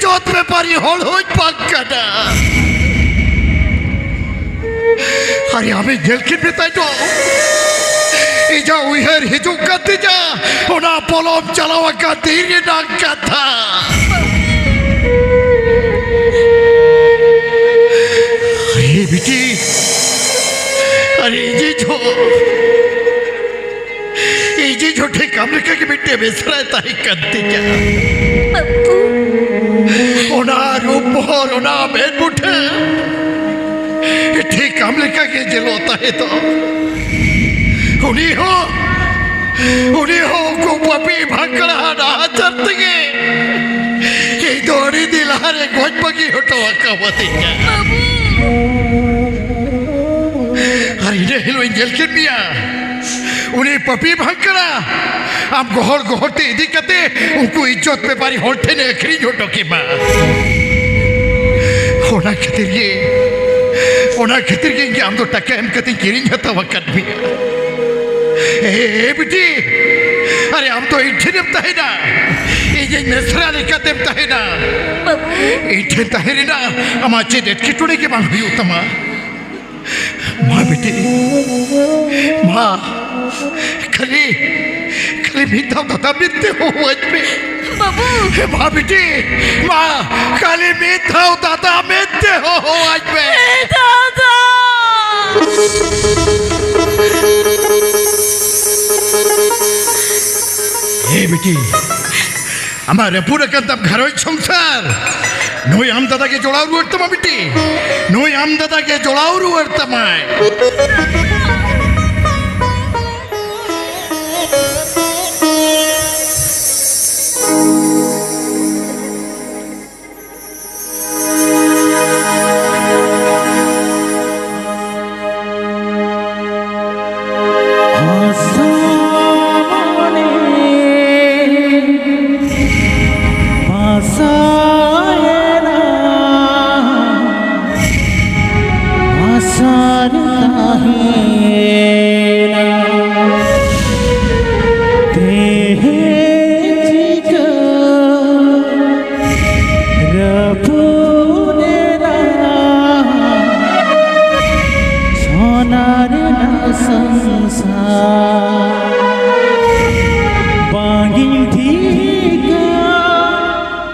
ᱡᱚᱛ ᱵᱮᱯᱟᱨᱤ ᱦᱚᱲ ᱦᱚᱸᱧ ᱵᱟᱝ ᱠᱟᱱᱟ᱾ ᱟᱨᱮ, ᱟᱢᱮ ᱧᱮᱞ ᱠᱮᱫ ᱢᱮ ᱛᱟᱭ ᱫᱚ, ᱤᱧᱟᱹᱜ ᱩᱭᱦᱟᱹᱨ ᱦᱤᱡᱩᱜ ᱠᱟᱱ ᱛᱤᱧᱟ, ᱚᱱᱟ ᱯᱚᱞᱚᱢ ᱪᱟᱞᱟᱣ ᱟᱠᱟᱱ ᱫᱤᱱ ᱨᱮᱱᱟᱜ ᱠᱟᱛᱷᱟ᱾ ᱟᱨᱮ ᱵᱤᱴᱤ, ᱟᱨᱮ ᱤᱧᱤᱡ ᱦᱚᱸ, ᱤᱧᱤᱡ ᱦᱚᱸ ᱴᱷᱤᱠ ᱟᱢ ᱞᱮᱠᱟ ᱜᱮ ᱢᱤᱫᱴᱮᱱ ᱵᱮᱥᱨᱟᱭ ᱛᱟᱦᱮᱸ ᱠᱟᱱ ᱛᱤᱧᱟ᱾ ᱵᱟᱹᱵᱩ᱾ ᱚᱱᱟ ᱨᱩᱯ ᱵᱚᱦᱚᱨ, ᱚᱱᱟ ᱢᱮᱫ ᱢᱩᱴᱷᱟᱹᱱ ᱴᱷᱤᱠ ᱟᱢ ᱞᱮᱠᱟ ᱜᱮ ᱧᱮᱞᱚᱜ ᱛᱟᱦᱮᱸ ᱫᱚ᱾ ᱩᱱᱤ ᱦᱚᱸ, ᱩᱱᱤ ᱦᱚᱸ ᱩᱱᱠᱩ ᱯᱟᱯᱤ ᱵᱷᱟᱝᱠᱲᱟ ᱱᱟᱦᱟᱪᱟᱨ ᱛᱮᱜᱮ ᱤᱧ ᱫᱚ ᱟᱹᱰᱤ ᱫᱤᱱ ᱞᱟᱦᱟᱨᱮ ᱜᱚᱡ ᱵᱟᱹᱜᱤ ᱦᱚᱴᱚ ᱟᱠᱟᱣᱟᱫᱤᱧᱟ᱾ ᱵᱟᱹᱵᱩ᱾ ᱟᱨ ᱤᱱᱟᱹ ᱦᱤᱞᱳᱜ ᱤᱧ ᱧᱮᱞ ᱠᱮᱫ ᱢᱮᱭᱟ, ᱩᱱᱤ ᱯᱟᱯᱤ ᱵᱷᱟᱝᱠᱲᱟ ᱟᱢ ᱜᱚᱦᱚᱲ ᱜᱚᱦᱚᱲ ᱛᱮ ᱤᱫᱤ ᱠᱟᱛᱮ ᱩᱱᱠᱩ ᱤᱡᱽᱡᱚᱛ ᱵᱮᱯᱟᱨᱤ ᱦᱚᱲ ᱴᱷᱮᱱᱮ ᱟᱹᱠᱷᱨᱤᱧ ᱦᱚᱴᱚ ᱠᱮᱫᱟ᱾ ᱚᱱᱟ ᱠᱷᱟᱹᱛᱤᱨ ᱜᱮ, ᱚᱱᱟ ᱠᱷᱟᱹᱛᱤᱨ ᱜᱮ ᱤᱧ ᱟᱢ ᱫᱚ ᱴᱟᱠᱟ ᱮᱢ ᱠᱟᱛᱮᱧ ᱠᱤᱨᱤᱧ ᱦᱟᱛᱟᱣ ᱟᱠᱟᱫ ᱢᱮᱭᱟ᱾ ᱮ, ᱮ ᱵᱤᱴᱤ, ᱟᱨᱮ ᱟᱢ ᱫᱚ ᱤᱧ ᱴᱷᱮᱱᱮᱢ ᱛᱟᱦᱮᱱᱟ, ᱤᱧᱤᱡ ᱢᱮᱥᱨᱟ ᱞᱮᱠᱟᱛᱮᱢ ᱛᱟᱦᱮᱱᱟ᱾ ᱵᱟᱹᱵᱩ᱾ ᱤᱧ ᱴᱷᱮᱱ ᱛᱟᱦᱮᱸ ᱨᱮᱱᱟᱜ ᱟᱢᱟᱜ ᱪᱮᱫ ᱮᱴᱠᱮᱴᱚᱬᱮ ᱜᱮ ᱵᱟᱝ ᱦᱩᱭᱩᱜ ᱛᱟᱢᱟ᱾ ᱢᱟ ᱵᱤᱴᱤ, ᱢᱟ, ᱠᱷᱟᱹᱞᱤ, ᱠᱷᱟᱹᱞᱤ ᱢᱤᱫ ᱫᱷᱟᱣ ᱫᱟᱫᱟ ᱢᱮᱱᱛᱮ ᱦᱚᱦᱚᱣᱟᱹᱧ ᱢᱮ᱾ ᱵᱟᱹᱵᱩ᱾ ᱢᱟ ᱵᱤᱴᱤ, ᱢᱟ, ᱠᱷᱟᱹᱞᱤ ᱢᱤᱫ ᱫᱷᱟᱣ ᱫᱟᱫᱟ ᱢᱮᱱᱛᱮ ᱦᱚᱦᱚᱣᱟᱹᱧ ᱢᱮ᱾ ᱦᱮᱸ, ᱫᱟᱫᱟ᱾ ᱦᱮᱸ ᱵᱤᱴᱤ, ᱟᱢᱟᱜ ᱨᱟᱹᱯᱩᱫ ᱟᱠᱟᱱ ᱛᱟᱢ ᱜᱷᱟᱨᱚᱸᱡᱽ ᱥᱚᱝᱥᱟᱨ, ᱱᱩᱭ ᱟᱢ ᱫᱟᱫᱟ ᱜᱮ ᱡᱚᱲᱟᱣ ᱨᱩᱣᱟᱹᱲ ᱛᱟᱢᱟ ᱵᱤᱴᱤ, ᱱᱩᱭ ᱟᱢ ᱫᱟᱫᱟ ᱜᱮ ᱡᱚᱲᱟᱣ ᱨᱩᱣᱟᱹᱲ ᱛᱟᱢᱟᱭ᱾